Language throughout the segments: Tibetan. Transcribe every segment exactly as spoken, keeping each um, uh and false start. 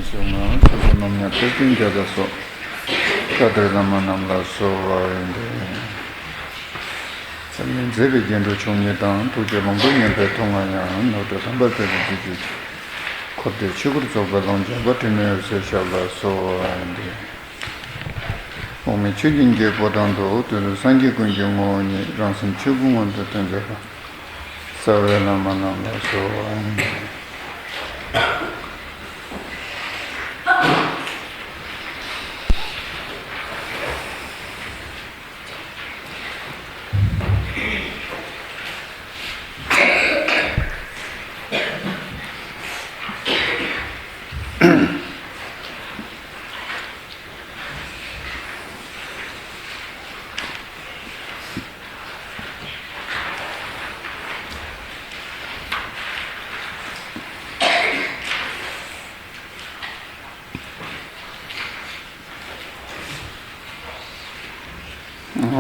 ཞུ་ང་། ཆོས་སྐུ་རྣམ་མཉམ་དཔལ་སྤྲུལ་རྒྱ་མཚོ་སོགས། བཀའ་དྲིན་བླ་མ་རྣམས་ལ་གསོལ་བ་འདེབས། འཛམ་གླིང་མཛེས་པའི་རྒྱན་དྲུག་མཆོག་གཉིས་དང་། ཐུགས་རྗེ་མང་པོས་མཉེས་པའི་མཐུ་རྔ་ཡང་། ནོར་བུ་དམ་པ་དཔལ་གྱི་བདུད་རྩི་ཆུ། འཁོར་འདས་ཆོས་སྐུར་རྫོགས་པའི་ཀློང་། འཇམ་དཔལ་དྲི་མེད་འོད་ཟེར་ཞབས་ལ་གསོལ་བ་འདེབས། འོག་མིན་ཆོས་ཀྱི་དཀྱིལ་འཁོར་དང་དུ། དུས་གསུམ་སངས་རྒྱས་ཀུན་གྱི་ངོ་བོ་ཉིད། རང་སེམས་ཆོས་སྐུ་མངོན་དུ་སྟོན་མཛད་པ། རྩ་བའི་བླ་མ་རྣམས་ལ་གསོལ་བ་འདེབས།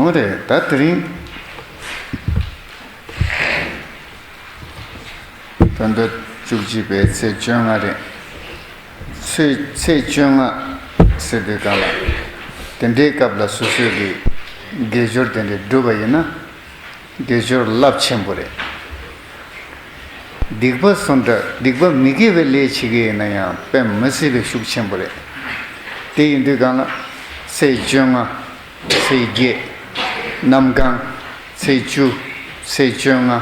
འོ་རེད། ད་དེ་རིང་བོད་ཟླ་བཅུ་གཅིག་པའི་ཚེས་བཅོ་ལྔ་རེད། ཚེས་ཚེས་བཅོ་ལྔ་ཟེར་དུས་གང་ལ། དེ་འདྲའི་སྐབས་ལ་སོ་སོས་ཀྱི་དགེ་སྦྱོར་དེ་འདྲ་བསྒྲུབས་པ་ཡིན་ན། དགེ་སྦྱོར་རླབས་ཆེན་པོ་རེད། སྡིག་པ་སུ་འདྲ་སྡིག་པ་མི་དགེ་བའི་ལས་བྱེད་ཀྱི་ཡིན་ན་ཡང་དཔེ་མི་སྲིད་པའི་ཤུགས་ཆེན་པོ་རེད། དེ་ཡིན་དུས་གང་ལ། ཚེས་བཅོ་ལྔ། ཚེས་བརྒྱད། གནམ་གང་། ཚེས་བཅུ། ཚེས་བཅོ་ལྔ།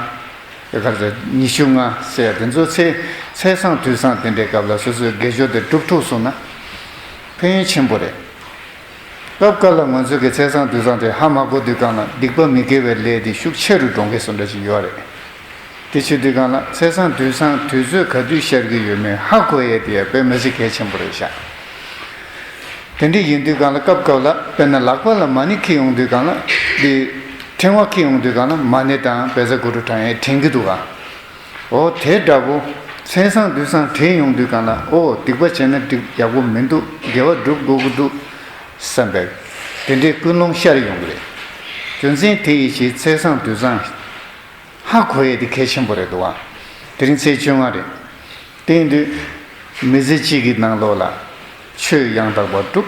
ག་རེ་ཟེར། ཉི་ཤུ་ལྔ་ཟེར་ཡ་དེ་ཚོ་ཚེས་ཚེས་བཟང་དུས་བཟང་དེ་འདྲའི་སྐབས་ལ་སོ་སོའི་དགེ་སྦྱོར་དེ་སྒྲུབ་ཐུབ་སོང་ན་ཕན་ཡོན་ཆེན་པོ་རེད། སྐབས་འགའ་ལ་ང་ཚོ་གི་ཚེས་བཟང་དུས་བཟང་དེ་ཧ་མ་གོ་དུས་གང་ལ་སྡིག་པ་མི་དགེ་བའི་ལས་དེ་ཤུགས་ཆེ་རུ་འགྲོ་མཁན་བཟོ་འདྲ་ཅིག་ཡོད་རེད། དེ་བྱེད་དུས་གང་ལ་ཚེས་བཟང་དུས་བཟང་དུས་ཚོད་ག་དུས་ཤར་གྱི་ཡོད་མེད་ཧ་གོ་ཡས་དེ་ཡང་དཔེ་མི་སྲིད་གལ་ཆེན་པོ་རེད་ཤག་དེ་འདྲ་ཡིན་དུས་གང་ལ་སྐབས་སྐབས་ལ་དཔེར་ན་ལག་པ་ལ་མ་ཎི་འཁྱེར་ཡོང་དུས་གང་ལ་འདི་ཕྲེང་བ་འཁྱེར་ཡོང་དུས་གང་ལ་མ་ཎི་དང་བཛྲ་གུ་རུ་བགྲང་ཡས་དྲན་གྱི་འདུག་ག་འོ་དེ་འདྲ་པོ། ཚེས་བཟང་དུས་བཟང་དྲན་ཡོང་དུས་གང་ལ་འོ་སྡིག་པ་བྱས་ན་སྡིག་ཡག་པོ་མི་འདུག་དགེ་བ་སྒྲུབ་དགོས་ཀྱི་འདུག་བསམ་པའི་དེ་འདྲའི་ཀུན་སློང་ཤར་ཡོང་གི་རེད། རྒྱུ་མཚན་དེ་ཡི་ཕྱིར་ཚེས་བཟང་དུས་བཟང་ཧ་གོ་ཡས་དེ་གལ་ཆེན་པོ་རེད་འདུག་བ། དེ་རིང་ཚེས་བཅོ་ལྔ་རེད། དེ་ཡིན་དུས་མི་ཚེ་གཅིག་གི་ནང་ལོགས་ལ་ཆོས་ཡང་དག་པ་སྒྲུབ།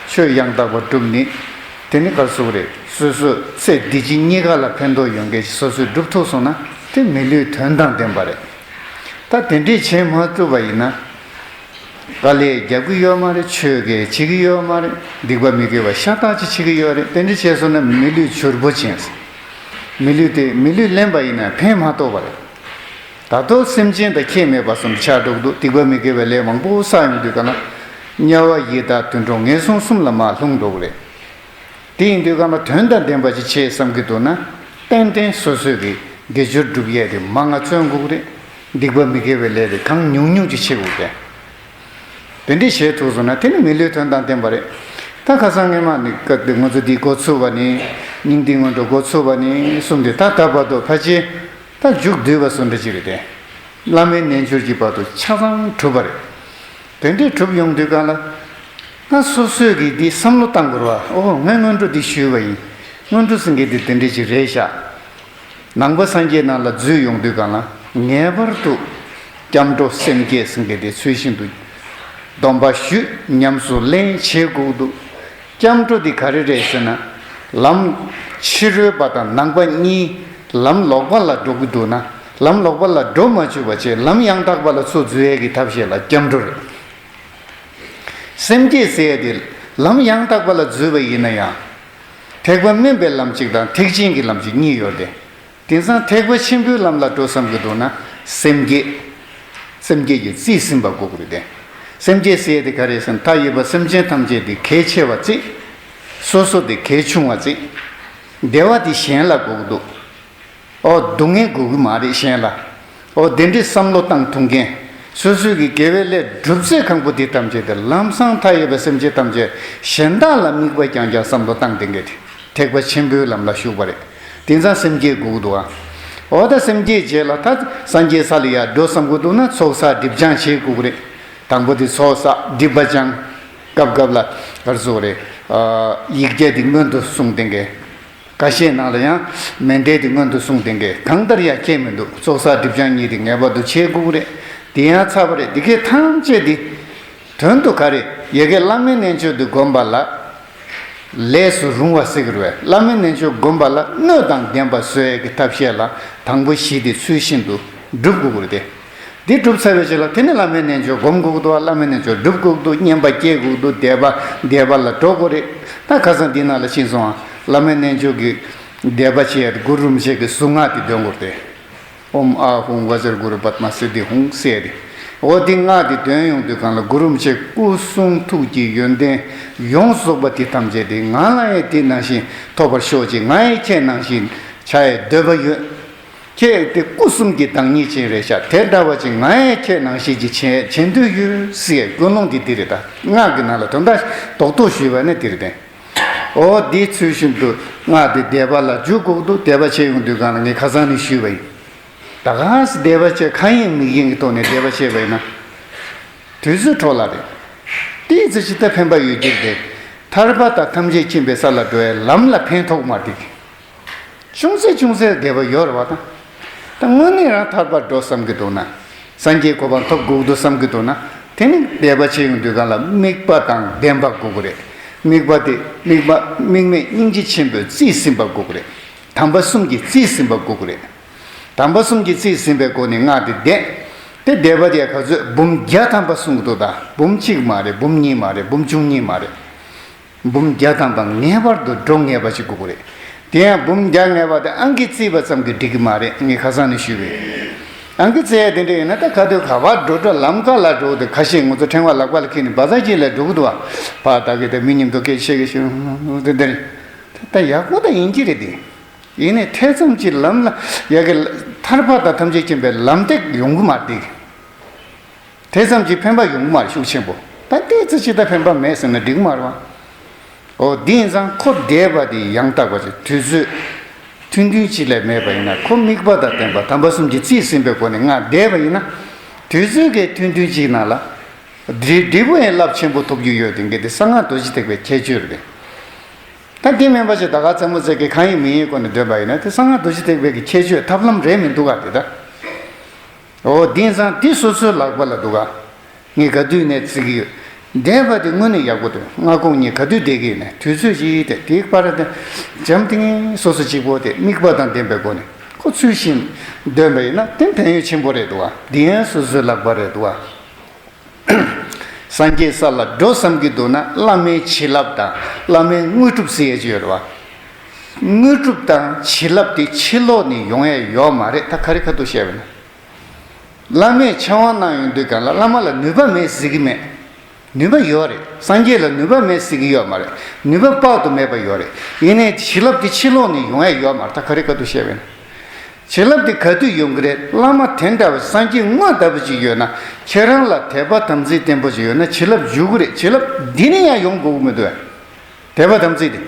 ཆོས་ཡང་དག་པ་སྒྲུབ་ནི་དེ་ནི་ག་རེ་ཟེར་དགོས་རེད། སོ་སོ་ཚེ་འདི་ཕྱི་གཉིས་ཀ་ལ་ཕན་ཐོགས་ཡོང་མཁན་ཞིག་སོ་སོས་སྒྲུབ་ཐུབ་སོང་ན་དེ་མི་ལུས་དོན་དང་ལྡན་པ་རེད། ད་དེ་འདྲས་བྱེད་མ་ཐུབ་པ་ཡིན་ན། དཀའ་ལས་རྒྱབ་ཀྱི་ཡོད་མ་རེད། ཆོས་གལ་བྱེད་ཀྱི་ཡོད་མ་རེད། སྡིག་པ་མི་དགེ་བ་ཤ་སྟག་ཅིག་བྱེད་ཀྱི་ཡོད་རེད། དེ་འདྲ་བྱས་སོང་ན་མི་ལུས་བྱུར་པོ་ཅན། མི་ལུས་དེ་མི་ལུས་ལེན་པ་ཡིན་ན་ཕན་མ་ཐོགས་པ་རེད། ད་དུང་སེམས་ཅན་དང་ཁྱད་མེད་པ་བཟོ་འདྲ་ཆགས་འགྲོ་གི་འདུག་སྡིག་པ་མི་དགེ་བའི་ལས་མང་པོ་བསགས་ཡོང་དུས་ག་ན། དམྱལ་བ་ཡི་དྭགས་དུད་འགྲོ་ངན་སོང་གསུམ་ལ་མར་ལྷུང་འགྲོ་གི་རེད། དེ་ཡིན་དུས་གང་ལ་དོན་དང་ལྡན་པ་ཅིག་བྱེད་བསམ་གྱི་འདུག་ན། ཏན་ཏན་སོ་སོས་ཀྱི་དགེ་སྦྱོར་སྒྲུབ་ཡས་དེ་མང་ང་བརྩོན་དགོས་ཀྱི་རེད། སྡིག་པ་མི་དགེ་བའི་ལས་དེ་གང་ཉུང་ཉུང་ཅིག་བྱེད་དགོས་ཏེ། དེ་འདྲས་བྱེད་ཐུབ་སོང་ན་དེ་ནི་མི་ལུས་དོན་དང་ལྡན་པ་རེད། ད་ཁ་སང་སྔས་མ་ནི་སྐབས་དེ་ང་ཚོ་འདི་འགོ་ཚུགས་པ་ནི། སྙིང་ཐིག་སྔོན་འགྲོ་འགོ་ཚུགས་པ་ནི་གསུམ་དེ་ད་ད་བར་དུ་ཕལ་ཆེར་ད་མཇུག་བསྡུས་པ་བཟོ་འདྲ་ཅིག་རེད་དེ། བླ་མའི་རྣལ་འབྱོར་གྱི་བར་དུ་ཆ་ཚང་གྲུབ་པ་རེད། དེ་འདྲས་གྲུབ་ཡོང་དུས་གང་ལ། ང་སོ་སོས་ཀྱིས་འདི་བསམ་བློ་བཏང་དགོས་རེད་བ། ཨོ་ངས་སྔོན་འགྲོ་འདི་ཞུས་པ་ཡིན། སྔོན་འགྲོ་ཟེར་མཁན་འདི་དེ་འདྲས་ཅིག་རེད་ཤག་ནང་པ་སངས་རྒྱས་ནང་ལ་འཛུལ་ཡོང་དུས་གང་ལ་ངེས་པར་དུ་སྐྱབས་འགྲོ་སེམས་བསྐྱེད་ཟེར་མཁན་དེ་ཚུལ་བཞིན་དུ་སྡོམ་པ་ཞུས་ཉམས་སུ་ལེན་བྱེད་དགོས་འདུག་སྐྱབས་འགྲོ་འདི་ག་རེ་རེད་ཟེར་ན། ལམ་ཕྱི་རོལ་པ་དང་ནང་པ་གཉིས་ལམ་ལོག་པ་ལ་འགྲོ་གི་འདུག་ན། ལམ་ལོག་པ་ལ་འགྲོ་མ་བཅུག་པ་བྱས་ལམ་ཡང་དག་པ་ལ་ཚུར་འཛུལ་ཡས་ཀྱི་ཐབས་ཤེས་ལ་སྐྱབས་འགྲོ་རེད། སེམས་བསྐྱེད་ཟེར་ཡས་དེ་ལམ་ཡང་དག་པ་ལ་འཛུལ་བ་ཡིན་ན་ཡང་། ཐེག་པ་དམན་པའི་ལམ་གཅིག་དང་ཐེག་ཆེན་གྱི་ལམ་གཅིག་གཉིས་ཡོད་དེ། དེང་སང་ཐེག་པ་ཆེན་པོའི་ལམ་ལ་འགྲོ་བསམ་གྱི་འདུག་ན་སེམས་བསྐྱེད། སེམས་བསྐྱེད་ཀྱིས་རྩིས་ཟིན་པ་དགོས་ཀྱི་རེད་དེ། སེམས་བསྐྱེད་ཟེར་ཡས་དེ་ག་རེ་ཟེར་ན་མཐའ་ཡས་པ་སེམས་ཅན་ཐམས་ཅད་དེ་གལ་ཆེ་བ་རྩིས། སོ་སོ་དེ་གལ་ཆུང་བ་རྩིས། བདེ་བ་དེ་གཞན་ལ་དགོས་ཀྱི་འདུག་ཨོ་སྡུག་བསྔལ་དགོས་ཀྱི་མ་རེད་གཞན་ལ། ཨོ་དེ་འདྲའི་བསམ་བློ་བཏང་ཐུབ་མཁན། སོ་སོའི་གི་དགེ་བའི་ལས་སྒྲུབ་ཚད་གང་པོ་དེ་ཐམས་ཅད་དེ་ལམ་སང་མཐའ་ཡས་པའི་སེམས་ཅན་ཐམས་ཅད་གཞན་དག་ལ་དམིགས་པ་རྐྱང་རྐྱང་བསམ་བློ་བཏང་བསྡད་མཁན་དེ་ཐེག་པ་ཆེན་པོའི་ལམ་ལ་ཞུགས་པ་རེད། དེང་སང་སེམས་བསྐྱེད་དགོས་ཀྱི་འདུག་ཨ། ཨོ་ད་སེམས་བསྐྱེད་རྗེས་ལ་ད་སངས་རྒྱས་ས་ལ་ཡར་འགྲོ་བསམ་གྱི་འདུག་ན་ཚོགས་བསགས་སྒྲིབ་སྦྱང་བྱེད་དགོས་ཀྱི་རེད། དང་པོ་དེ་ཚོགས་བསགས་སྒྲིབ་པ་སྦྱང་། སྐབས་སྐབས་ལ་ག་རེ་ཟེར་དགོས་རེད། ཡིག་བརྒྱ་དེ་སྔོན་དུ་གསུངས་བསྡད་མཁན། ཁ་ཤས་ནང་ལ་ཡང་མཎྜལ་དེ་སྔོན་དུ་གསུངས་བསྡད་མཁན་གང་ལྟར་ཡང་ཁྱད་མི་འདུག་ཚོགས་བསགས་སྒྲིབ་སྦྱང་གཉིས་དེ་ངེས་པར་དུ་བྱེད་དགོས་ཀྱི་རེད། དེ་ཡང་ཚར་བ་རེད། དེ་གས་ཐམས་ཅད་དེ་ དོན་དུ་ག་རེ་ཡ་གི་བླ་མའི་རྣལ་འབྱོར་དེ་བསྒོམ་པ་ལ། ལས་སུ་རུང་བ་ཟེར་གི་རེད་པས། བླ་མའི་རྣལ་འབྱོར་བསྒོམ་པ་ལ་སྣོད་དང་ལྡན་པ་བཟོ་ཡས་ཀྱི་ཐབས་ཤེས་ལ་དང་པོ་གཞི་དེ་ཚུལ་བཞིན་དུ་སྒྲུབ་དགོས་ཀྱི་རེད་དེ། འདི་སྒྲུབ་ཚར་བའི་རྗེས་ལ་དེ་ནི་བླ་མའི་རྣལ་འབྱོར་བསྒོམ་དགོས་ཀྱི་འདུག་པ། བླ་མའི་རྣལ་འབྱོར་སྒྲུབ་དགོས་ཀྱི་འདུག་བསྙེན་པ་སྐྱེལ་དགོས་ཀྱི་འདུག་བཟླས་པ་བཟླས་པ་ལ་འགྲོ་དགོས་རེད། ད་ཁ་སང་འདི་ནང་ལ་ཕྱིན་སོང་ང་། བླ་མའི་རྣལ་འབྱོར་གྱི་བཟླས་པ་བྱེད་ཡ་གུ་རུ་རིན་པོ་ཆེ་གི་གཟུངས་སྔགས་དེ་འདོན་དགོས་རེད་དེ། ཨོཾ་ཨཱཿཧཱུྃ་བཛྲ་གུ་རུ་པདྨ་སིདྡྷི་ཧཱུྃ་ཟེར་ཏེ། འོ་འདི་སྔགས་འདི་འདོན་ཡོང་དུས་སྒང་ལ་གུ་རུ་རིན་པོ་ཆེ་སྐུ་གསུང་ཐུགས་ཀྱི་ཡོན་ཏན་ཡོངས་རྫོགས་པ་དེ་ཐམས་ཅད་དེ་ང་ལ་ཡང་དེ་ནང་བཞིན་ཐོབ་པར་ཤོག་ཅིག་ང་ཡང་ཁྱེད་ནང་བཞིན་བྱ་ཡའི་འདོད་པ་ཡོད། ཁྱེད་དེ་སྐུ་གསུམ་གྱི་བདག་ཉིད་ཅན་རེད་ཤག་དེ་འདྲ་བ་ཅིག་ང་ཡང་ཁྱེད་ནང་བཞིན་ཅིག་བྱེད་བྱེད་འདོད་ཡོད་ཟེར་ཀུན་སློང་འདི་འདི་རེད། ད་སྔགས་ཀྱི་ནང་ལ་དོན་དག་རྡོག་རྡོག་ཞུས་པ་ནི་འདི་རེད་དེ། འོ་འདི་ཚུལ་བཞིན་དུ་སྔགས་འདི་བཟླས་པ་ལ་འཇུག་དགོས་འདུག་བཟླས་པ་བྱེད་ཡོང་དུས་སྒང་ལ་ངས་ཁ་སང་ནས་ཞུས་པ་ཡིན། ད་ག་སེ་བཟླས་པ་བྱེད་མཁའ་དབྱིངས་མིག་དབྱིངས་ཀྱི་ཐོག་ནས་བཟླས་པ་བྱས་པ་ཡིན་ན། དུས་ཚོད་འཕྲོ་བརླག་རེད། ཏོག་ཙམ་ཅིག་ད་ཕན་པ་ཡོད་ཀྱི་རེད། ཐར་པ་དང་ཐམས་ཅད་མཁྱེན་པའི་ས་ལ་འགྲོ་བའི་ལམ་ལ་ཕན་ཐོགས་མ་རེད། ཅུང་ཟད་ཅུང་ཟད་བཟླས་པ་ཡོད་རེད་པ་ད། ད་དངོས་གནས་རང་ཐར་པར་འགྲོ་བསམ་གྱི་འདུག་ན། སངས་རྒྱས་གོ་འཕང་ཐོབ་དགོས་འདུག་བསམ་གྱི་འདུག་ན། དེ་ནི་བཟླས་པ་བྱེད་ཡོང་དུས་སྒང་ལ་དམིགས་པ་དང་ལྡན་པ་དགོས་ཀྱི་རེད། དམིགས་པ་དེ་དམིགས་པ་དམིགས་མེད་སྙིང་རྗེ་ཆེན་པོས་རྩིས་ཟིན་པ་དགོས་ཀྱི་རེད། དམ་པ་གསུམ་གྱིས་རྩིས་ཟིན་པ་དགོས་ཀྱི་རེད། དམ་པ་གསུམ་གྱིས་རྩིས་ཟིན་པའི་སྒོ་ནས་སྔགས་དེ་བཟླས། དེ་བཟླས་པ་དེ་ཡང་ག་ཚོད་འབུམ་བརྒྱ་ཐམ་པ་གསུང་གི་འདུག་ད་འབུམ་གཅིག་མ་རེད། འབུམ་གཉིས་མ་རེད། འབུམ་བཅུ་གཉིས་མ་རེད། འབུམ་བརྒྱ་ཐམ་པ་ངེས་པར་དུ་འགྲོ་ངེས་པ་ཞིག་དགོས་ཀྱི་རེད། དེ་ཡང་འབུམ་བརྒྱ་ངེས་པ་དེ་ཨང་ཀི་བརྩིས་པ་ཙམ་གྱིས་འགྲིག་གི་མ་རེད། ངས་ཁ་སང་ནས་ཞུས་པས། ཨང་ཀི་བརྩི་ཡ་དེ་འདྲ་ཡིན་ན་ད་ག་དུས་ག་པར་འགྲོ་འགྲོ་ལམ་ཁ་ལ་འགྲོ་དུས་ཁ་ཤས་ང་ཚོ་ཕྲེང་བ་ལག་པ་ལ་འཁྱེར་ནས་བ་ཛ་གཅིག་ལ་འགྲོ་གི་འདུག་བ། ཕ་ད་གི་དེ་མི་མཉམ་དུ་སྐད་ཆ་བཤད་གི་ཞུ་དེ་འདྲ་ད་ཡག་པོ་ད་ཡིན་གྱི་རེད་དེ། ཡིན་ནའི་ཐེ་ཚོམ་གྱི་ལམ་ལ་ཡ་གི་ཐར་པ་དང་ཐམས་ཅད་མཁྱེན་པའི་ལམ་སྟེགས་ཡོང་གི་མ་རེད། དེ་ཙམ་གྱིས་ཕན་པ་ཡོང་གི་མ་རེད་ཤུགས་ཆེན་པོ། ད་ཏོག་ཙམ་ཅིག་ད་ཕན་པ་མེད་ཟེར་ན་འགྲིག་གི་མ་རེད་བ། འོ་འདི་ཡིན་ཙང་ཁོ་བཟླས་པ་དེ་ཡང་དག་པ་ཅིག་དུས་ཚོད་ཐུང་ཐུང་ཅིག་ལས་མེད་པ་ཡིན་ན་ཁོ་དམིགས་པ་དང་ལྡན་པ་དམ་པ་གསུམ་གྱིས་རྩིས་ཟིན་པའི་སྒོ་ནས་སྔགས་བཟླས་པ་ཡིན་ན། དུས་ཚོད་ཀྱི་ཐུང་ཐུང་ཅིག་ནང་ལ་འབྲས་འབྲས་བུ་ཡང་རླབས་ཆེན་པོ་ཐོབ་རྒྱུ་ཡོད་དེ་འགལ་ཏེ་གསང་སྔགས་རྡོ་རྗེ་ཐེག་པའི་ཁྱད་ཆོས་རེད། ད་དེ་མིན་པ་ཞིག་ད་ག་རྩེད་མོ་རྩེ་གི་མཁའ་དབྱིངས་མིག་དབྱིངས་སྒོ་ནས་འདོན་པ་ཡིན་ན་དེ་གསང་སྔགས་རྡོ་རྗེ་ཐེག་པའི་གི་ཁྱད་ཆོས་ཐབས་ལམ་རེད་མི་འདུག་ག་དེ་ད། འོ་དེང་སང་དེ་སོ་སོའི་ལག་པ་ལ་འདུག་ག་ངས་ག་དུས་ནས་བརྩི་གི་ཡོད། བཟླས་པ་དེ་དངོས་གནས་ཡག་པོ་འདུག་སྔ་དགོང་གཉིས་ག་དུས་བཟླས་ཀྱི་ཡིན་ནས་དུས་ཚོད་ཅིག་དེ་དེའི་པར་དེ་འཇམ་ཐིང་ངེ་སོ་སོ་གཅིག་པོ་དེ་དམིགས་པ་དང་ལྡན་པའི་སྒོ་ནས་ཁོ་ཚུལ་བཞིན་འདོན་པ་ཡིན་ན་དེ་ཕན་ཡོན་ཆེན་པོ་རེད་འདུག་ག་འདི་ཡང་སོ་སོའི་ལག་པ་རེད་འདུག་ག་སངས་རྒྱས་ས་ལ་འགྲོ་བསམ་གྱི་འདུག་ན་བླ་མའི་བྱིན་རླབས་དང་བླ་མའི་དངོས་གྲུབ་ཟེར་ཡས་ཅིག་ཡོད་རེད་བ། དངོས་གྲུབ་དང་བྱིན་རླབས་དེ་ཕྱི་ལོགས་ནས་ཡོང་ཡས་ཡོད་མ་རེད། ད་ག་རེ་ཁ་ཐུག་བཤད་པ་ན། བླ་མས་ཕྱག་དབང་གནང་ཡོང་དུས་སྒང་ལ་བླ་མ་ལ་ནུས་པ་མེད་ཟེར་གྱི་མེད། ནུས་པ་ཡོད་རེད། སངས་རྒྱས་ལ་ནུས་པ་མེད་ཟེར་གྱི་ཡོད་མ་རེད། ནུས་པ་དཔག་ཏུ་མེད་པ་ཡོད་རེད། ཡིན་ནའི་བྱིན་རླབས་དེ་ཕྱི་ལོགས་ནས་ཡོང་ཡས་ཡོད་མ་རེད། ད་ག་རེ་ཁ་ཐུག་བཤད་པ་ན། བྱིན་རླབས་དེ་ག་དུས་ཡོང་གི་རེད། བླ་མ་དེ་འདྲ་བའི་སངས་རྒྱས་དངོས་ལྟ་བུ་ཅིག་ཡོད་ན་ཁྱེད་རང་ལ་དད་པ་དམ་ཚིག་བརྟན་པོ་ཅིག་ཡོད་ན་བྱིན་རླབས་འཇུག་གི་རེད། བྱིན་རླབས་འདི་ནས་ཡང་ཡོང་དགོས་ཀྱི་མི་འདུག་གས། དད་པ་དམ་ཚིག་དེ།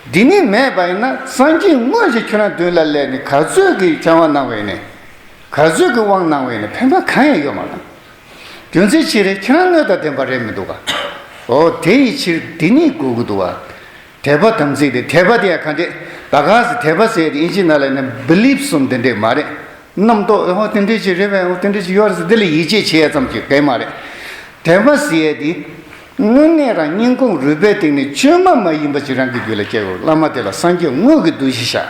འདི་ནས་མེད་པ་ཡིན་ན་སངས་རྒྱས་དངོས་ཅིག་ཁྱོད་རང་མདུན་ལ་སླེབས་ནས་ག་ཚོད་ཀྱི་ཕྱག་དབང་གནང་བ་ཡིན་ནའི། ག་ཚོད་ཀྱི་དབང་གནང་བ་ཡིན་ནའི་ཕན་པ་གང་ཡང་ཡོད་མ་རེད། རྒྱུ་མཚན་ཅི་རེད། ཁྱེད་རང་དངོས་དང་ལྡན་པ་རེད་མི་འདུག་ག་འོ་དེ་ཡི་ཕྱིར་འདི་ནས་དགོས་ཀྱི་འདུག་བ། དད་པ་དམ་ཚིག་དེ། དད་པ་དེ་ཡང་ག་འདྲས། ད་ག་སེ་དད་པ་ཟེར་དེ་ཨིན་ཇི་ནང་ལ་ཡིན་ན་བྷི་ལིབ་གསུམ་དེ་འདྲས་མ་རེད། རྣམ་རྟོག་ཨེ་ཧོ་དེ་འདྲས་ཅིག་རེད་པས། ཨོ་དེ་འདྲས་ཅིག་ཡོད་རེད་ཟེར་དེ་ལ་ཡིད་ཆེས་བྱེད་ཡ་ཙམ་ཅིག་གལ་མ་རེད། དད་པ་ཟེར་ཡ་དེ་དངོས་གནས་རང་སྙིང་ཁོང་རུས་པའི་གཏིང་ནས་བཅོས་མ་མ་ཡིན་པ་ཅིག་རང་གི་རྒྱུད་ལ་སྐྱེ་དགོས། བླ་མ་དེ་ལ་སངས་རྒྱས་དངོས་ཀྱི་འདུ་ཤེས་བཞག་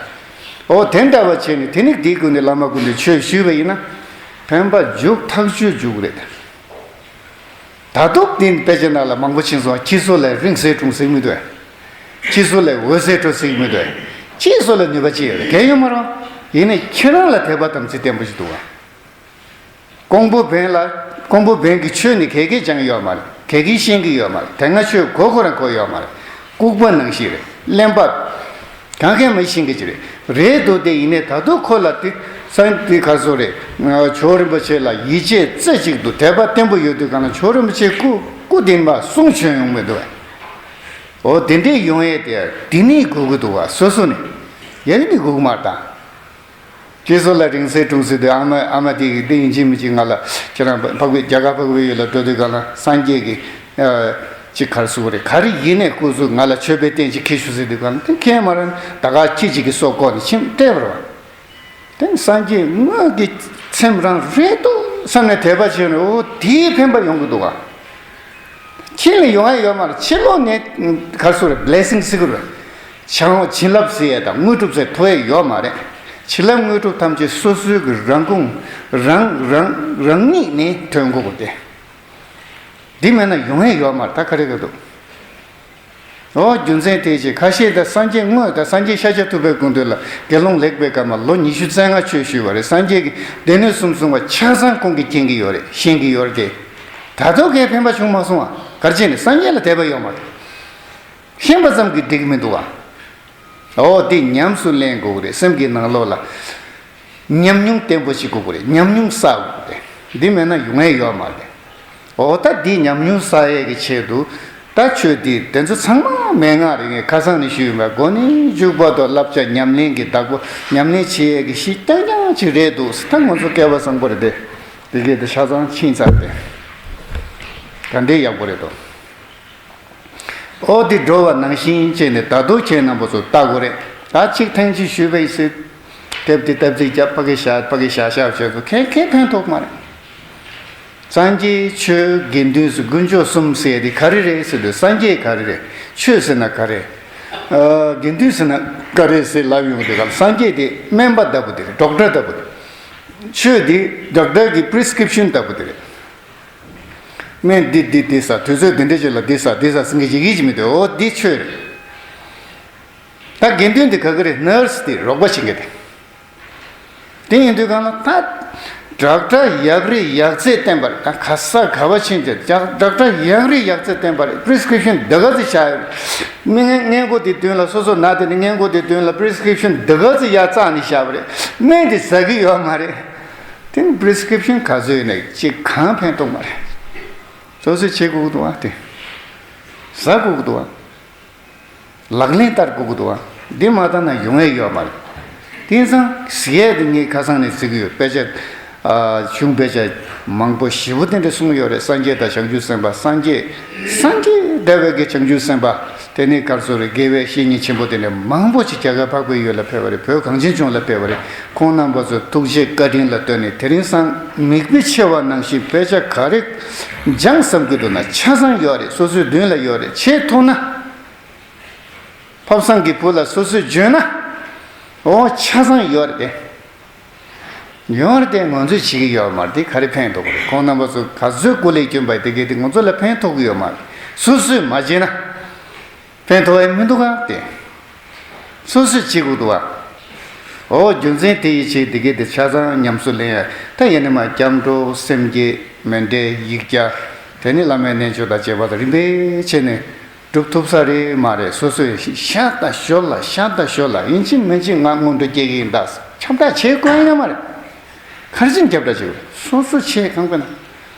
འོ་དེ་འདྲ་བ་བྱས་ནས་དེ་ནས་དེའི་སྒོ་ནས་བླ་མ་ཀུན་ཏུ་ཆོས་ཞུས་པ་ཡིན་ན་ཕན་པ་འཇུག་ཐག་ཆོད་འཇུག་རེད། ད་དུང་དེ་དཔེ་ཆ་ནང་ལ་མང་པོ་ཕྱིན་སོང་། ཁྱི་སོ་ལས་རིང་བསྲེལ་འཁྲུངས་ཟེར་མི་འདུག་ཁྱི་སོ་ལས་འོད་ཟེར་འཕྲོ་ཟེར་མི་འདུག་ཁྱི་སོ་ལ་ནུས་པ་ཅི་ཡོད་རེད། གལ་ཡོད་མ་རེད། ཡིན་ནའི་ཁྱེད་རང་ལ་དད་པ་དམ་ཚིག་བརྟན་པོ་ཞིག་འདུག་བ། ཀོང་པོ་བན་ལ་ཀོང་པོ་བན་གྱི་ཆོས་ནི་ག་གིས་སྦྱངས་ཡོད་མ་རེད། ག་གིས་ཤེས་ཀྱི་ཡོད་མ་རེད། དེ་སྔ་ཆོས་གོ་ཁོ་རང་གོ་ཡོད་མ་རེད། ལྐུགས་པ་ནང་བཞིན་རེད། གླེན་པ། གང་གས་མི་ཤེས་ཀྱི་ཅི་རེད། རེད་འདུག་དེ་ཡིན་ནའི་ད་དུང་ཁོ་ལ་དེ་སང་དེ་ག་སོ་རེད། ཇོ་བོ་རིན་པོ་ཆེ་ལ་ཡིད་ཆེས་རྩེ་གཅིག་ཏུ་དད་པ་བརྟན་པོ་ཡོད་དུས་གང་ལ་ཇོ་བོ་རིན་པོ་ཆེ་སྐུ་སྐུ་དེ་མ་གསུང་བྱོན་ཡོང་མི་འདུག་བས། འོ་དེ་འདྲས་ཡོང་ཡས་དེ་དེ་ནས་དགོས་ཀྱི་འདུག་བ། སོ་སོ་ནས་ཡ་གི་ནས་དགོས་ཀྱི་མ་རེད་ད། ཁྱི་སོ་ལ་རིང་བསྲེལ་འཁྲུངས་ཟེར་དུས་ཨ་མ་ཨ་མ་དེ་གིས་དེ་ཡིན་གཅིག་མིན་གཅིག་ང་ལ་ཁྱེད་རང་འཕགས་པའི་རྒྱ་གར་འཕགས་པའི་ཡུལ་ལ་འགྲོ་དུས་གང་ལ་སངས་རྒྱས་ཀྱི་ཅིག་གར་སུ་རེད། ག་རེ་ཡིན་ནས་སྐུ་གཟུགས་ང་ལ་མཆོད་པའི་རྟེན་ཅིག་ཁྱེར་ཤོག་ཟེར་དུས་གང་ལ་དེ་ཁྱེད་མ་རང་ད་ག་ཁྱི་གཅིག་གི་སོ་བཀོག་ནས་ཁྱིམ་སྤྲད་པ་རེད་བ། དེ་སངས་རྒྱས་དངོས་ཀྱི་ཚེམས་རང་རེད་འདུག་བསམ་ནས་དད་པ་བྱས་ནས་འོ་དེའི་ཕན་པ་ཡོང་གི་འདུག་ག་ཕྱི་ལ་ཡོང་ཡ་ཡོད་མ་རེད། ཕྱི་ལོགས་ནས་ག་རེ་ཟེར་རེད། བི་ལེ་སིང་ཟེར་གི་རེད། བྱང་བྱིན་རླབས་ཟེར་ཡ་དང་དངོས་གྲུབ་ཟེར་ཐོབ་ཡ་ཡོད་མ་རེད། བྱིན་རླབས་དངོས་གྲུབ་ཐམས་ཅད་སོ་སོའི་གི་རང་ཁུངས་རང་རང་རང་ཉིད་ནས་ཐོན་དགོས་གི་རེད། འདི་མེད་ན་ཡོང་ཡ་ཡོད་མ་རེད། ད་ག་རེ་ག་འདུག་ཨོ་རྒྱུ་མཚན་དེ་ཅིག་ཁ་ཤས་ད་སངས་རྒྱས་དངོས་ད་སངས་རྒྱས་ཤཱཀྱ་ཐུབ་པའི་སྐུ་མདུན་ལ་དགེ་སློང་ལེགས་པའི་བཀའ་མ་ལོ་ཉི་ཤུ་རྩ་ལྔ་ཆོས་ཞུས་པ་རེད། སངས་རྒྱས་ཀྱི་སྡེ་སྣོད་གསུམ་གསུངས་པ་ཆ་ཚང་ཁོང་གིས་མཁྱེན་གྱི་ཡོད་རེད། ཤེས་ཀྱི་ཡོད་རེད་དེ། ད་དུང་གའི་ཕན་པ་བྱུང་མ་སོང་བ། ག་རེ་བྱས་ནས་སངས་རྒྱས་ལ་དད་པ་ཡོད་མ་རེད། ཤེས་པ་ཙམ་གྱིས་འགྲིག་མི་འདུག་བ། ཨོ་དེ་ཉམས་སུ་ལེན་དགོས་ཀྱི་རེད། སེམས་ཀྱི་ནང་ལོགས་ལ། ཉམས་མྱོང་བརྟན་པོ་ཞིག་དགོས་ཀྱི་རེད། ཉམས་མྱོང་བསགས་དགོས་ཀྱི་རེད། འདི་མེད་ན་ཡོང་ཡས་ཡོད་མ་རེད། འོ་ད་འདི་ཉམས་མྱོང་བསགས་ཡས་ཀྱི་ཆེད་དུ་ད་ཆོས་འདི་དེ་ཚོ་ཚང་མ་མན་ངག་རེད། ངས་ཁ་སང་ནས་ཞུས་ཡོད་པ། འགོ་ནས་མཇུག་བར་དུ་བསླབ་བྱ་ཉམས་ལེན་གྱི་བདག་པོ། ཉམས་ལེན་བྱེད་ཡས་ཀྱི་གཞི་རྐྱང་རྐྱང་ཅིག་རེད་འདུག་ད་ང་ཚོ་སྐལ་བ་བཟང་པོ་རེད་དེ། དེ་གས་དེ་ཆ་ཚང་ཕྱིན་ཚར་ཏེ། ག་འདྲའི་ཡག་པོ་རེད་དོ། ཨོ་དེ་འགྲོ་བ་ནང་བཞིན་བྱས་ནས་ད་དུང་ཁྱེད་རྣམ་པ་ཚོ་ལྟ་དགོས་རེད། ད་གཅིག་ཐེངས་གཅིག་ཞུས་པ་ཡིན་སྲིད། དེབ་དེ་སྟབས་ཚིག་རྒྱབ་ཕ་གི་ཤ་ཕ་གི་ཤ་ཤ་བྱས་སོ་ཁྱེད་ཁྱེད་ཕན་ཐོགས་མ་རེད། སངས་རྒྱས་ཆོས་དགེ་འདུན་སོགས་དཀོན་མཆོག་གསུམ་ཟེར་དེ་ག་རེ་རེད་ཟེར་དུས་སངས་རྒྱས་ག་རེ་རེད། ཆོས་ཟེར་ན་ག་རེ། ཨ་དགེ་འདུན་ཟེར་ན་ག་རེ་ཟེར་ལབ་ཡོང་དུས་ག་ལ་སངས་རྒྱས་དེ་སྨན་པ་ལྟ་བུ་དེ་རེད། ཌོག་ཊར་ལྟ་བུ་དེ་རེད། ཆོས་དེ་ཌོག་ཊར་གི་པི་རི་སི་ཀི་རིབ་ཤན་ལྟ་བུ་དེ་རེད། སྨན་འདི་འདི་འདི་ཟ། དུས་ཚོད་འདི་འདྲ་ཅིག་ལ་འདི་ཟ་འདི་ཟ་ཟེར་མཁན་ཅིག་ཡིན་གཅིག་མི་འདུག་འོ་འདི་ཆོས་རེད། ད་དགེ་འདུན་འདི་ག་གི་རེད། ནར་སི་འདི་རོགས་པ་བྱེད་མཁན་དེ། དེ་ཡིན་དུས་གང་ལ་ད་ཌོག་ཊར་ཡག་རེད་ཡག་ཚད་བསྟན་པ་རེད། ད་ག་ས་ག་བ་ཕྱིན་ཏེ་ཌོག་ཊར་ཡག་རེད་ཡག་ཚད་བསྟན་པ་རེད། པི་རི་སི་ཀི་རིབ་ཤན་འདི་ག་ཚོད་བཞག་ཡོད་རེད། སྨན་སྔས་མགོ་དེ་བདུན་ལ་སོ་སོ་ན་དེ་ནི་སྔས་མགོ་དེ་བདུན་ལ་པི་རི་སི་ཀི་རིབ་ཤན་འདི་ག་ཚོད་ཡར་བཙགས་ནས་བཞག་པ་རེད། སྨན་དེ་ཟ་གི་ཡོད་མ་རེད། དེ་ནི་པི་རི་སི་ཀི་རིབ་ཤན་ག་ཚོད་ཡོད་ནའི་ཅིག་གང་ཕན་ཐོགས་མ་རེད། སོ་སོས་བྱེད་དགོས་ཀྱི་འདུག་བ། དེ་ཟ་དགོས་ཀྱི་འདུག་བ། ལག་ལེན་བསྟར་དགོས་ཀྱི་འདུག་བ། འདི་མ་བསྟར་ན་ཡོང་ཡས་ཡོད་མ་རེད། དེང་སང་གཟིགས་ཡས་དེ་ངས་ཁ་སང་ནས་གཟིགས་ཀྱི་ཡོད། དཔེ་ཆ་ཨ་གཞུང་དཔེ་ཆ་མང་པོ་ཞེ་པོ་དེ་འདྲ་གསུངས་ཡོད་རེད། སངས་རྒྱས་དང་བྱང་ཆུབ་སེམས་དཔའ། སངས་རྒྱས་སངས་རྒྱས་འདྲ་བའི་གི་བྱང་ཆུབ་སེམས་དཔའ། དེ་ནས་ག་རེ་ཟེར་རེད། དགེ་བའི་བཤེས་གཉེན་ཆེན་པོ་དེ་འདྲ་མང་པོ་ཅིག་རྒྱ་གར་འཕགས་པའི་ཡུལ་ལ་ཕེབས་པ་རེད། བོད་གངས་ཅན་ལྗོངས་ལ་ཕེབས་པ་རེད། ཁོང་རྣམ་པ་ཚོ་ཐུགས་རྗེ་བཀའ་དྲིན་ལ་ལྟོས་ནས་དེ་རིང་སང་མིག་དཔེ་ཆེ་བ་ནང་བཞིན་དཔེ་ཆ་ག་རེ་སྦྱངས་བསམ་གྱི་འདུག་ན་ཆ་ཚང་ཡོད་རེད། སོ་སོའི་མདུན་ལ་ཡོད་རེད། ཆེས་ཐུག་ན་ཕོ་བཟང་གི་བུ་ལ་སོ་སོས་བརྗོད་ན་འོ་ཆ་ཚང་ཡོད་རེད་དེ། ཡོད་རེད་དེ། ང་ཚོས་བྱེད་ཀྱི་ཡོད་མ་རེད། དེ་ག་རེ་ཕན་ཐོགས་རེད། ཁོང་རྣམ་པ་ཚོ་ག་ཚོད་སྐུ་ལས་བསྐྱོན་པ་དེ་གས་དེ་ང་ཚོ་ལ་ཕན་ཐོགས་ཀྱི་ཡོད་མ་རེད། སོ་སོས་མ་བྱས་ན་ཕན་ཐོགས་ཡ་མི་འདུག་ག་དེ། སོ་སོས་བྱེད་དགོས་འདུག་བ། འོ་རྒྱུ་མཚན་དེ་ཡི་ཆེད་དེ་གས་དེ་ཆ་ཚང་ཉམས་སུ་ལེན་ཡ། ད་ཡིན་ནི་མ་སྐྱབས་འགྲོ་སེམས་བསྐྱེད་མཎྜལ་ཡིག་བརྒྱ། དེ་ནི་བླ་མའི་རྣལ་འབྱོར་དང་བཅས་པ་དང་རིམ་པས་བྱས་ནས། སྒྲུབ་ཐུབ་ས་རེད་མ་རེད། སོ་སོས་ཤ་སྟག་ཞོར་ལ་ཤ་སྟག་ཞོར་ལ་ཡིན་གཅིག་མིན་གཅིག་ང་སྔོན་འགྲོ་སྐྱེལ་གྱི་ཡིན་ད། ཁྱབ་བསྒྲགས་བྱེད་དགོས་ཡ་མ་རེད། ག་རེ་བྱས་ནས་ཁྱབ་བསྒྲགས་བྱེད་དགོས་རེད། སོ་སོ་བྱས་གང་དཔེ་ན།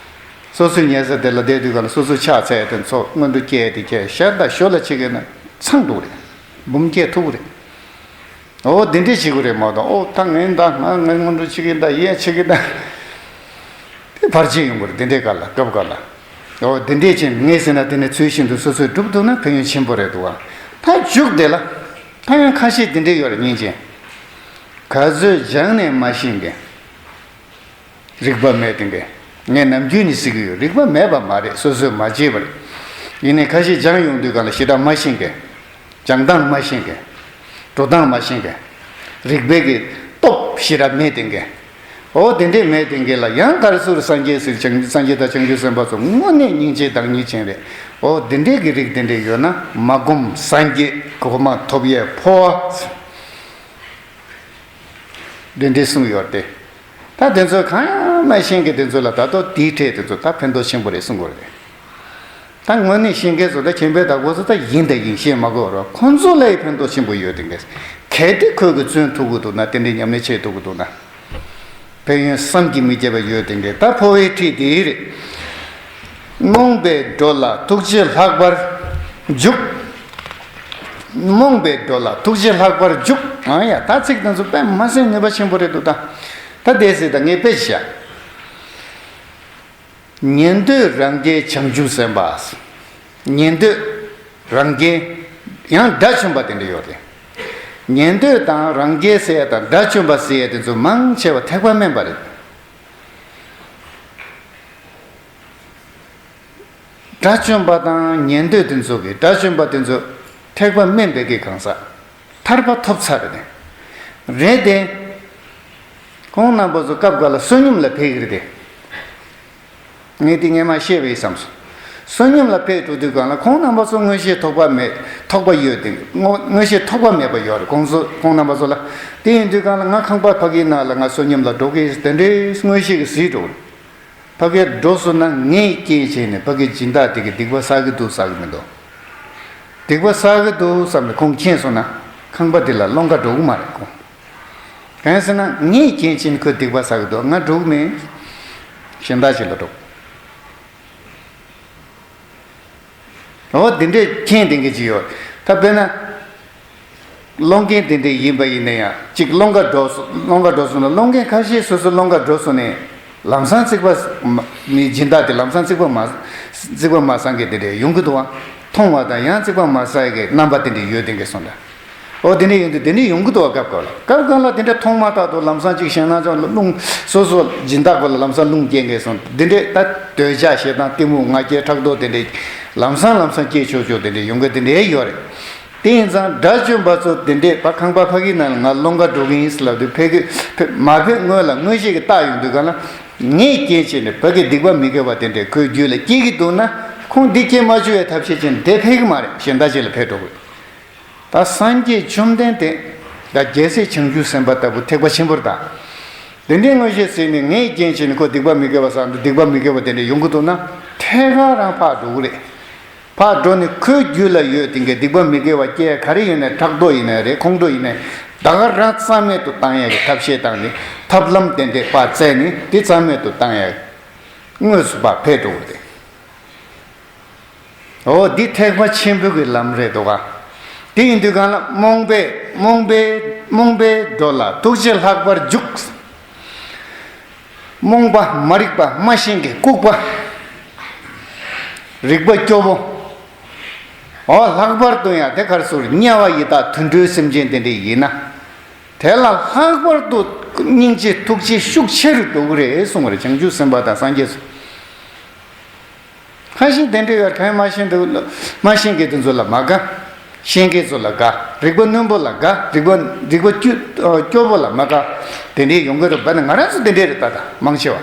སོ་སོའི་ཉལ་ས་དེ་ལ་བསྡད་དུས་ག་ལ་སོ་སོ་ཕྱག་འཚལ་དེ་ཚོ་སྔོན་འགྲོ་སྐྱེལ་དེ་ཁྱེད་ཤ་སྟག་ཞོར་ལ་བྱེད་གི་ན་ཚང་འགྲོ་གི་རེད། འབུམ་སྐྱེལ་ཐུབ་གི་རེད། ཨོ་འདི་འདྲས་བྱེད་དགོས་རེད་མ་གཏོགས། ཨོ་ད་ངས་ད་ང་ངས་སྔོན་འགྲོ་བྱེད་ཀྱི་ད་ཡས་བྱེད་ཀྱི་ད། དེ་བར་ཆད་ཡོང་གི་རེད། འདི་འདྲའི་སྐབས་ལ་སྐབས་འགའ་ལ། ཨོ་འདི་འདྲས་བྱས་ངས་ཟེར་ན་དེ་ནས་ཚུལ་བཞིན་དུ་སོ་སོས་སྒྲུབ་ཐུབ་ན་ཕན་ཡོན་ཆེན་པོ་རེད་འདུག་བ། ད་མཇུག་དེ་ལ་ད་ཡང་ཁ་ཤས་འདི་འདྲས་ཡོད་རེད། སྙིང་རྗེ། ག་ཚོད་སྦྱངས་ནས་མ་ཤེས་མཁན། རིག་པ་མེད་དེ་འདྲས། ངས་ནམ་རྒྱུན་ནས་ཟེར་གྱི་ཡོད། རིག་པ་མེད་པ་མ་རེད། སོ་སོས་མ་བྱས་པ་རེད། ཡིན་ནའི་ཁ་ཤས་སྦྱངས་ཡོང་དུས་གང་ལ་ཞེ་དྲག་མ་ཤེས་མཁན། སྦྱང་སྟངས་མ་ཤེས་མཁན། འགྲོ་སྟངས་མ་ཤེས་མཁན། རིག་པའི་གི་སྟོབས་ཞེ་དྲག་མེད་དེ་འདྲས། འོ་དེ་འདྲས་མེད་དེ་འདྲས་ལ་ཡང་ག་རེ་ཟེར་སངས་རྒྱས་ཟེར། སངས་རྒྱས་དང་བྱང་ཆུབ་སེམས་དཔའ་ཚོ་དངོས་གནས་སྙིང་རྗེ་བདག་ཉིད་ཅན་རེད། འོ་དེ་འདྲས་གི་རིགས་དེ་འདྲས་ཡོད་ན་མ་བསྒོམ་སངས་རྒྱས་གོ་མ་ཐོབ་ཡས་འཕོ་བ། དེ་འདྲས་གསུངས་ཡོད་དེ། ད་དེ་ཚོ་གང་ཡང་མ་ཤེས་མཁན་དེ་ཚོ་ལ་ད་དུང་དེའི་གྲས་དེ་ཚོ་ད་ཕན་ཐོགས་ཆེན་པོ་རེད་གསུང་གི་རེད། ད་དངོས་གནས་ཤེས་མཁན་ཚོ་ད་མཁྱེན་པའི་བདག་པོ་ཚོ་ད་ཡིན་ད་ཡིན་ཤེས་མ་དགོས་རོགས། ཁོང་ཚོ་ལ་ཡི་ཕན་ཐོགས་ཆེན་པོ་ཡོད་དེ་འདྲས། གལ་ཏེ་ཁོས་གི་བརྩོན་ཐུབ་གི་འདུག་ན། དེ་འདྲའི་ཉམས་ལེན་བྱེད་ཐུབ་གི་འདུག་ན། ཕན་ཡོན་བསམ་གྱིས་མི་ཁྱབ་པ་ཡོད་དེ་འདྲས། ད་འཕོ་བའི་ཁྲིད་དེ་རེད། རྨོངས་པའི་འགྲོ་ལ་ཐུགས་རྗེ་ལྷག་པར་འཇུག་རྨོངས་པའི་འགྲོ་ལ་ཐུགས་རྗེ་ལྷག་པར་འཇུག་ཨང་ཡ། ད་ཚིག་དེ་ཚོ་དཔེ་མ་སྲིད་ནུས་པ་ཆེན་པོ་རེད་འདུག་ད་ད་དེ་ཟེར་ད་ངས་དཔེ་བཞག་ཉན་ཐོས་རང་རྒྱལ་བྱང་ཆུབ་སེམས་དཔའ། ཉན་ཐོས་རང་རྒྱལ་ཡང་དགྲ་བཅོམ་པ་དེ་འདྲ་ཡོད་རེད། ཉན་ཐོས་དང་རང་རྒྱལ་ཟེར་ཡ་དང་དགྲ་བཅོམ་པ་ཟེར་ཡ་དེ་ཚོ་མང་ཆེ་བ་ཐེག་པ་དམན་པ་རེད། དགྲ་བཅོམ་པ་དང་ཉན་ཐོས་དེ་ཚོ་གིས། དགྲ་བཅོམ་པ་དེ་ཚོ་ཐེག་པ་དམན་པའི་གི་གང་ཟག་ཐར་པ་ཐོབ་ཚར་རེད། རེད་དེ། ཁོང་རྣམ་པ་ཚོ་སྐབས་འགའ་ལ་བསོད་སྙོམས་ལ་ཕེབས་ཀྱི་རེད་དེ། ངས་དེ་སྔས་མ་བཤད་པ་ཡིན་བསམ་སོང་། བསོད་སྙོམས་ལ་ཕེབས་འགྲོ་དུས་སྒང་ལ་ཁོང་རྣམ་པ་ཚོ་མངོན་ཤེས་ཐོགས་པ་མེད། ཐོགས་པ་ཡོད་དེ། མངོན་མངོན་ཤེས་ཐོགས་པ་མེད་པ་ཡོད་རེད། ཁོང་ཚོ་ཁོང་རྣམ་པ་ཚོ་ལ། དེ་ཡིན་དུས་སྒང་ལ་ང་ཁང་པ་ཕ་གིའི་ནང་ལ་ང་བསོད་སྙོམས་ལ་འགྲོ་གི་དེ་འདྲའི་མངོན་ཤེས་ཀྱིས་གཟིགས་འགྲོ་གི་རེད། ཕ་གིར་འགྲོ་སོང་ན་ངས་རྐྱེན་བྱས་ནས་ཕ་གིའི་སྦྱིན་བདག་དེ་གིས་སྡིག་པ་བསགས་ཀྱི་འདུག་བསགས་ཀྱི་མི་འདུག་སྡིག་པ་བསགས་ཀྱི་འདུག་བསམ་ནས་ཁོང་མཁྱེན་སོང་ན་ཁང་པ་དེ་ལ་སློང་ག་འགྲོ་གི་མ་རེད་ཁོང་། གང་ཡིན་ཟེར་ན་ངས་རྐྱེན་བྱས་ནས་ཁོས་སྡིག་པ་བསགས་ཀྱི་འདུག་ང་འགྲོ་གི་མིན། གཞན་དག་ཅིག་ལ་འགྲོ། འོ་དེ་འདྲས་མཁྱེན་བསྡད་མཁན་ཅིག་ཡོད། ད་དཔེར་ན། སློང་མཁན་དེ་འདྲས་ཡིན་པ་ཡིན་ན་ཡང་གཅིག་སློང་ག་འགྲོ་སོང་། སློང་ག་འགྲོ་སོང་ན་སློང་མཁན་ཁ་ཤས་སོ་སོ་སློང་ག་འགྲོ་སོང་ནས་ལམ་སང་རྩིག་པ་མ། མི་སྦྱིན་བདག་དེ་ལམ་སང་རྩིག་པ་མ། རྩིག་པ་མ་བསགས་མཁན་དེ་འདྲས་ཡོང་གི་འདུག་བ། མཐོང་བ་དང་ཡང་རྩིག་པ་མ་བསགས་མཁན་རྣམ་པ་དེ་འདྲས་ཡོད་བསྡད་མཁན་སོང་ད། འོ་དེ་འདྲས་ཡོང་དུས་དེ་འདྲས་ཡོང་གི་འདུག་བ། སྐབས་སྐབས་ལ་སྐབས་སྐབས་ལ་དེ་འདྲས་མཐོང་མ་ཐག་ཏུ་ལམ་སང་གཅིག་ཞེད་སྣང་ཅན་ལ་རླུང་སོ་སོ་སྦྱིན་བདག་པོ་ལ་ལམ་སང་རླུང་སྐྱེ་མཁན་སོང་། དེ་འདྲས་ད་འདོད་ཆགས་ཞེ་སྡང་གཏི་མུག་ང་རྒྱལ་ཕྲག་དོག་དེ་འདྲས་ལམ་སང་ལམ་སང་སྐྱེ་ཆོག་ཆོག་དེ་འདྲས་ཡོང་གི་དེ་འདྲས་ཡོད་རེད། དེ་ཡིན་ཙང་དགྲ་བཅོམ་པ་ཚོ་དེ་འདྲས་ཕ་ཁང་པ་ཕ་གི་ནང་ལ་ང་སློང་ག་འགྲོ་གི་ཡིན་ཟེར་ལབ་དུས་ཕ་གི་ཕ་མ་ཕེབས་སྔོན་ལ་མངོན་ཤེས་ཀྱིས་བལྟ་ཡོང་དུས་གང་ལ་ངས་རྐྱེན་བྱས་ནས་ཕ་གི་སྡིག་པ་མི་དགེ་བ་དེ་འདྲས་ཁོའི་རྒྱུད་ལ་སྐྱེ་གི་འདུག་ན་ཁོང་འདི་སྐྱེ་མ་བཅུག་པའི་ཐབས་ཤེས་བྱས་ནས་དེ་ཕེབས་གི་མ་རེད། གཞན་དག་ཅིག་ལ་ཕེབས་འགྲོ་གི་རེད། ད་སངས་རྒྱས་བཅོམ་ལྡན་འདས་ད་རྒྱལ་སྲས་བྱང་ཆུབ་སེམས་དཔའ་ལྟ་བུ་ཐེག་པ་ཆེན་པོར་ད་དེ་འདྲའི་མངོན་ཤེས་ཟིན་ནས་ངས་རྐྱེན་བྱས་ནས་ཁོ་སྡིག་པ་མི་དགེ་བ་བསགས་འདུག་སྡིག་པ་མི་དགེ་བ་དེ་འདྲ་ཡོང་གི་འདུག་ན་ཐད་ཀར་རང་ཕར་འགྲོ་གི་རེད། ཕར་འགྲོ་ནས་ཁོའི་རྒྱུད་ལ་ཡོད་དེ་འགའི་སྡིག་པ་མི་དགེ་བ་སྐྱེ་ག་རེ་ཡོད་ནའི་ཕྲག་དོག་ཡིན་ནའི་རེད། ཁོང་ཁྲོ་ཡིན་ནའི་ད་ག་རང་རྩ་མེད་དུ་བཏང་ཡ་གི་ཐབས་ཤེས་བཏང་ནས་ཐབས་ལམ་དེ་འདྲས་ཕར་བཙལ་ནས་དེ་རྩ་མེད་དུ་བཏང་ཡ་གི་དངོས་སུ་ཕར་ཕེབས་འགྲོ་གི་རེད། འོ་འདི་ཐེག་པ་ཆེན་པོའི་གི་ལམ་རེད་འདུག་ག་དེ་ཡིན་དུས་གང་ལ་རྨོངས་པས་རྨོངས་པས་རྨོངས་པས་འགྲོ་ལ་ཐུགས་རྗེ་ལྷག་པར་འཇུག་རྨོངས་པ་མ་རིག་པ་མ་ཤེས་མཁན་ལྐུགས་པ། རིག་པ་སྐྱོ་བོ། འོ་ལྷག་པར་དུ་ཡང་དེ་གར་སོར་དམྱལ་བ་ཡི་དྭགས་དུད་འགྲོའི་སེམས་ཅན་དེ་འདྲ་ཡིན་ན། དེ་ལ་ལྷག་པར་དུ་སྙིང་རྗེ་ཐུགས་རྗེ་ཤུགས་ཆེ་རུ་འགྲོ་གི་རེད་གསུངས་པ་རེད། བྱང་ཆུབ་སེམས་དཔའ་དང་སངས་རྒྱས་སོ། ཁ་ཤས་དེ་འདྲ་ཡོད་གང་མ་ཤེས་འདུག་མ་ཤེས་མཁན་དེ་ཚོ་ལ་མ་དགའ། ཤེས་མཁན་ཚོ་ལ་དགའ། རིག་པ་རྣོན་པོ་ལ་དགའ། རིག་པ་རིག་པ་སྐྱོ་སྐྱོ་པོ་ལ་མ་དགའ། དེ་འདྲའི་ཡོང་གི་རེད་པ། ན་ང་རང་ཚོ་དེ་འདྲའི་རེད་ད། ད་མང་ཆེ་བ།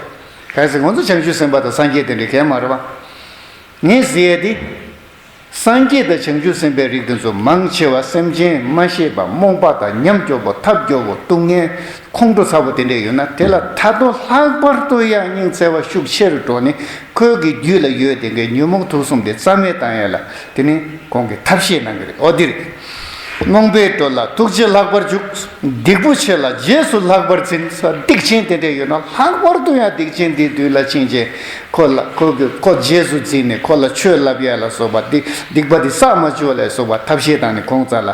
གལ་སྲིད་ང་ཚོ་བྱང་ཆུབ་སེམས་དཔའ་དང་སངས་རྒྱས་དེ་འདྲའི་གང་མ་རེད་པ། ངས་ཟེར་ཡས་དེ། སངས་རྒྱས་དང་བྱང་ཆུབ་སེམས་དཔའི་རིགས་དེ་ཚོ་མང་ཆེ་བ་སེམས་ཅན་མ་ཤེས་པ་རྨོངས་པ་དང་ཉམས་སྐྱོ་པོ་ཐབས་སྐྱོ་པོ་སྡུག་བསྔལ་ཁོང་ཁྲོ་ཚ་པོ་དེ་འདྲས་ཡོད་ན་དེ་ལ་ད་དུང་ལྷག་པར་དུ་ཡང་སྙིང་བརྩེ་བ་ཤུགས་ཆེ་རུ་འགྲོ་ནས་ཁོའི་གི་རྒྱུད་ལ་ཡོད་དེ་འགའི་ཉོན་མོངས་དུག་གསུམ་དེ་རྩ་མེད་བཏང་ཡ་ལ་དེ་ནི་ཁོང་གིས་ཐབས་ཤེས་གནང་གི་རེད། འོ་འདི་རེད། རྨོངས་པས་གྲོལ་ལ་ཐུགས་རྗེ་ལྷག་པར་འཇུག་སྡིག་པོ་ཆེ་ལ་རྗེས་སུ་ལྷག་པར་འཛིན། སྡིག་ཆེན་དེ་འདྲས་ཡོད་ན་ལྷག་པར་དུ་ཡང་སྡིག་ཆེན་དེའི་དུས་ལ་ཕྱིན་ཆད་ཁོ་ལ་ཁོ་གི་ཁོ་རྗེས་སུ་འཛིན་ནས་ཁོ་ལ་ཆོས་བསླབ་ཡ་ལ་སོགས་པ་སྡིག་སྡིག་པ་དེ་བསགས་མ་བཅུག་ལ་སོགས་པ་ཐབས་ཤེས་བཏང་ནས་ཁོང་རྩ་ལ་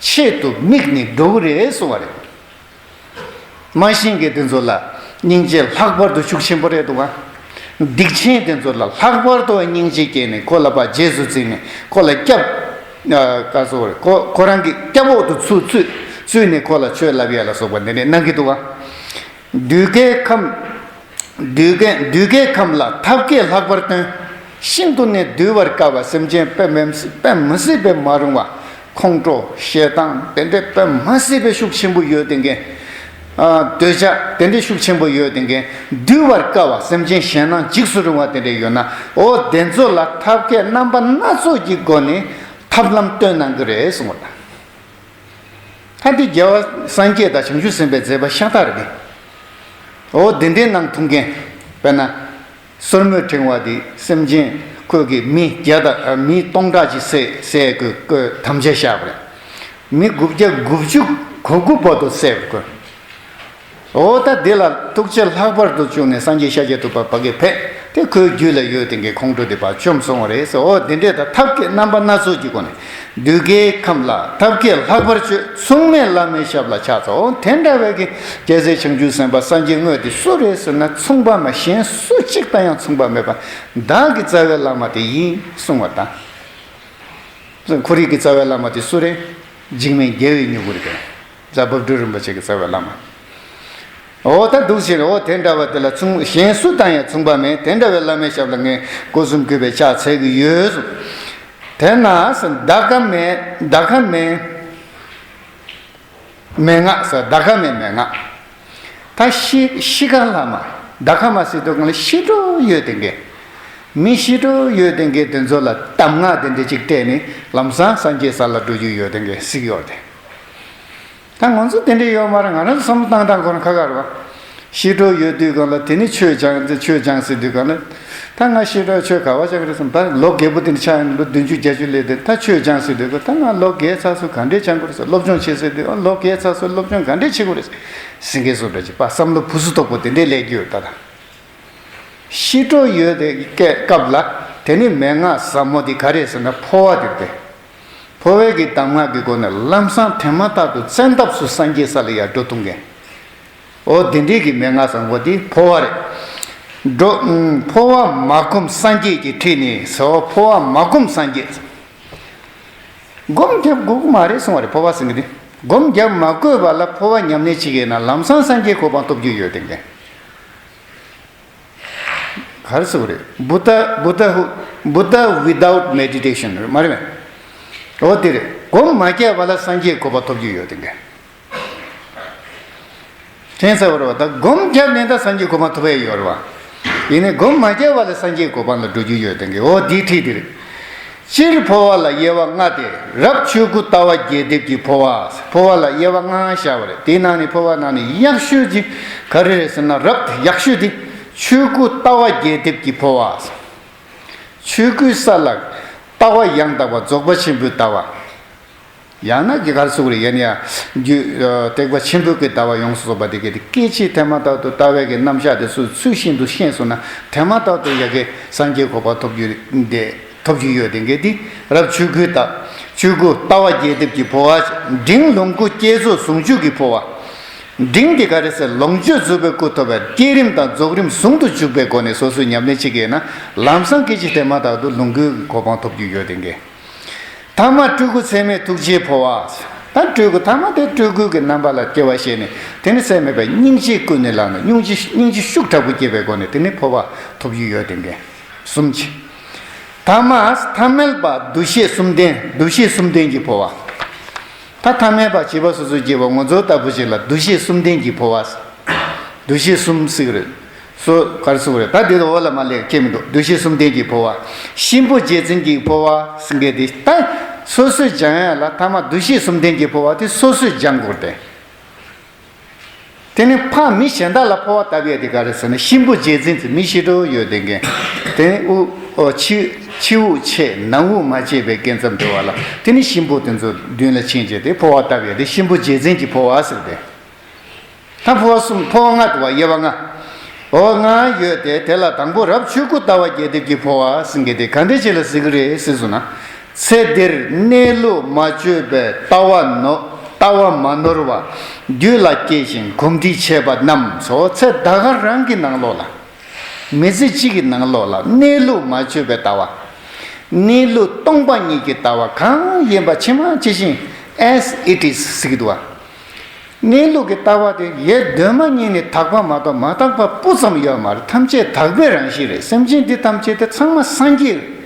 ཆེད་དུ་དམིགས་ནས་འགྲོ་གི་རེད་གསུང་བ་རེད། མ་ཤེས་མཁན་དེ་ཚོ་ལ་སྙིང་རྗེ་ལྷག་པར་དུ་ཤུགས་ཆེན་པོ་རེད་འདུག་ག་སྡིག་ཆེན་དེ་ཚོ་ལ་ལྷག་པར་དུ་སྙིང་རྗེ་སྐྱེས་ནས་ཁོ་ལ་ཕར་རྗེས་སུ་འཛིན་ནས་ཁོ་ལ་སྐྱབས། ཨ་ག་ཟེར་དགོས་རེད། ཁོ་ཁོ་རང་གི་སྐྱབས་འོག་ཏུ་ཚུད་ཚུད་ཚུད་ནས་ཁོ་ལ་ཆོས་བསླབ་ཡ་ལ་སོགས་པ་འདི་འདྲས་གནང་གི་འདུག་ག་འདུལ་དཀའི་ཁམས། འདུལ་དཀའི་འདུལ་དཀའི་ཁམས་ལ་ཐབས་མཁས་ལྷག་པར་སྟོན། ཤིན་ཏུ་ནས་འདུལ་བར་དཀའ་བ་སེམས་ཅན་དཔེ་མི་དཔེ་མི་སྲིད་པའི་མ་རུངས་པ། ཁོང་ཁྲོ་ཞེ་སྡང་དེ་འདྲའི་དཔེ་མི་སྲིད་པའི་ཤུགས་ཆེན་པོ་ཡོད་དེ་འགའི། ཨ་འདོད་ཆགས་དེ་འདྲའི་ཤུགས་ཆེན་པོ་ཡོད་དེ་འགའི་འདུལ་བར་དཀའ་བ་སེམས་ཅན་ཞེད་སྣང་འཇིགས་སུ་རུང་བ་དེ་འདྲ་ཡོད་ན་འོ་དེ་ཚོ་ལ་ཐབས་མཁས་རྣམ་པ་སྣ་ཚོགས་ཀྱི་སྒོ་ནས་ཐབས་ལམ་སྟོན་གནང་གི་རེད་གསུངས་པ་དང་། ད་འདི་རྒྱལ་བ་སངས་རྒྱས་དང་བྱང་ཆུབ་སེམས་དཔའི་མཛད་པ་ཤ་སྟག་རེད། འོ་དེ་འདྲའི་ནང་ཐུག་མཁན། དཔེར་ན། སོར་མོས་ཕྲེང་བ་འདི་སེམས་ཅན་ཁོས་ཀྱི་མི་བརྒྱ་དང་མི་སྟོང་ཕྲག་ཅིག་བསད་བསད་དགོས་དགོས་དམ་བཅའ་བཞག་པ་རེད། མི་དགུ་བརྒྱ་དགུ་བཅུ་གོ་དགུ་བར་དུ་བསད་དགོས། འོ་ད་འདི་ལ་ཐུགས་རྗེ་ལྷག་པར་དུ་བྱུང་ནས་སངས་རྒྱས་ཤཱཀྱ་ཐུབ་པ་ཕ་གིར་ཕེབས་ཏེ་ཁོའི་རྒྱུད་ལ་ཡོད་དེ་འགའི་ཁོང་ཁྲོ་དེ་ཕར་བཅོམ་སོང་བ་རེད་ཟེར། འོ་དེ་འདྲས་ད་ཐབས་མཁས་རྣམ་པ་སྣ་ཚོགས་ཀྱི་སྒོ་ནས་འདུལ་དཀའི་ཁམས་ལ་ཐབས་མཁས་ལྷག་པར་སྤྱོད། མཚུངས་མེད་བླ་མའི་ཞབས་ལ་ཕྱག་འཚལ། འོ་དེ་འདྲ་བའི་གི་རྒྱལ་སྲས་བྱང་ཆུབ་སེམས་དཔའ་སངས་རྒྱས་དངོས་དེ་སུ་རེད་ཟེར་ན་མཚུངས་པ་མ་གཞན་སུ་གཅིག་དང་ཡང་མཚུངས་པ་མེད་པ་བདག་གི་རྩ་བའི་བླ་མ་དེ་ཡིན་གསུང་བ་དང་། ཁོ་རང་གི་རྩ་བའི་བླ་མ་དེ་སུ་རེད། འཇིགས་མེད་རྒྱལ་བའི་མྱུ་གུ་རེད་པས། རྫ་དབབ་སྒྲུབ་རིན་པོ་ཆེ་གི་རྩ་བའི་བླ་མ། འོ་ད་འདུག་ཟེར། འོ་དེ་འདྲ་བ་དེ་ལ་མཚུངས། གཞན་སུ་དང་ཡང་མཚུངས་པ་མེད། དེ་འདྲ་བའི་བླ་མའི་ཞབས་ལ་ངས་སྒོ་གསུམ་གུས་པས་ཕྱག་འཚལ་གྱི་ཡོད་གསུངས། དེ་ན་ཟེར། འདའ་ཁ་མེད། འདའ་ཁ་མེད། མན་ངག་ཟེར། འདའ་ཁ་མེད་མན་ངག། ད་ཤི་ཤི་ཁ་ལྷག་མ། འདའ་ཁ་མ་ཟེར་དུས་གང་ལ་ཤི་འགྲོ་ཡོད་དེ་འགས། མི་ཤི་འགྲོ་ཡོད་དེ་འགས་དེ་ཚོ་ལ་གདམས་ངག་དེ་འདྲ་ཅིག་སྤྲད་ནས་ལམ་སང་སངས་རྒྱས་ས་ལ་འགྲོ་རྒྱུ་ཡོད་དེ་འགས་ཟེར་གྱི་ཡོད་དེ། ད་ང་ཚོ་དེ་འདྲ་ཡོད་མ་རེད། ང་རང་ཚོ་བསམ་བློ་བཏང་སྟངས་ཁོ་ན་ཁ་ཁ་རེད་བ། ཤི་འགྲོ་ཡོད་དུས་གང་ལ་དེ་ནི་ཆོས་སྦྱང་། ཆོས་སྦྱང་ཟེར་དུས་གང་ལ། ད་ང་ཤི་འགྲོ་ཆོས་ག་བ་སྦྱང་རེད་ཟེར། ད་ལོ་རྒས་པོ་དེ་འདྲ་ཆགས་ཡིན། ལོ་བདུན་ཅུ་བརྒྱད་ཅུ་སླེབས་ཏེ་ད་ཆོས་སྦྱང་ཟེར་དུས་གང་ད་ང་ལོ་རྒས་ཚར་སོང་། ག་འདྲས་སྦྱང་དགོས་རེད་ཟེར། སློབ་སྦྱོང་བྱེད་ཟེར་དུས་ཨ་ལོ་རྒས་ཚར་སོང་། སློབ་སྦྱོང་ག་འདྲས་བྱེད་དགོས་རེད་ཟེར་གྱི་བཟོ་འདྲ་ཅིག་པ། བསམ་བློ་བུ་སུ་དོག་པོ་དེ་འདྲས་སླེབས་ཀྱི་ཡོད་ད། ད་ཤི་འགྲོ་ཡོད་དེ་སྐབས་ལ་དེ་ནི་མན་ངག་ཟབ་མོ་དེ་ག་རེད་ཟེར་ན་འཕོ་བ་དེ་རེད། འཕོ་བའི་གི་གདམས་ངག་གི་སྒོ་ནས་ལམ་སང་དེ་མ་ཐག་ཏུ་བཙན་ཐབས་སུ་སངས་རྒྱས་ས་ལ་ཡར་འགྲོ་ཐུབ་མཁན། འོ་དེ་འདྲའི་གི་མན་ངག་བཟང་པོ་དེ་འཕོ་བ་རེད། འགྲོ། འཕོ་བ་མ་བསྒོམས་སངས་རྒྱས་ཀྱི་ཁྲིད་ནི་ཟེར། འོ་འཕོ་བ་མ་བསྒོམས་སངས་རྒྱས། སྒོམ་རྒྱབ་དགོས་ཀྱི་མ་རེད་གསུང་བ་རེད། འཕོ་བ་ཟེར་མཁན་དེ། སྒོམ་རྒྱབ་མ་དགོས་པ་ལ་འཕོ་བ་ཉམས་ལེན་བྱེད་ཀྱི་ཡོད་ན་ལམ་སང་སངས་རྒྱས་གོ་འཕང་ཐོབ་རྒྱུ་ཡོད་དེ་འགས། ག་རེ་ཟེར་དགོས་རེད། Buddha Buddha Buddha without meditation རེད་མ་རེད་པས། འོ་དེ་རེད། སྒོམ་མ་བརྒྱབ་པ་ལ་སངས་རྒྱས་གོ་འཕང་ཐོབ་རྒྱུ་ཡོད་དེ་འགས། དྲན་ཚར་བ་རེད་བ། ད་སྒོམ་བརྒྱབ་ནས་ད་སངས་རྒྱས་གོ་འཕང་ཐོབ་ཡས་ཡོད་རེད་བ། ཡིན་ནའི་སྒོམ་མ་བརྒྱབ་པ་ལ་སངས་རྒྱས་གོ་འཕང་ལ་འགྲོ་རྒྱུ་ཡོད་དེ་འགས། འོ་དེའི་ཁྲིད་དེ་རེད། སྤྱིར་འཕོ་བ་ལ་དབྱེ་བ་ལྔ་སྟེ། རབ་ཆོས་སྐུ་ལྟ་བ་རྒྱས་འདེབས་ཀྱི་འཕོ་བ། འཕོ་བ་ལ་དབྱེ་བ་ལྔ་བཞག་པ་རེད། དེའི་ནང་ནས་འཕོ་བ་ནང་ནས་ཡག་ཤོས་ཀྱི་ག་རེ་རེད་ཟེར་ན། རབ་ཡག་ཤོས་དེ་ཆོས་སྐུ་ལྟ་བ་རྒྱས་འདེབས་ཀྱི་འཕོ་བ། ཆོས་སྐུའི་ས་ལ་ལྟ་བ་ཡང་དག་པ་རྫོགས་པ་ཆེན་པོའི་ལྟ་བ། ཡང་ན་གི་ག་རེ་ཟེར་དགོས་རེད། ཡང་ན་ཡང་རྒྱུ་ཐེག་པ་ཆེན་པོའི་གི་ལྟ་བ་ཡོངས་སུ་རྫོགས་པ་དེ་གའི་དེ་སྐད་ཅིག་དེ་མ་ཐག་ཏུ་ལྟ་བའི་གི་རྣམ་གཞག་དེ་ཚོ་ཚུལ་བཞིན་དུ་ཤེས་སོང་ན་དེ་མ་ཐག་ཏུ་ཡ་གི་སངས་རྒྱས་གོ་འཕང་ཐོབ་རྒྱུ་དེ་ཐོབ་རྒྱུ་ཡོད་དེ་གའི་དེ། རབ་ཆོས་སྐུའི་ལྟ། ཆོས་སྐུ་ལྟ་བ་རྒྱས་འདེབས་ཀྱི་འཕོ་བ། འབྲིང་ལོངས་སྐུ་བསྐྱེད་རྫོགས་ཟུང་འཇུག་གི་འཕོ་བ། འབྲིང་དེ་ག་རེ་ཟེར། ལོངས་སྤྱོད་རྫོགས་པའི་སྐུ་ཐོབ་པའི་བསྐྱེད་རིམ་དང་རྫོགས་རིམ་ཟུང་དུ་འཇུག་པའི་སྒོ་ནས་སོ་སོས་ཉམས་ལེན་བྱེད་ཀྱི་ཡོད་ན་ལམ་སང་སྐད་ཅིག་དེ་མ་ཐག་ཏུ་ལོངས་སྐུའི་གོ་འཕང་ཐོབ་རྒྱུ་ཡོད་དེ་གའི། ཐ་མ་སྤྲུལ་སྐུ་ཚད་མེད་ཐུགས་རྗེའི་འཕོ་བ། ད་སྤྲུལ་སྐུ་ཐ་མ་དེ་སྤྲུལ་སྐུ་གི་རྣམ་པ་ལ་སྐྱེ་བ་བཞེས་ནས་དེ་ནི་ཚད་མེད་པའི་སྙིང་རྗེ་ཀུན་ནས་བསླངས་ནས་སྙིང་རྗེ་སྙིང་རྗེ་ཤུགས་དྲག་པོ་སྐྱེས་པའི་སྒོ་ནས་དེ་ནི་འཕོ་བ་ཐོབ་རྒྱུ་ཡོད་དེ་འགས། གསུམ་གྱི། ཐ་མ་ཐ་མལ་པ་འདུ་ཤེས་གསུམ་ལྡན། འདུ་ཤེས་གསུམ་ལྡན་གྱི་འཕོ་བ། ད་ཐ་མལ་པ་བྱིས་པ་སོ་སོ་སྐྱེས་པ་ང་ཚོ་ལྟ་བུ་ཞིག་ལ་འདུ་ཤེས་གསུམ་ལྡན་གྱི་འཕོ་བ། འདུ་ཤེས་གསུམ་ཟེར་གི་རེད། སོ་ག་རེ་ཟེར་གི་རེད། ད་འདི་ལ་འོ་ལ་མ་ལས་ཁྱད་མི་འདུག་འདུ་ཤེས་གསུམ་ལྡན་གྱི་འཕོ་བ། གཤིན་པོ་རྗེ་བཙུན་གྱི་འཕོ་བ་ཟེར་མཁན་དེ་ད་སོ་སོས་སྦྱང་ཡ་ལ་ཐ་མ་འདུ་ཤེས་གསུམ་ལྡན་གྱི་འཕོ་བ་དེ་སོ་སོས་སྦྱང་དགོས་ཏེ། དེ་ནི་ཕ་མི་གཞན་དག་ལ་འཕོ་བ་བཏབ་ཡ་དེ་ག་རེ་ཟེར་ན་གཤིན་པོ་རྗེ་བཙུན་ཟེར་མི་ཤི་འགྲོ་ཡོད་དེ་འགས། དེ་ནི་དབུགས་ཨོ་ཕྱི་ཕྱི་དབུགས་ཆད་ནང་དབུགས་མ་ཆད་པའི་སྐབས་ཙམ་འགྲོ་བ་ལ་དེ་ནི་གཤིན་པོ་དེ་ཚོ་མདུན་ལ་ཕྱིན་བྱས་ཏེ་འཕོ་བ་བཏབ་ཡ་དེ་གཤིན་པོ་རྗེ་བཙུན་གྱི་འཕོ་བ་ཟེར་ཏེ། ད་འཕོ་བ་གསུམ་འཕོ་བ་ལྔ་འདུག་བ། དབྱེ་བ་ལྔ། འོ་ལྔ་ཡོད་དེ་དེ་ལ་དང་པོ་རབ་ཆོས་སྐུ་ལྟ་བ་རྒྱས་འདེབས་ཀྱི་འཕོ་བ་ཟེར་མཁན་དེ་ག་འདྲ་ཅིག་ལ་ཟེར་གི་རེད་ཟེར་སོང་ན། ཚེ་འདིར་གནས་ལུགས་མ་བཅོས་པའི་ལྟ་བ་ནོ། ལྟ་བ་མ་ནོར་བ་རྒྱུད་ལ་སྐྱེས་ཤིང་གོམས་འདྲིས་ཆེ་བ་རྣམས་སོ། ཚེ་ད་ག་རང་གི་ནང་ལོགས་ལ། མི་ཚེ་གཅིག་གི་ནང་ལོགས་ལ་གནས་ལུགས་མ་བཅོས་པའི་ལྟ་བ། གནས་ལུགས་སྟོང་པ་ཉིད་ཀྱི་ལྟ་བ་གང་ཡིན་པ་ཇི་མ་ཇི་བཞིན་as it is ཟེར་གྱི་འདུག་བ། གནས་ལུགས་ཀྱི་ལྟ་བ་དེ་ཡེ་གདོད་མ་ཉིད་ནས་དག་པ་མ་གཏོགས་མ་དག་པ་སྤུ་ཙམ་ཡོད་མ་རེད། ཐམས་ཅད་དག་པའི་རང་བཞིན་རེད། སེམས་ཅན་འདི་ཐམས་ཅད་དེ་ཚང་མ་སངས་རྒྱས་རེད།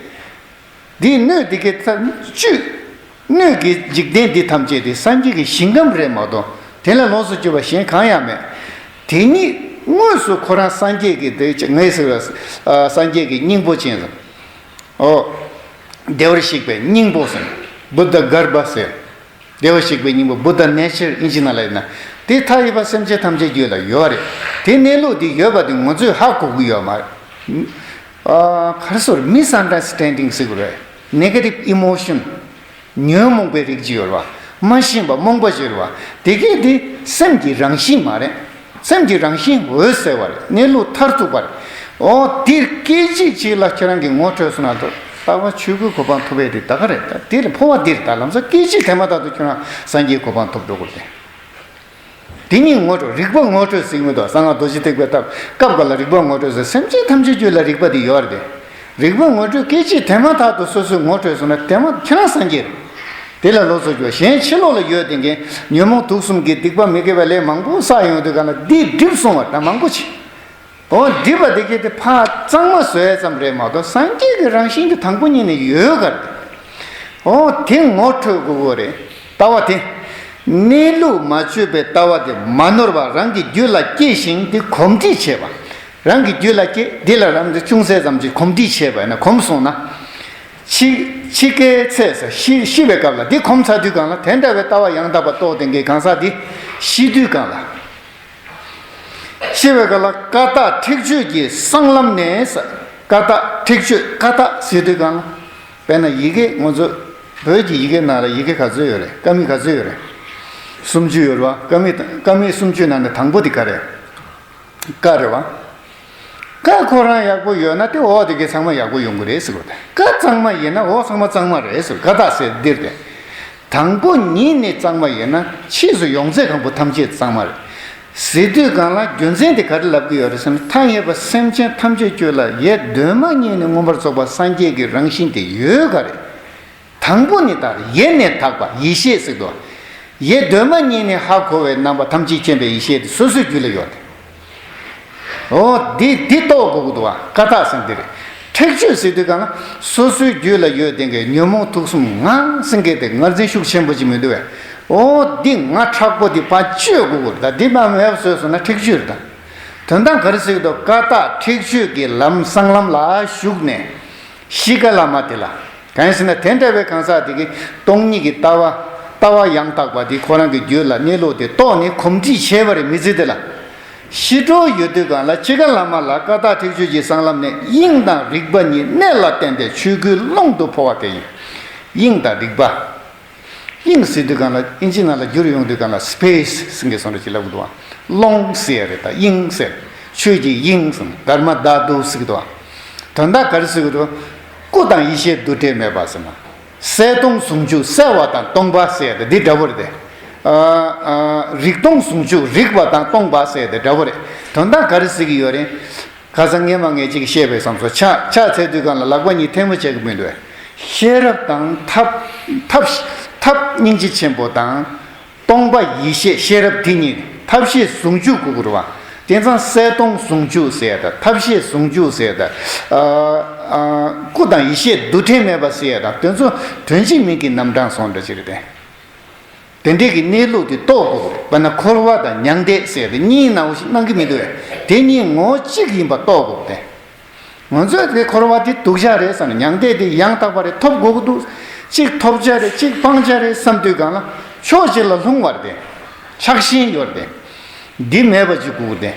འདིའི་སྣོད་འདི་གའི་བཅུད། སྣོད་ཀྱི་འཇིག་རྟེན་འདི་ཐམས་ཅད་དེ་སངས་རྒྱས་ཀྱི་ཞིང་ཁམས་རེད་མ་གཏོགས་དེ་ལས་ལོགས་སུ་གྱུར་པ་གཞན་གང་ཡང་མེད། དེ་ཉིད་དངོས་སུ་ཁོ་རང་སངས་རྒྱས་ཀྱི་དེ་ངས་ཟེར་བ་སངས་རྒྱས་ཀྱི་སྙིང་པོ་ཅན་ཟེར། ཨོ། བདེ་བར་གཤེགས་པའི་སྙིང་པོ་ཟེར། བུདྡྷ་གརྦྷ་ཟེར། བདེ་བར་གཤེགས་པའི་སྙིང་པོ་བུདྡྷ་ནེ་ཅར་ཨིན་ཇི་ནང་ལ་ཡིན་ན། དེ་མཐའ་ཡས་པ་སེམས་ཅན་ཐམས་ཅད་རྒྱུད་ལ་ཡོད་རེད། དེ་གནས་ལུགས་འདི་ཡོད་པ་དེ་ང་ཚོས་ཧ་གོ་གི་ཡོད་མ་རེད། ཨ། ག་རེ་ཟེར། མི་སན་ཌར་སི་ཊེན་ཌིང་ཟེར་དགོས་རེད། ནེ་གེ་ཊིབ་ཨི་མོ་ཤན། ཉོན་མོངས་པའི་རིགས་ཅིག་ཡོད་རེད་བ། མ་ཤེས་པ་རྨོངས་པ་ཅིག་ཡོད་རེད་བ། དེ་གས་དེ་སེམས་ཀྱི་རང་བཞིན་མ་རེད། སེམས་ཀྱི་རང་བཞིན་འོད་གསལ་བ་རེད། གནས་ལུགས་མཐར་ཐུག་པ་རེད། འོ་དེར་སྐད་ཅིག་གཅིག་ལ་ཁྱེད་རང་གིས་ངོ་འཕྲོད་སོང་ན་ལྟ་བ་ཆོས་སྐུའི་གོ་འཕང་ཐོབ་པའི་དེ་ད་ག་རེད། ད་དེ་ལ་འཕོ་བ་འདིར་ད་ལམ་སང་སྐད་ཅིག་དེ་མ་ཐག་ཏུ་ཁྱོད་རང་སངས་རྒྱས་གོ་འཕང་ཐོབ་འགྲོ་དགོས་ཏེ། དེ་ཉིད་ངོ་འཕྲོད། རིག་པ་ངོ་འཕྲོད་ཟེར་གྱི་མི་འདུག་གསང་སྔགས་རྡོ་རྗེ་ཐེག་པའི་ཐབས་སྐབས་འགའ་ལ་རིག་པ་ངོ་འཕྲོད་ཟེར། སེམས་ཅན་ཐམས་ཅད་རྒྱུད་ལ་རིག་པ་དེ་ཡོད་རེད་དེ། རིག་པ་ངོ་འཕྲོད་སྐད་ཅིག་དེ་མ་ཐག་ཏུ་སོ་སོས་ངོ་འཕྲོད་སོང་ན་དེ་མ་ཁྱེད་རང་སངས་རྒྱས་རེད། དེ་ལ་སློབ་གསོ་རྒྱོབ། གཞན་ཕྱི་ལོགས་ལ་ཡོད་དེ་གའི་ཉོན་མོངས་དུག་གསུམ་གྱི་སྡིག་པ་མི་དགེ་བ་ལས་མང་པོ་བསགས་ཡོང་དུས་གང་ལ་འདི་སྒྲིབ་སོང་བ་ད་མང་པོ་ཆེ། འོ་སྒྲིབ་པ་དེ་གའི་དེ་ཕར་གཙང་མ་བཟོ་ཡ་ཙམ་རེད་མ་གཏོགས་སངས་རྒྱས་ཀྱི་རང་བཞིན་གྱི་དང་པོ་ཉིད་ནས་ཡོད་ག་རེད། འོ་དེ་ངོ་འཕྲོད་དགོས་གོ་རེད། ལྟ་བ་དེ། གནས་ལུགས་མ་བཅོས་པའི་ལྟ་བ་དེ་མ་ནོར་བ་རང་གི་རྒྱུད་ལ་སྐྱེས་ཤིང་དེ་གོམས་འདྲིས་བྱས་པ། རང་གི་རྒྱུད་ལ་སྐྱེས་འདི་ལ་རང་གི་ཅུང་ཟད་ཙམ་གྱིས་གོམས་འདྲིས་བྱས་པ་ཡིན་ན་གོམས་སོང་ན། འཆི་འཆི་ཁའི་ཚེ་ས་ཤི་ཤི་བའི་སྐབས་ལ་འདི་གོམས་ཚར་དུས་གང་ལ་དེ་འདྲ་བའི་ལྟ་བ་ཡང་དག་པ་རྟོགས་ལྡན་གྱི་གང་ཟག་འདི་ཤི་དུས་གང་ལ། ཤི་བའི་སྐབས་ལ་ཀ་དག་ཁྲེགས་ཆོད་ཀྱི་གསང་ལམ་ནས་ས། ཀ་དག་ཁྲེགས་ཆོད་ཀ་དག་ཟེར་དུས་གང་ལ། དཔེར་ན་ཡི་གེ་ང་ཚོ་བོད་ཀྱི་ཡི་གེ་ནང་ལ་ཡི་གེ་ག་ཚོད་ཡོད་རེད། ཀ་མད་ག་ཚོད་ཡོད་རེད། སུམ་ཅུ་ཡོད་རེད་བ། ཀ་མད་ཀ་མད་སུམ་ཅུ་ནང་ནས་དང་པོ་དེ་ག་རེད། ཀ་རེད་བ། ཀ་ཁོ་རང་ཡག་པོ་ཡོད་ན་དེ་འོག་དེ་གའི་ཚང་མ་ཡག་པོ་ཡོང་གི་རེད་ཟེར་བ་དང་། ཀ་གཙང་མ་ཡིན་ན་འོག་ཚང་མ་གཙང་མ་རེད་ཟེར། ཀ་དག་ཟེར་འདིར་དེ། དང་པོ་ཉིད་ནས་གཙང་མ་ཡིན་ན་ཕྱིས་སུ་ཡོང་ཚད་གང་པོ་ཐམས་ཅད་གཙང་མ་རེད། ཟེར་དུས་གང་ལ་རྒྱུ་མཚན་དེ་ག་རེ་ལབ་ཀྱི་ཡོད་རེད་ཟེར་ན། ཐ་སྙད་པ་སེམས་ཅན་ཐམས་ཅད་ཁྱོད་ལ་ཡེ་གདོད་མ་ཉིད་ནས་མངོན་པར་རྫོགས་པ་སངས་རྒྱས་ཀྱི་རང་བཞིན་དེ་ཡོད་ག་རེད། དང་པོ་ནི་དག་ཡེ་ནས་དག་པ་ཡེ་ཤེས་ཟེར་དོ། ཡེ་གདོད་མ་ཉིད་ནས་ཧ་གོ་བའི་རྣམ་པ་ཐམས་ཅད་མཁྱེན་པའི་ཡེ་ཤེས་དེ་སོ་སོའི་རྒྱུད་ལ་ཡོད་དེ། འོ་འདི་འདི་རྟོགས་དགོས་ཀྱི་འདུག་བ། ཀ་དག་ཟེར་འདི་རེད། ཁྲེགས་ཆོད་ཟེར་དུས་གང་ལ་སོ་སོའི་རྒྱུད་ལ་ཡོད་དེ་གའི་ཉོན་མོངས་དུག་གསུམ་ངང་སེང་གེ་དེ་ངར་འཛིན་ཤུགས་ཆེན་པོ་ཅིག་མི་འདུག་བས། འོ་འདི་ང་མཁྲེགས་པོ་འདི་ཕར་གཅོད་དགོས་ཀྱི་རེད། ད་འདི་མ་མེད་པ་བཟོས་སོང་ན་ཁྲེགས་ཆོད་རེད་ད། དོན་དག་ག་རེ་ཟེར་གྱི་འདུག་ཀ་དག་ཁྲེགས་ཆོད་ཀྱི་ལམ་གསང་ལམ་ལ་ཞུགས་ནས་གཤིས་ཀ་ལ་མ་དེ་ལ། གང་ཡིན་ཟེར་ན་དེ་འདྲ་བའི་གང་ཟག་དེ་གིས་སྟོང་ཉིད་ཀྱི་ལྟ་བ། ལྟ་བ་ཡང་དག་པ་དེ་ཁོ་རང་གི་རྒྱུད་ལ་གནས་ལུགས་དེ་རྟོགས་ནས་གོམས་འདྲིས་བྱས་པ་རེད་མི་ཚེ་འདི་ལ། ཤི་འགྲོ་ཡོད་དུས་གང་ལ་འཆི་ཁ་ལ་མ་ལ་ཀ་དག་ཁྲེགས་ཆོད་ཀྱི་གསང་ལམ་ནས་དབྱིངས་དང་རིག་པ་གཉིས་གནད་ལ་བརྟེན་ཏེ་ཆོས་སྐུའི་ཀློང་དུ་འཕོ་བ་དེ་ཡིན། དབྱིངས་དང་རིག་པ། དབྱིངས་ཟེར་དུས་གང་ལ་ཨིན་ཇི་ནང་ལ་བསྒྱུར་ཡོང་དུས་གང་ལ་སི་པེ་སི་ཟེར་གྱི་སོང་རེ་ཅིག་ལབ་གི་འདུག་བ། ཀློང་ཟེར་ཡ་རེད་ད། དབྱིངས་ཟེར། ཆོས་ཀྱི་དབྱིངས་ཟེར་དྷརྨ་དྷཱ་ཏུ་ཟེར་གྱི་འདུག་བ། དོན་དག་ག་རེ་ཟེར་གྱི་འདུག་སྐུ་དང་ཡེ་ཤེས་འདུ་འབྲལ་མེད་པ་ཟེར་ན། གསལ་སྟོང་ཟུང་འཇུག་གསལ་བ་དང་སྟོང་པ་ཟེར་ཡ་དེ་འདི་འདྲ་བོ་རེད་དེ། ཨ་ཨ་རིག་སྟོང་ཟུང་འཇུག་རིག་པ་དང་སྟོང་པ་ཟེར་ཡ་དེ་འདྲ་བོ་རེད། དོན་དག་ག་རེ་ཟེར་གྱི་ཡོད་རེད། ཁ་སང་ངས་མ་ངས་ཅིག་བཤད་པའི་བསམ་ཚོ་ཆ་ཆ་ཚད་དུས་གང་ལ་ལག་པ་གཉིས་ཐལ་མོ་བྱེད་ཀྱི་མི་འདུག་ཤེས་རབ་དང་ཐབས་ཐབས་ཐབས་སྙིང་རྗེ་ཆེན་པོ་དང་། སྟོང་པ་ཡེ་ཤེས་ཤེས་རབ་དེ་གཉིས་ཐབས་ཤེས་ཟུང་འཇུག་དགོས་ཀྱི་རེད་བ། དེ་ཙང་གསལ་སྟོང་ཟུང་འཇུག་ཟེར་ཡ་དང་ཐབས་ཤེས་ཟུང་འཇུག་ཟེར་ཡ་དང་། ཨ་ཨ་སྐུ་དང་ཡེ་ཤེས་འདུ་འབྲལ་མེད་པ་ཟེར་ཡ་དང་དེ་ཚོ་དོན་གཅིག་མིང་གི་རྣམ་གྲངས་སོང་འདྲ་ཅིག་རེད་དེ། དེ་འདྲས་ཀྱི་གནས་ལུགས་དེ་རྟོགས་དགོས་པ་ན་འཁོར་བ་དང་མྱང་འདས་ཟེར་ཏེ་གཉིས་སྣང་བ་ཞིག་སྣང་གི་མི་འདུག་བས། དེ་གཉིས་ངོ་བོ་གཅིག་ཡིན་པ་རྟོགས་དགོས་པ་སྟེ། ང་ཚོས་དེ་འཁོར་བ་དེ་སྡུག་ཅག་རེད་བསམ་ནས་མྱང་འདས་དེ་ཡང་དག་པ་རེད། ཐོབ་དགོས་ཀྱི་འདུག་གཅིག་ཐོབ་བྱ་རེད། གཅིག་སྤང་བྱ་རེད་བསམ་དུས་གང་ལ་ཕྱོགས་གཅིག་ལ་ལྷུང་བ་རེད་དེ། ཆགས་ཞེན་ཡོད་རེད་དེ། འདི་མེད་པ་ཅིག་དགོས་ཀྱི་དེ།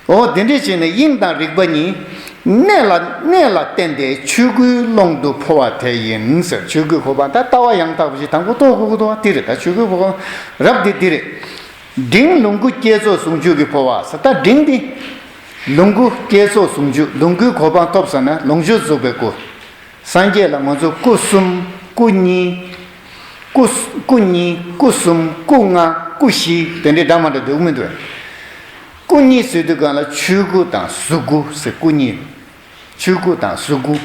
འོ་དེ་འདྲས་བྱས་ནས་དབྱིངས་དང་རིག་པ་གཉིས། གནད་ལ་གནད་ལ་བརྟེན་ཏེ་ཆོས་སྐུའི་ཀློང་དུ་འཕོ་བ་དེ་ཡིན་ཟེར། ཆོས་སྐུའི་འཕོ་བ་ད་ལྟ་བ་ཡང་དག་པ་ཞིག་དང་པོ་རྟོགས་དགོས་ཀྱི་འདུག་བ་དེ་རེད། ད་ཆོས་སྐུའི་འཕོ་བ་རབ་དེ་འདི་རེད། འབྲིང་ལོངས་སྐུ་བསྐྱེད་རྫོགས་ཟུང་འཇུག་གི་འཕོ་བ་ཟེར། ད་འབྲིང་འདི། ལོངས་སྐུ་བསྐྱེད་རྫོགས་ཟུང་འཇུག་ལོངས་སྐུའི་གོ་འཕང་ཐོབ་ཟེར་ན་ལོངས་སྤྱོད་རྫོགས་པའི་སྐུ། སངས་རྒྱས་ལ་ང་ཚོ་སྐུ་གསུམ། སྐུ་གཉིས། སྐུ་སྐུ་གཉིས། སྐུ་གསུམ། སྐུ་ལྔ། སྐུ་བཞི་དེ་འདྲའི་འདྲ་མ་འདྲ་འདུག་མི་འདུག་སྐུ་གཉིས་ཟེར་དུས་གང་ལ་ཆོས་སྐུ་དང་གཟུགས་སྐུ་ཟེར་སྐུ་གཉིས། ཆོས་སྐུ་དང་གཟུགས་སྐུ།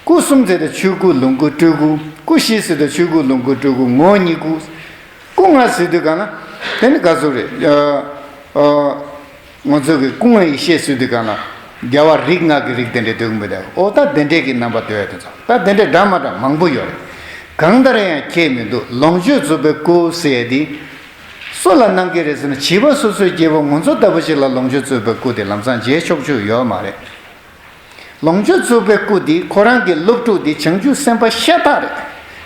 སྐུ་གསུམ་ཟེར་དུས་ཆོས་སྐུ་ལོངས་སྐུ་སྤྲུལ་སྐུ། སྐུ་བཞི་ཟེར་དུས་ཆོས་སྐུ་ལོངས་སྐུ་སྤྲུལ་སྐུ་ངོ་བོ་ཉིད་སྐུ། སྐུ་ལྔ་ཟེར་དུས་གང་ལ། དེ་ནི་ག་ཟུག་རེད། ཨ་ཨ་ང་ཚོ་གི་སྐུ་ལྔ་ཡེ་ཤེས་ཟེར་དུས་གང་ལ། རྒྱལ་བ་རིགས་ལྔ་གི་རིགས་དེ་འདྲའི་འདོད་མི་འདོད། འོ་ད་དེ་འདྲའི་གི་རྣམ་པ་འདོད་ཡ་དེ་ཚོ་ད་དེ་འདྲའི་འདྲ་མ་འདྲ་མང་པོ་ཡོད་རེད། གང་ལྟར་ཡང་ཁྱད་མི་འདུག་ལོངས་སྤྱོད་རྫོགས་པའི་སྐུ་ཟེར་ཡ་དེ། སུ་ལ་གནང་གི་རེད་ཟེར་ན་བྱིས་པ་སོ་སོའི་སྐྱེ་བོ་ང་ཚོ་ལྟ་བུ་ཞིག་ལ་ལོངས་སྤྱོད་རྫོགས་པའི་སྐུ་དེ་ལམ་སང་མཇལ་ཆོག་ཆོག་ཡོད་མ་རེད། ལོངས་སྤྱོད་རྫོགས་པའི་སྐུ་འདི་ཁོ་རང་གི་སློབ་ཕྲུག་འདི་བྱང་ཆུབ་སེམས་དཔའ་ཤ་སྟག་རེད།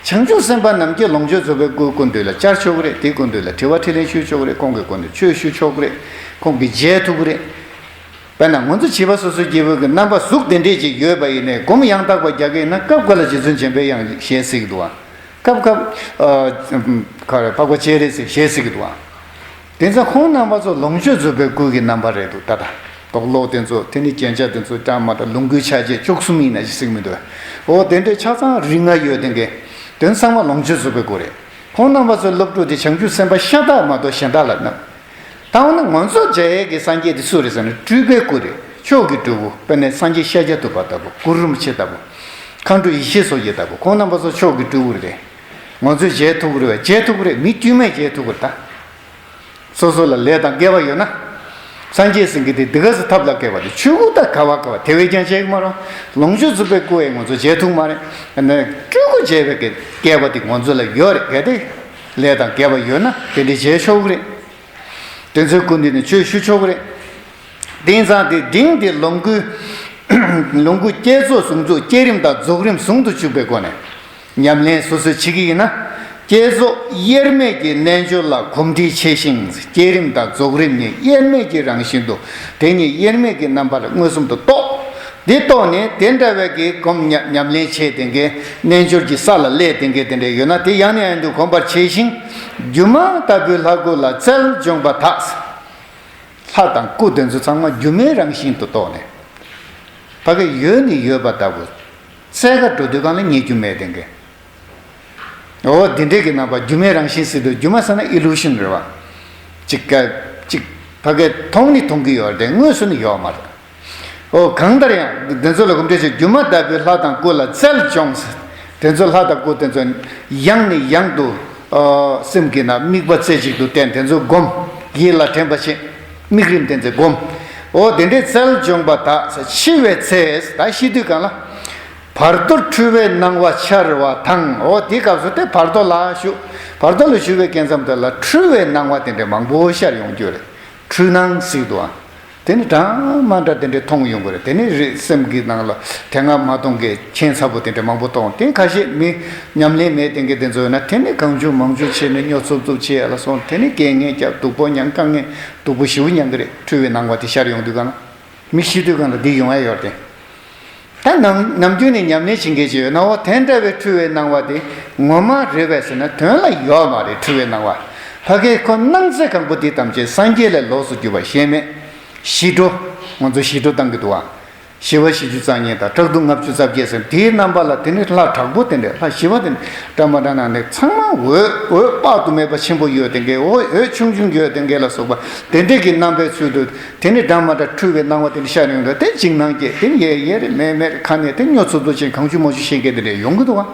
བྱང་ཆུབ་སེམས་དཔའ་རྣམས་ཀྱིས་ལོངས་སྤྱོད་རྫོགས་པའི་སྐུའི་སྐུ་མདུན་ལ་བཅར་ཆོག་གི་རེད། དེའི་སྐུ་མདུན་ལ་དྲི་བ་དྲིས་ལན་ཞུ་ཆོག་གི་རེད། ཁོང་གི་སྐུ་མདུན་ཆོས་ཞུ་ཆོག་གི་རེད། ཁོང་གིས་མཇལ་ཐུབ་ཀྱི་རེད། དཔེར་ན་ང་ཚོ་བྱིས་པ་སོ་སོའི་སྐྱེ་བོའི་གི་རྣམ་པ་གཟུགས་དེ་འདྲས་ཅིག་ཡོད་པ་ཡིན་ནའི་སྒོམ་ཡང་དག་པ་རྒྱག་གི་ཡིན་ན་སྐབས་འགའ་ལ་རྗེ་བཙུན་འཇམ་པའི་དབྱངས་ཞལ་གཟིགས་འདུག་ཨ། སྐབས་སྐབས་ཨ་ག་རེ་འཕགས་པ་སྤྱན་རས་གཟིགས་ཞལ་གཟིགས་འདུག་ཨ། དེ་ཚོ་ཁོང་རྣམ་པ་ཚོ་ལོངས་སྤྱོད་རྫོགས་པའི་སྐུ་གི་རྣམ་པ་རེད་འདུག་ད་ལྟ་དོགས་ལོག་དེ་ཚོ་དེ་ནི་རྒྱན་ཆ་དེ་ཚོ་ཀྱང་མ་གཏོགས་ལོངས་སྐུའི་ཆ་བྱད་བཅུ་གསུམ་ཡིན་ན་ཞིག་གཟིགས་མི་འདུག་འོ་དེ་འདྲའི་ཆ་ཚང་རིགས་ལྔ་ཡོད་དེ་འགའི་དོན་ཚང་མ་ལོངས་སྤྱོད་རྫོགས་པའི་སྐུ་རེད། ཁོང་རྣམ་པ་ཚོའི་སློབ་ཕྲུག་དེ་བྱང་ཆུབ་སེམས་དཔའ་ཤ་སྟག་མ་གཏོགས་གཞན་དག་ལ་རྣམས། ད་འོ་ན་ང་ཚོ་མཇལ་ཡས་ཀྱི་སངས་རྒྱས་དེ་སུ་རེད་ཟེར་ན་སྤྲུལ་པའི་སྐུ་རེད། མཆོག་གི་སྤྲུལ་སྐུ་དཔེར་ན་སངས་རྒྱས་ཤཱཀྱ་ཐུབ་པ་ལྟ་བུ་གུ་རུ་རིན་པོ་ཆེ་ལྟ་བུ། མཁའ་འགྲོ་ཡེ་ཤེས་མཚོ་རྒྱལ་ལྟ་བུ་ཁོང་རྣམ་པ་ཚོ་མཆོག་གི་སྤྲུལ་སྐུ་རེད། ང་ཚོས་བྱེད་ཐུབ་ཀྱི་རེད་བ། བྱེད་ཐུབ་ཀྱི་རེད། མི་དཀྱུས་མས་བྱེད་ཐུབ་ཀྱི་རེད་ད། སོ་སོ་ལ་ལས་དང་སྐལ་བ་ཡོད་ན། སངས་རྒྱས་ཟེར་མཁན་དེ་འདི་ག་ཙམ་ཐབས་ལ་མཁས་པ་དེ་ཆོས་སྐུ་ད་ག་བ་ག་བ་དེ་བས་ཀྱང་བྱེད་ཀྱི་མ་རེད། ལོངས་སྤྱོད་རྫོགས་པའི་སྐུ་ཡང་ང་ཚོས་བྱེད་ཐུབ་མ་རེད། ཨ་ནི་སྤྲུལ་སྐུ་བྱེད་པའི་སྐལ་བ་དེ་ང་ཚོ་ལ་ཡོད་རེད། གལ་ཏེ་ལས་དང་སྐལ་བ་ཡོད་ན་དེ་འདྲ་བྱེད་ཆོག་གི་རེད། དེ་ཚོའི་སྐུ་མདུན་ནས་ཆོས་ཞུ་ཆོག་གི་རེད། དེང་སང་དེ་འབྲིང་དེ་ལོངས་སྐུ། ལོངས་སྐུ་བསྐྱེད་རྫོགས་ཟུང་འཇུག་བསྐྱེད་རིམ་དང་རྫོགས་རིམ་ཟུང་དུ་འཇུག་པའི་སྒོ་ནས། ཉམས་ལེན་སོ་སོས་བྱེད་ཀྱི་ཡིན་ན། བསྐྱེད་རྫོགས་དབྱེར་མེད་ཀྱི་རྣལ་འབྱོར་ལ་གོམས་འདྲིས་ཆེ་ཞིང་། བསྐྱེད་རིམ་དང་རྫོགས་རིམ་གཉིས་དབྱེར་མེད་ཀྱི་རང་བཞིན་དུ། དེ་གཉིས་དབྱེར་མེད་ཀྱི་རྣམ་པར་མངོན་སུམ་དུ་རྟོགས། འདི་རྟོགས་ནས་དེ་འདྲ་བའི་གི་སྒོམ་ཉམས་ཉམས་ལེན་བྱས་དེ་འགའི་རྣལ་འབྱོར་གྱི་ས་ལ་སླེབས་དེ་འགའི་དེ་འདྲ་ཡོད་ན། དེ་ཡང་ནས་ཡང་དུ་གོམས་པར་བྱས་ཤིང་། སྒྱུ་མ་ལྟ་བུའི་ལྷ་སྐུ་ལ་རྩལ་སྦྱོང་བ་དག། ལྷ་དང་སྐུ་དེ་ཚོ་ཚང་མ་སྒྱུ་མའི་རང་བཞིན་དུ་རྟོགས་ནས། ཕ་གི་ཡོད་ནི་ཡོད་པ་ལྟ་བུ། འཚོལ་ག་འགྲོ་དུས་སྒང་ལ་རྙེད་རྒྱུ་མེད་དེ་འགའི། འོ་འདི་འདྲས་ཀྱི་རྣམ་པ། སྒྱུ་མའི་རང་བཞིན་ཟེར་དུས་སྒྱུ་མ་ཟེར་ན་ཨི་ལུ་ཤན་རེད་བ། ཅིག་ག་ཅིག་ཕ་གི་མཐོང་ནི་མཐོང་གི་ཡོད་རེད་དེ་དངོས་སུ་ནི་ཡོད་མ་རེད། འོ་གང་ལྟར་ཡང་དེ་ཚོ་ལ་གོམས་འདྲིས་ཆེ། སྒྱུ་མ་ལྟ་བུའི་ལྷ་དང་སྐུ་ལ་རྩལ་སྦྱོང་ཟེར། དེ་ཚོ་ལྷ་དང་སྐུ་དེ་ཚོ་ཡང་ནས་ཡང་དུ་ཨ་སེམས་ཀྱི་ནང་དམིགས་པ་རྩེ་གཅིག་ཏུ་བསྟན། དེ་ཚོ་སྒོམ། ཡིད་ལ་དྲན་པ་བྱེད། དམིགས་རིམ་དེ་ཚོ་སྒོམ། འོ་དེ་འདྲའི་རྩལ་སྦྱོང་བ་དག་ཟེར། འཆི་བའི་ཚེ་ད་ཤི་དུས་སྒང་ལ། བར་དོར་འཁྲུལ་བའི་སྣང་བ་འཆར་བ་དང་། འོ་དེའི་སྐབས་སུ་དེ་བར་དོ་ལ་ཞུགས། བར་དོ་ལ་ཞུགས་པའི་སྐབས་ཙམ་དེ་ལ་འཁྲུལ་བའི་སྣང་བ་དེ་འདྲ་མང་པོ་ཤར་ཡོང་རྒྱུ་རེད། འཁྲུལ་སྣང་ཟེར་གྱི་འདུག་ཨ། དེ་ནི་འདྲ་མ་འདྲ་དེ་འདྲ་མཐོང་ཡོང་གི་རེད། དེ་ནི་རེད་སེམས་ཀྱི་ནང་ལ་དེ་སྔ་མ་མཐོང་མཁན་ཁྱད་མཚར་པོ་དེ་འདྲ་མང་པོ་མཐོང་། དེ་ཁ་ཤས་མི་ཉམས་ལེན་མེད་དེ་འདྲ་དེ་ཚོ་ཡོད་ན། དེ་ནི་གང་བྱུང་མང་བྱུང་བྱས་ནས་སྨྱོ་འཚུབ་འཚུབ་བྱས་ལ་སོང་། དེ་ནི་རྐྱེན་ངན་རྒྱབ། སྡུག་པོ་མྱངས། དཀའ་ངལ་སྡུག་པོ་ཞེ་པོ་མྱངས་ཀྱི་རེད། འཁྲུལ་བའི་སྣང་བ་དེ་ཤར་ཡོང་དུས་སྒང་ལ། མི་ཤི་དུས་སྒང་ལ་འདི་ཡོང་ཡ་ཡོད་རེད། ད་ནམ་ནམ་རྒྱུན་ནས་ཉམས་ལེན་བྱེད་མཁན་ཅིག་ཡོད་ན། འོ་དེ་འདྲ་བའི་འཁྲུལ་བའི་སྣང་བ་དེ་ངོ་མ་རེད་པས་ཟེར་ན་དོན་ལ་ཡོད་མ་རེད། འཁྲུལ་བའི་སྣང་བ། ཕ་གིའི་ཁོ་སྣང་ཚད་གང་པོ་དེ་ཐམས་ཅད་སངས་རྒྱས་ལས་ལོགས་སུ་གྱུར་པ་གཞན་མེད། ཞི་ཁྲོ། ང་ཚོ་ཞི་ཁྲོ་བཏང་གི་འདུག་བ། ཞི་བ་བཞི་བཅུ་རྩ་གཉིས་དང་ཕྲག་དོག་ལྔ་བཅུ་རྩ་བརྒྱད་ཟེར། དེའི་རྣམ་པ་ལ་དེ་ནི་ལྷ་དྲག་པོ་དེ་འདྲས། ལྷ་ཞི་བ་དེ་འདྲས། འདྲ་མ་འདྲ་ནང་ནས་ཚང་མ་འོད་འོད་དཔག་ཏུ་མེད་པ་ཆེན་པོ་ཡོད་དེ་འགའི། འོ་འོད་ཆུང་ཆུང་ཡོད་དེ་འགའི་ལ་སོགས་པ་དེ་འདྲས་ཀྱི་རྣམ་པའི་ཚུལ་དུ། དེ་ནི་འདྲ་མ་འདྲ་འཁྲུལ་བའི་སྣང་བ་དེ་འདྲ་ཤར་ཡོང་དུས། དེ་འཇིགས་སྣང་སྐྱེ། དེ་ཡས་ཡས་རེད། མེད་མེད་རེད། ཁ་ནས་དེ་སྨྱོ་འཚུབ་འཚུབ་ཅན་གང་བྱུང་མང་བྱུང་བཤད་མཁན་དེ་འདྲས་ཡོང་གི་འདུག་བ།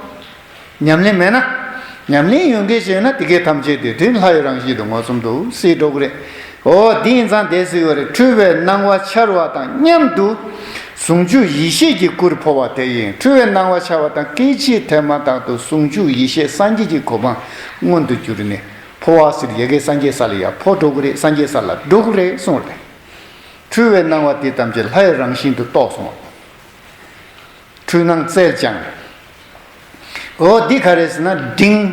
ཉམས་ལེན་མེད་ན། ཉམས་ལེན་ཡོད་མཁན་ཞིག་ཡོད་ན་དེ་གའི་ཐམས་ཅད་དེ་དེ་ལྷ་ཡི་རང་བཞིན་དུ་མངོན་སུམ་དུ་གཟིགས་འགྲོ་གི་རེད། འོ་དེ་ཡིན་ཙང་དེ་གཟིགས་པ་རེད། འཁྲུལ་བའི་སྣང་བ་འཆར་བ་དང་མཉམ་དུ་ཟུང་འཇུག་ཡེ་ཤེས་ཀྱི་སྐུར་འཕོ་བ་དེ་ཡིན། འཁྲུལ་བའི་སྣང་བ་འཆར་བ་དང་སྐད་ཅིག་དེ་མ་ཐག་ཏུ་ཟུང་འཇུག་ཡེ་ཤེས་སངས་རྒྱས་ཀྱི་གོ་འཕང་མངོན་དུ་གྱུར་ནས། འཕོ་བ་ཟེར་ཡ་གི་སངས་རྒྱས་ས་ལ་ཡར་འཕོ་འགྲོ་གི་རེད། སངས་རྒྱས་ས་ལ་འགྲོ་གི་རེད་གསུངས་རེད། འཁྲུལ་བའི་སྣང་བ་དེ་ཐམས་ཅད་ལྷ་ཡི་རང་བཞིན་དུ་རྟོགས་སོང་བ། འཁྲུལ་སྣང་རྩལ་སྦྱངས། འོ་འདི་ག་རེ་ཟེར་ན་འབྲིང་།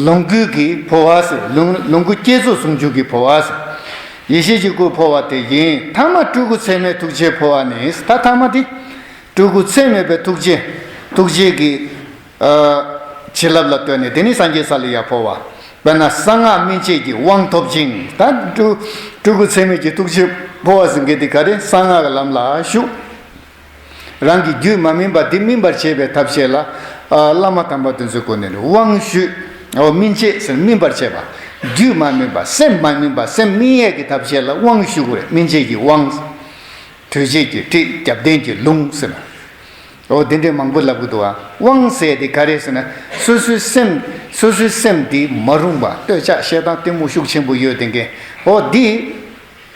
ལོངས་སྐུ་གི་འཕོ་བ་ཟེར། ལོངས་ལོངས་སྐུ་བསྐྱེད་རྫོགས་ཟུང་འཇུག་གི་འཕོ་བ་ཟེར། ཡེ་ཤེས་ཀྱི་སྐུ་འཕོ་བ་དེ་ཡིན། ཐ་མ་སྤྲུལ་སྐུ་ཚད་མའི་ཐུགས་རྗེའི་འཕོ་བ་ནི། ད་ཐ་མ་དེ་སྤྲུལ་སྐུ་ཚད་མེད་པའི་ཐུགས་རྗེ། ཐུགས་རྗེ་གི་ཨ་བྱིན་རླབས་ལ་ལྟོས་ནས་དེ་ནི་སངས་རྒྱས་ས་ལ་ཡར་འཕོ་བ། དཔེར་ན་གསང་སྔགས་སྨིན་བྱེད་ཀྱི་དབང་ཐོབ་ཅིང་། ད་སྤྲུལ་སྤྲུལ་སྐུ་ཚད་མེད་ཀྱི་ཐུགས་རྗེ་འཕོ་བ་ཟེར་མཁན་དེ་ག་རེ། གསང་སྔགས་ཀྱི་ལམ་ལ་ཞུགས། རང་གི་རྒྱུད་མ་སྨིན་པ་འདི་སྨིན་པར་བྱེད་པའི་ཐབས་ཤེས་ལ། ཨ་བླ་མ་དམ་པ་དེ་ཚོའི་སྒོ་ནས་དབང་ཞུས། འོ་སྨིན་བྱེད་ཟེར་སྨིན་པར་བྱེད་པ། རྒྱུད་མ་སྨིན་པ། སེམས་མ་སྨིན་པ། སེམས་སྨིན་ཡས་ཀྱི་ཐབས་ཤེས་ལ་དབང་ཞུ་དགོས་རེད། སྨིན་བྱེད་ཀྱི་དབང་། གྲོལ་བྱེད་ཀྱི་ཁྲིད། རྒྱབ་རྟེན་གྱི་ལུང་ཟེར་ན། འོ་དེ་འདྲའི་མང་པོ་ལབ་གི་འདུག་བ། དབང་ཟེར་དེ་ག་རེ་ཟེར་ན། སོ་སོའི་སེམས། སོ་སོའི་སེམས་དེ་མ་རུངས་པ། འདོད་ཆགས་ཞེ་སྡང་གཏི་མུག་ཤུགས་ཆེན་པོ་ཡོད་དེ་འགའི། འོ་དེ་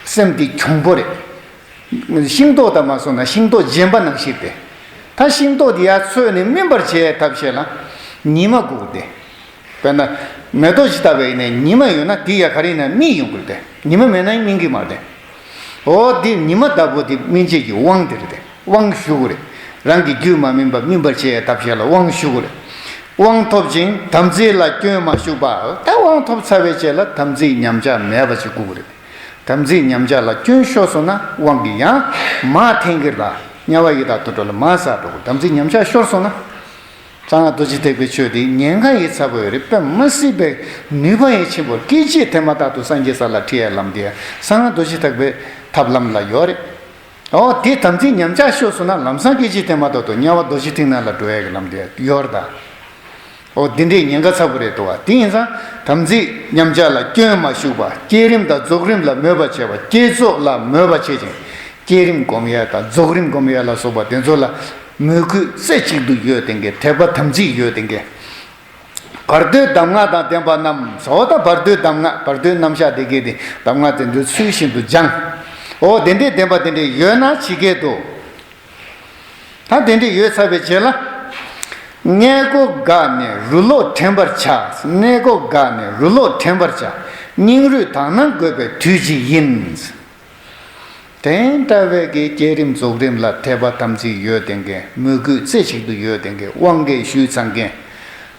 སེམས་དེ་གྱོང་པོ་རེད། ཤིང་ཏོག་དང་མ་སོང་ན་ཤིང་ཏོག་རྗེན་པ་ནང་བཞིན་ཏེ། ད་ཤིང་ཏོག་དེ་ཡར་འཚོལ་ནས་སྨིན་པར་བྱེད་ཐབས་ཤེས་ལ་ཉི་མ་དགོས་ཏེ། དཔེར་ན་མེ་ཏོག་ཅིག་བཏབ་པ་ཡིན་ནའི་ཉི་མ་ཡོད་ན་དེ་ཡ་ག་རེ་ཡིན་ན་སྨིན་ཡོང་གི་རེད་དེ། ཉི་མ་མེད་ན་སྨིན་གི་མ་རེད་དེ། འོ་དེ་ཉི་མ་ལྟ་བུ་དེ་སྨིན་བྱེད་ཀྱི་དབང་དེ་རེད་དེ། དབང་ཞུ་དགོས་རེད། རང་གི་རྒྱུད་མ་སྨིན་པ་སྨིན་པར་བྱེད་ཐབས་ཤེས་ལ་དབང་ཞུ་དགོས་རེད། དབང་ཐོབ་ཅིང་དམ་ཚིག་ལ་སྐྱོན་མ་ཞུགས་པ། ད་དབང་ཐོབ་ཚར་བའི་རྗེས་ལ་དམ་ཚིག་ཉམས་ཆག་མེད་པ་ཅིག་དགོས་ཀྱི་རེད། དམ་ཚིག་ཉམས་ཆག་ལ་སྐྱོན་ཤོར་སོང་ན་དབང་གིས་ཡང་མར་འཐེན་གྱི་རེད། དམྱལ་བ་ཡི་དྭགས་དུད་འགྲོ་ལ་མར་ཟག་འགྲོ་གི། དམ་ཚིག་ཉམས་ཆག་ཤོར་སོང་ན། གསང་སྔགས་རྡོ་རྗེ་ཐེག་པའི་ཆོས་འདི་ཉེན་ཁ་ཡིན་ཚ་པོ་ཡོད་རེད། དཔེ་མི་སྲིད་པའི་ནུས་པ་ཡིན་ཆེན་པོ། སྐད་ཅིག་དེ་མ་ཐག་ཏུ་སངས་རྒྱས་ས་ལ་ཁྲིད་ཡའི་ལམ་འདི་གསང་སྔགས་རྡོ་རྗེ་ཐེག་པའི་ཐབས་ལམ་ལ་ཡོད་རེད། འོ་དེ་དམ་ཚིག་ཉམས་ཆག་ཤོར་སོང་ན་ལམ་སང་སྐད་ཅིག་དེ་མ་ཐག་ཏུ་དམྱལ་བ་རྡོ་རྗེ་ཐིག་ནང་ལ་འགྲོ་ཡ་གི་ལམ་དེ་ཡོད་རེད་ད། འོ་དེ་འདྲའི་ཉེན་ཁ་ཚ་པོ་རེད་འདུག་བ། དེ་ཡིན་ཙང་དམ་ཚིག་ཉམས་ཆག་ལ་སྐྱོན་མ་ཞུགས་པ། བསྐྱེད་རིམ་དང་རྫོགས་རིམ་ལ་མོས་པ་བྱེད་པ། བསྐྱེད་རྫོགས་ལ་མོས་པ་བྱེད་ཅིང་། བསྐྱེད་རིམ་སྒོམ་ཡ་དང་རྫོགས་རིམ་སྒོམ་ཡ་ལ་སོགས་པ་དེ་ཚོ་ལ་མོས་གུས་རྩེ་གཅིག་ཏུ་ཡོད་དེ་འགའི། དད་པ་དམ་ཚིག་ཡོད་དེ་འགའི། བར་དོའི་གདམས་ངག་དང་ལྡན་པ་རྣམས་ཟེར་བ་དང་། བར་དོའི་གདམས་ངག་བར་དོའི་རྣམ་གཞག་དེ་གས་དེ་གདམས་ངག་དེ་ཚོ་ཚུལ་བཞིན་དུ་སྦྱང་། འོ་དེ་འདྲའི་ལྡན་པ་དེ་འདྲ་ཡོད་ན་ཇི་སྐད་དུ། ད་དེ་འདྲ་ཡོད་ཚར་བའི་རྗེས་ལ། མངལ་སྒོ་འགགས་ནས་རུ་ལོག་དྲན་པར་བྱ། མངལ་སྒོ་འགགས་ནས་རུ་ལོག་དྲན་པར་བྱ། སྙིང་རུས་དག་སྣང་དགོས་པའི་དུས་ཅིག་ཡིན། དེ་འདྲ་བའི་གི་བསྐྱེད་རིམ་རྫོགས་རིམ་ལ་དད་པ་དམ་ཚིག་ཡོད་བསྡད་མཁན། མོས་གུས་རྩེ་གཅིག་ཏུ་ཡོད་བསྡད་མཁན། དབང་གིས་ཞུས་ཚར་མཁན།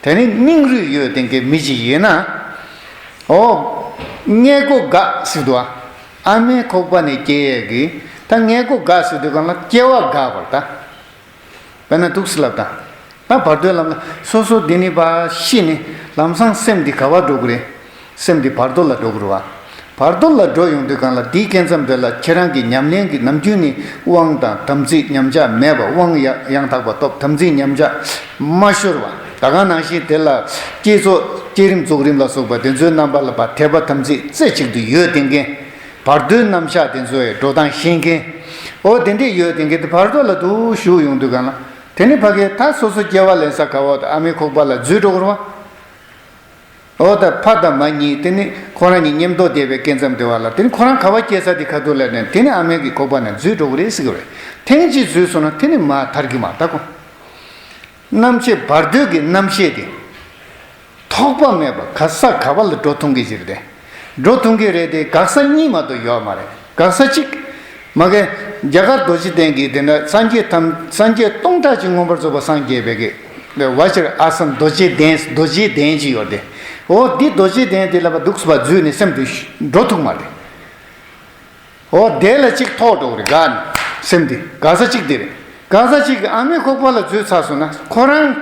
དེ་ནས་སྙིང་རུས་ཡོད་བསྡད་མཁན་མི་ཅིག་ཡིན་ན། འོ། མངལ་སྒོ་འགགས་ཟེར་འདུག་ཨ། ཨ་མའི་ཁོག་པ་ནས་སྐྱེ་ཡས་ཀྱི། ད་མངལ་སྒོ་འགགས་ཟེར་དུས་སྒང་ལ་སྐྱེ་བ་འགག་པར་ད། དཔེར་ན་འདུག་སེ་ལབ་དང་། ད་བར་དོའི་ལམ་ལ་སོ་སོ་འདི་ནས་ཕར་ཤི་ནས་ལམ་སང་སེམས་འདི་ག་པར་འགྲོ་གི་རེད། སེམས་འདི་བར་དོ་ལ་འགྲོ་གི་རེད་བ། བར་དོ་ལ་འགྲོ་ཡོང་དུས་སྒང་ལ་དེའི་སྐབས་མཚམས་དེ་ལ་ཁྱེད་རང་གི་ཉམས་ལེན་གྱི་ནམ་རྒྱུན་ནས་དབང་དང་དམ་ཚིག་ཉམས་ཆག་མེད་པ། དབང་ཡ་ཡང་དག་པ་ཐོབ། དམ་ཚིག་ཉམས་ཆག་མ་ཤོར་བ། ད་ག་ནང་བཞིན་དེ་ལ་བསྐྱེད་རྫོགས་བསྐྱེད་རིམ་རྫོགས་རིམ་ལ་སོགས་པ་དེ་ཚོའི་རྣམ་པ་ལ་ཕར་དད་པ་དམ་ཚིག་རྩེ་གཅིག་ཏུ་ཡོད་བསྡད་མཁན། བར་དོའི་རྣམ་གཞག་དེ་ཚོའི་འགྲོ་སྟངས་ཤེས་མཁན། འོ་དེ་འདྲས་ཡོད་བསྡད་མཁན་དེ་བར་དོ་ལ་འདུག་ཞུགས་ཡོང་དུས་སྒང་ལ། དེ་ནི་ཕ་གིར་ད་སོ་སོ་སྐྱེ་བ་ལེན་ས་ག་བ་དང་ཨ་མའི་ཁོག་པ་ལ་འཛུལ་འགྲོ་གི་རེད་བ། འོ་ད་ཕ་དང་མ་གཉིས་དེ་ནི་ཁོ་རང་གཉིས་མཉམ་དུ་བསྡད་པའི་སྐབས་མཚམས་དེ་བ་ལ། དེ་ནི་ཁོ་རང་ག་བ་སྐྱེ་ས་དེ་ག་དུས་ལ་ནས་དེ་ནི་ཨ་མའི་གི་ཁོག་པ་ནས་འཛུལ་འགྲོ་གི་རེད་ཟེར་གི་རེད། ཐེངས་གཅིག་འཛུལ་སོང་ན་དེ་ནི་མར་ཐར་གི་མ་རེད་ད་ཁོ། རྣམ་ཤེས་བར་དོའི་གི་རྣམ་ཤེས་དེ། ཐོགས་པ་མེད་པར་ག་ས་ག་བ་ལ་འགྲོ་ཐུབ་ཀྱི་ཅིག་རེད། འགྲོ་ཐུབ་ཀྱི་རེད་དེ། འགག་ས་གཉིས་མ་གཏོགས་ཡོད་མ་རེད། འགག་ས་གཅིག་མ་གི། རྒྱ་གར་རྡོ་རྗེ་གདན་གྱི་དེ་ན་སངས་རྒྱས་ཐམས་སངས་རྒྱས་སྟོང་ཕྲག་གཅིག་མངོན་པར་རྫོགས་པ་སངས་རྒྱས་པའི་གི་ཝ་ཅིར་ཨ་སན་རྡོ་རྗེ་གདན། རྡོ་རྗེ་གདན་ཅིག་ཡོད་དེ། འོ་འདི་རྡོ་རྗེ་གདན་དེ་ལ་ཕར་འདུག་སེ་ཕར་འཛུལ་ནས་སེམས་དེ་འགྲོ་ཐུབ་མ་རེད། འོ་དེ་ལ་གཅིག་ཐོགས་འགྲོ་གི་རེད། འགག་ནས་སེམས་དེ་འགག་ས་གཅིག་དེ་རེད། འགག་ས་གཅིག་གི་ཨ་མའི་ཁོག་པ་ལ་འཛུལ་ཚར་སོང་ན་ཁོ་རང་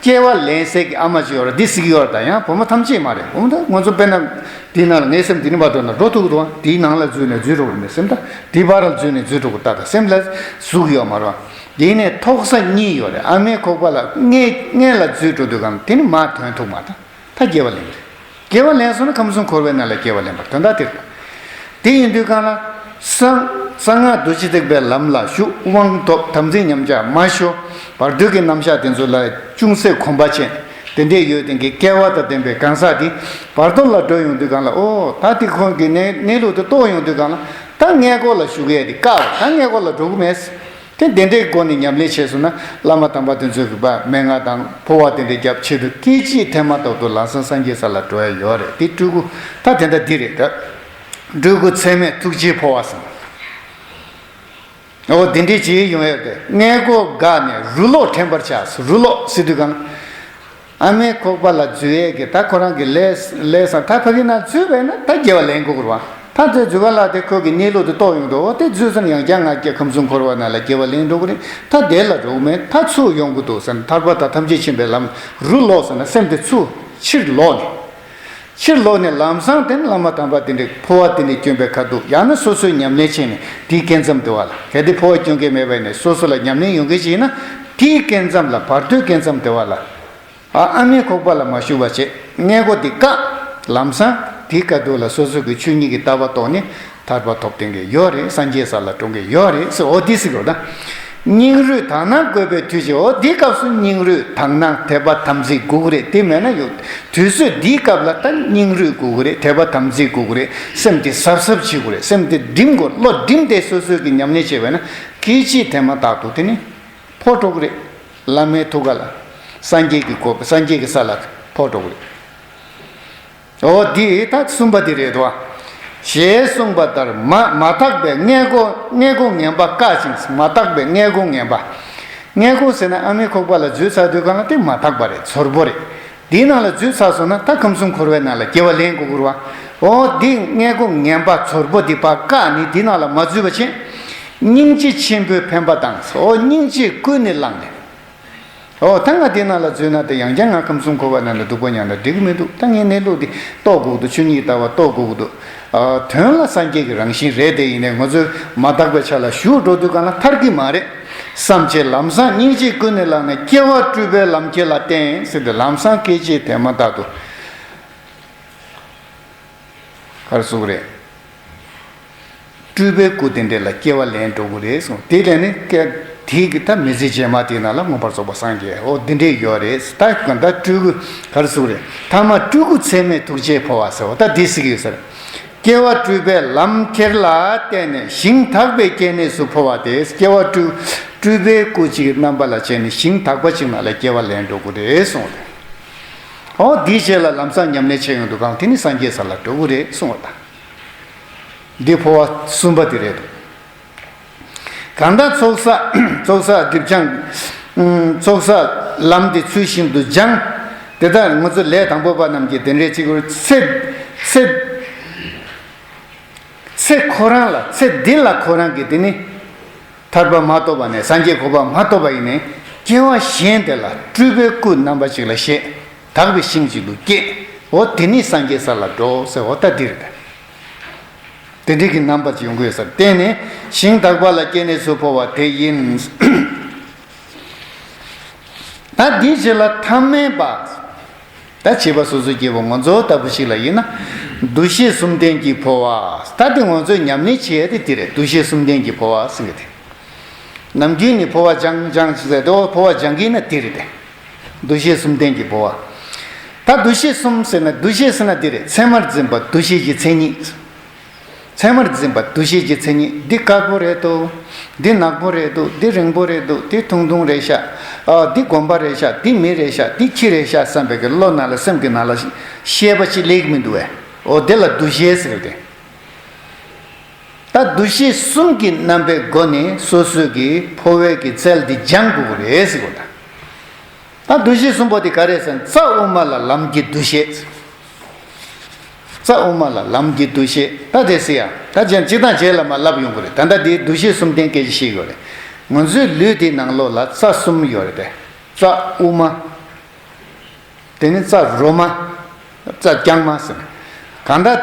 སྐྱེ་བ་ལེན་སའི་གི་ཨ་མ་ཅིག་ཡོད་རེད། འདི་ཟེར་གི་ཡོད་རེད། ད་ཡང་བུ་མོ་ཐམས་ཅད་མ་རེད། འོ་ད་ང་ཚོ་དཔེར་ན་འདི་ནང་ལ་ངའི་སེམས་འདི་ནས་ཕར་འགྲོ་ན་འགྲོ་ཐུབ་ཀྱི་འདུག་བ། འདིའི་ནང་ལ་འཛུལ་ནས་འཛུལ་འགྲོ་གི་རེད་མེད། སེམས་ད་འདི་བར་ལ་འཛུལ་ནས་འཛུལ་འགྲོ་གི་རེད། ད་ད་སེམས་ལ་ཟུག་ཡོད་མ་རེད་བ། འདི་ནས་ཐོགས་ས་གཉིས་ཡོད་རེད། ཨ་མའི་ཁོག་པ་ལ་མངལ་མངལ་ལ་འཛུལ་འགྲོ་དུས་སྒང་དེ་ནི་མར་ཐོན་ཐུབ་མ་རེད། ད་སྐྱེ་བ་ལེན་པ་རེད། སྐྱེ་བ་ལེན་སོང་ན་ཁམས་གསུམ་འཁོར་བའི་ནང་ལ་སྐྱེ་བ་ལེན་པར་དོན་དག་དེ་རེད། དེ་ཡིན་དུས་སྒང་ལ། གསང་གསང་སྔགས་རྡོ་རྗེ་ཐེག་པའི་ལམ་ལ་ཞུགས། དབང་ཐོབ། དམ་ཚིག་ཉམས་ཆག་མ་ཤོར། བར་དོའི་གི་རྣམ་གཞག་དེ་ཚོ་ལ་ཅུང་ཟད་གོམས་པ་བྱས། དེ་འདྲས་ཡོད་དེ་གི་སྐལ་བ་དང་ལྡན་པའི་གང་ཟག་དེ་བར་དོ་ལ་འགྲོ་ཡོང་དུས་སྒང་ལ། ཨོ་ད་དེ་ཁོང་གི་གནས་གནས་ལུགས་དེ་རྟོགས་ཡོང་དུས་སྒང་ལ། ད་མངལ་སྒོ་ལ་ཞུགས་ཡས་དེ་བཀག་ད་མངལ་སྒོ་ལ་འགྲོ་གི་མེད། དེ་དེ་འདྲའི་སྒོ་ནས་ཉམས་ལེན་བྱས་སོང་ན། བླ་མ་དམ་པ་དེ་ཚོས་གི་པ་མན་ངག་དང་འཕོ་བ་དེ་འདྲའི་རྒྱབ་ཆེད་དུ་སྐད་ཅིག་ཐེངས་མ་ཐག་ཏུ་ལམ་སང་སངས་རྒྱས་ས་ལ་འགྲོ་ཡ་ཡོད་རེད། དེ་སྤྲུལ་སྐུ་ད་དེ་འདྲ་འདི་རེད་ད། སྤྲུལ་སྐུ་ཚད་མེད་ཐུགས་རྗེའི་འཕོ་བ་ཟེར། འོ་དེ་འདྲའི་ཅིག་ཡོང་ཡ་རེད། མངལ་སྒོ་འགགས་ནས་རུ་ལོག་དྲན་པར་བྱ། རུ་ལོག་ཟེར་དུས་སྒང་། ཨ་མའི་ཁོག་པ་ལ་འཛུལ་ཡས་ཀྱི་ད་ཁོ་རང་གི་ལས་ལས་སང་ད་ཕ་གི་ན་འཛུལ་བས་ན་ད་སྐྱེ་བ་ལེན་དགོས་ཀྱི་རེད་བ། ད་འཛུལ་འཛུལ་ག་ལ་དེ་ཁོ་གི་གནས་ལུགས་དེ་རྟོགས་ཡོང་དུས། འོ་དེ་འཛུལ་སོང་ཡང་བསྐྱར་ང་སྐྱེ་ཁམས་གསུམ་འཁོར་བ་ནང་ལ་སྐྱེ་བ་ལེན་འགྲོ་གི་རེད། ད་དེ་ལ་རོགས་མེད། ད་ཚུར་ཡོང་གི་འདུག་ཟེར་ན། ཐར་པ་དང་ཐམས་ཅད་མཁྱེན་པའི་ལམ་རུ་ལོག་ཟེར་ན་སེམས་དེ་ཚུར་ཕྱིར་ལོག་ནས། ཕྱིར་ལོག་ནས་ལམ་སང་དེ་ནི་བླ་མ་དམ་པ་དེ་འདྲའི་འཕོ་བ་དེ་འདྲའི་བསྐྱོན་པའི་ཁ་ཐུག་ཡང་ན་སོ་སོའི་ཉམས་ལེན་བྱས་ནས་དེའི་སྐབས་མཚམས་དེ་བ་ལ། གལ་ཏེ་འཕོ་བ་བསྐྱོན་མཁན་མེད་པ་ཡིན་ན་སོ་སོ་ལ་ཉམས་ལེན་ཡོང་མཁན་ཅིག་ཡིན་ན། དེའི་སྐབས་མཚམས་ལ་བར་དོའི་སྐབས་མཚམས་དེ་བ་ལ། ཨ་ཨ་མའི་ཁོག་པ་ལ་མ་ཞུགས་པ་བྱས། མངལ་སྒོ་འདི་བཀག་ལམ་སང་དེའི་ཁ་ཐུག་ལ་སོ་སོ་གི་ཆོས་ཉིད་ཀྱི་ལྟ་བ་རྟོགས་ནས་ཐར་པ་ཐོབ་བསྡད་མཁན་ཡོད་རེད། སངས་རྒྱས་ས་ལ་འགྲོ་མཁན་ཡོད་རེད་ཟེར། འོ་འདི་ཟེར་དགོས་ད། སྙིང་རུས་དག་སྣང་དགོས་པའི་དུས་ཅིག་འོ་འདིའི་སྐབས་སུ་སྙིང་རུས་དག་སྣང་དད་པ་དམ་ཚིག་དགོས་ཀྱི་རེད། དེ་མེད་ན་ཡོད། དུས་ཚོད་འདིའི་སྐབས་ལ་ད་སྙིང་རུས་དགོས་ཀྱི་རེད། དད་པ་དམ་ཚིག་དགོས་ཀྱི་རེད། སེམས་དེ་གཟབ་གཟབ་བྱེད་དགོས་རེད། སེམས་དེ་སྒྲིམ་དགོས། བློ་སྒྲིམ་སྟེ་སོ་སོའི་གི་ཉམས་ལེན་བྱས་པས་ན་སྐད་ཅིག་དེ་མ་ཐག་ཏུ་དེ་ནི་འཕོ་འགྲོ་གི་རེད། བླ་མའི་ཐུགས་ཀ་ལ། སངས་རྒྱས་ཀྱི་གོ་སངས་རྒྱས་ཀྱི་ས་ལ་འཕོ་འགྲོ་གི་རེད། འོ་འདི་ད་གསུམ་པ་འདི་རེད་དོ། ཞེས་གསུངས་པ་ལྟར་མ་མ་དག་པའི་མངལ་སྒོ་མངལ་སྒོ་ངན་པ་བཀག་ཅིང་། མ་དག་པའི་མངལ་སྒོ་ངན་པ། མངལ་སྒོ་ཟེར་ན་ཨ་མའི་ཁོག་པ་ལ་འཛུལ་ཚར་དུས་སྒང་ལ་དེ་མ་དག་པ་རེད། ཚོར་པོ་རེད། འདིའི་ནང་ལ་འཛུལ་ཚར་སོང་ན་ད་ཁམས་གསུམ་འཁོར་བའི་ནང་ལ་སྐྱེ་བ་ལེན་དགོས་ཀྱི་རེད་བ། འོ་འདི་མངལ་སྒོ་ངན་པ་ཚོར་པོ་འདི་ཕར་བཀག་ནས་འདི་ནང་ལ་མ་འཛུལ་བ་བྱས། སྙིང་རྗེ་ཆེན་པོའི་འཕེན་པ་དང་། འོ་སྙིང་རྗེ་ཀུན་ནས་བསླངས་ནས། འོ་ད་ང་དེ་ནང་ལ་འཛུལ་ན་དེ་ཡང་བསྐྱར་ང་ཁམས་གསུམ་འཁོར་བ་ནང་ལ་སྡུག་པོ་མྱངས་ན་འགྲིག་གི་མི་འདུག་ད་ངའི་གནས་ལུགས་འདི་རྟོགས་དགོས་ཀྱི་འདུག་ཆོས་ཉིད་ལྟ་བ་རྟོགས་དགོས་ཀྱི་འདུག་ཨ་དོན་ལ་སངས་རྒྱས་ཀྱི་རང་བཞིན་རེད། དེ་ཡིན་ནའི་ང་ཚོས་མ་དག་པའི་ཆ་ལ་ཞུགས་འགྲོ་དུས་སྒང་ལ་ཐར་གྱི་མ་རེད་བསམ་བྱས། ལམ་སང་སྙིང་རྗེ་ཀུན་ནས་བསླངས་ནས། སྐྱེ་བ་སྤྲུལ་པའི་ལམ་ཁྱེད་ལ་བསྟན་ཟེར་ཏེ། ལམ་སང་སྐད་ཅིག་དེ་མ་ཐག་ཏུ། ག་རེ་ཟེར་དགོས་རེད། སྤྲུལ་པའི་སྐུ་དེ་འདྲ་ལ་སྐྱེ་བ་ལེན་འགྲོ་གི་རེད་གསུངས། དེ་ལས་ནི་སྐད་ དེའི་གི་ད་མི་ཚེ་རྗེས་མ་དེའི་ནང་ལ་མངོན་པར་རྫོགས་པ་སངས་རྒྱས། འོ་འདི་འདྲས་ཡོད་རེད། ད་ད་སྤྲུལ་སྐུ་ག་རེ་ཟེར་དགོས་རེད། ཐ་མ་སྤྲུལ་སྐུ་ཚད་མེད་ཐུགས་རྗེས་འཕོ་བ་ཟེར་བ་ད་འདི་ཟེར་གི་ཡོད་ས་རེད། སྐྱེ་བ་སྤྲུལ་པའི་ལམ་ཁྱེར་ལ་བརྟེན་ནས་ཞིང་དག་པའི་སྐྱེ་གནས་སུ་འཕོ་བ་སྟེ། སྐྱེ་བ་སྤྲུལ་སྤྲུལ་པའི་སྐུ་གཅིག་རྣམ་པ་ལ་བྱས་ནས་ཞིང་དག་པ་གཅིག་ནང་ལ་སྐྱེ་བ་ལེན་འགྲོ་དགོས་རེད་གསུངས་རེད། འོ་འདིའི་རྗེས་ལ་ལམ་སང་ཉམས་ལེན་བྱས་ཡོང་དུས་གང་དེ་ནི་སངས་རྒྱས་ས་ལ་འགྲོ་གི་རེད་གསུངས་པ་དང་། འདི་འཕོ་བ་གསུམ་པ་དེ་རེད་འདུག་གང་ལྟར་ཚོགས་བསགས་ཚོགས་བསགས་སྒྲིབ་སྦྱང་། ཚོགས་བསགས་ལམ་དེ་ཚུལ་བཞིན་དུ་སྦྱང་། དེ་ལྟར་ང་ཚོ་ལས་དང་པོ་པ་རྣམས་ཀྱིས་དེ་འདྲའི་ཚིག་གུ་ཚེ་ཚེ་ཚེ་ཁོ་རང་ལ་ཚེ་འདི་ལ་ཁོ་རང་གིས་དེ་ནི་ཐར་པ་མ་ཐོབ་པ་ནས་སངས་རྒྱས་གོ་འཕང་མ་ཐོབ་པ་ཡིན་ནའི་སྐྱེ་བ་གཞན་དེ་ལ་སྤྲུལ་པའི་སྐུ་རྣམ་པ་ཅིག་ལ་ཤེས། དག་པའི་ཞིང་ཅིག་ཏུ་སྐྱེས། འོ་དེ་ནི་སངས་རྒྱས་ས་ལ་འགྲོ་ཟེར། འོ་ད་འདི་རེད། དེ་འདྲའི་གི་རྣམ་པ་ཅིག་ཡོང་གི་ཡོད་ས་རེད། བརྟེན་ནས་ཞིང་དག་པ་ལ་སྐྱེ་གནས་སུ་འཕོ་བ་དེ་ཡིན། ད་འདིའི་རྗེས་ལ་ཐ་མལ་པ། ད་བྱིས་པ་སོ་སོའི་སྐྱེ་བོ་ང་ཚོ་ལྟ་བུ་ཞིག་ལ་ཡིན་ན། འདུ་ཤེས་གསུམ་ལྡན་གྱི་འཕོ་བ། ད་དེ་ང་ཚོས་ཉམས་ལེན་བྱེད་ཡ་དེ་དེ་རེད། འདུ་ཤེས་གསུམ་ལྡན་གྱི་འཕོ་བ་ཟེར་གི་དེ། ནམ་རྒྱུན་ནས་འཕོ་བ་སྦྱང་སྦྱང་ཟེར་དེ། འོ་འཕོ་བ་སྦྱང་གི་ན་དེ་རེད་དེ། འདུ་ཤེས་གསུམ་ལྡན་གྱི་འཕོ་བ། ད་འདུ་ཤེས་གསུམ་ཟེར་ན་འདུ་ཤེས་ཟེར་ན་དེ་རེད། མཚན་མར་འཛིན་པ་འདུ་ཤེས་ཀྱི་མཚན་ཉིད། མཚན་མར་འཛིན་པ་འདུ་ཤེས་ཀྱི་མཚན་ཉིད། འདི་དཀར་པོ་རེད་འདུག་འདི་ནག་པོ་རེད་འདུག་འདི་རིང་པོ་རེད་འདུག་འདི་ཐུང་ཐུང་རེད་ཤག་ཨ་འདི་གོམ་པ་རེད་ཤག་འདི་མི་རེད་ཤག་འདི་ཁྱི་རེད་ཤག་བསམ་པའི་གི་བློ་ནང་ལ་སེམས་ཀྱི་ནང་ལ་ཤེས་པ་ཅིག་སླེབས་ཀྱི་མི་འདུག་བས། འོ་དེ་ལ་འདུ་ཤེས་ཟེར་ཏེ། ད་འདུ་ཤེས་གསུམ་གྱི་རྣམ་པའི་སྒོ་ནས་སོ་སོའི་གི་འཕོ་བའི་གི་རྩལ་འདི་སྦྱང་དགོས་ཀྱི་རེད་ཟེར་གོ་ད། ད་འདུ་ཤེས་གསུམ་པོ་དེ་ག་རེ་ཟེར་ན། རྩ་དབུ་མ་ལ་ལམ་གྱི་འདུ་ཤེས། རྩ་དབུ་མ་ལ་ལམ་གྱི་འདུ་ཤེས། ད་དེ་ཟེར་ཡ་ད་ཅན་སྤྱིར་བཏང་རྗེས་ལ་མ་ལབ་ཡོང་གི་རེད། ད་ལྟ་དེ་འདུ་ཤེས་གསུམ་ལྡན་སྐད་ཆ་བཤད་ཡོད་རེད། ང་ཚོའི་ལུས་དེའི་ནང་ལོགས་ལ་རྩ་གསུམ་ཡོད་རེད་དེ། རྩ་དབུ་མ། དེ་ནི་རྩ་རོ་མ། རྩ་རྐྱང་མ་ཟེར། གང་ལྟར་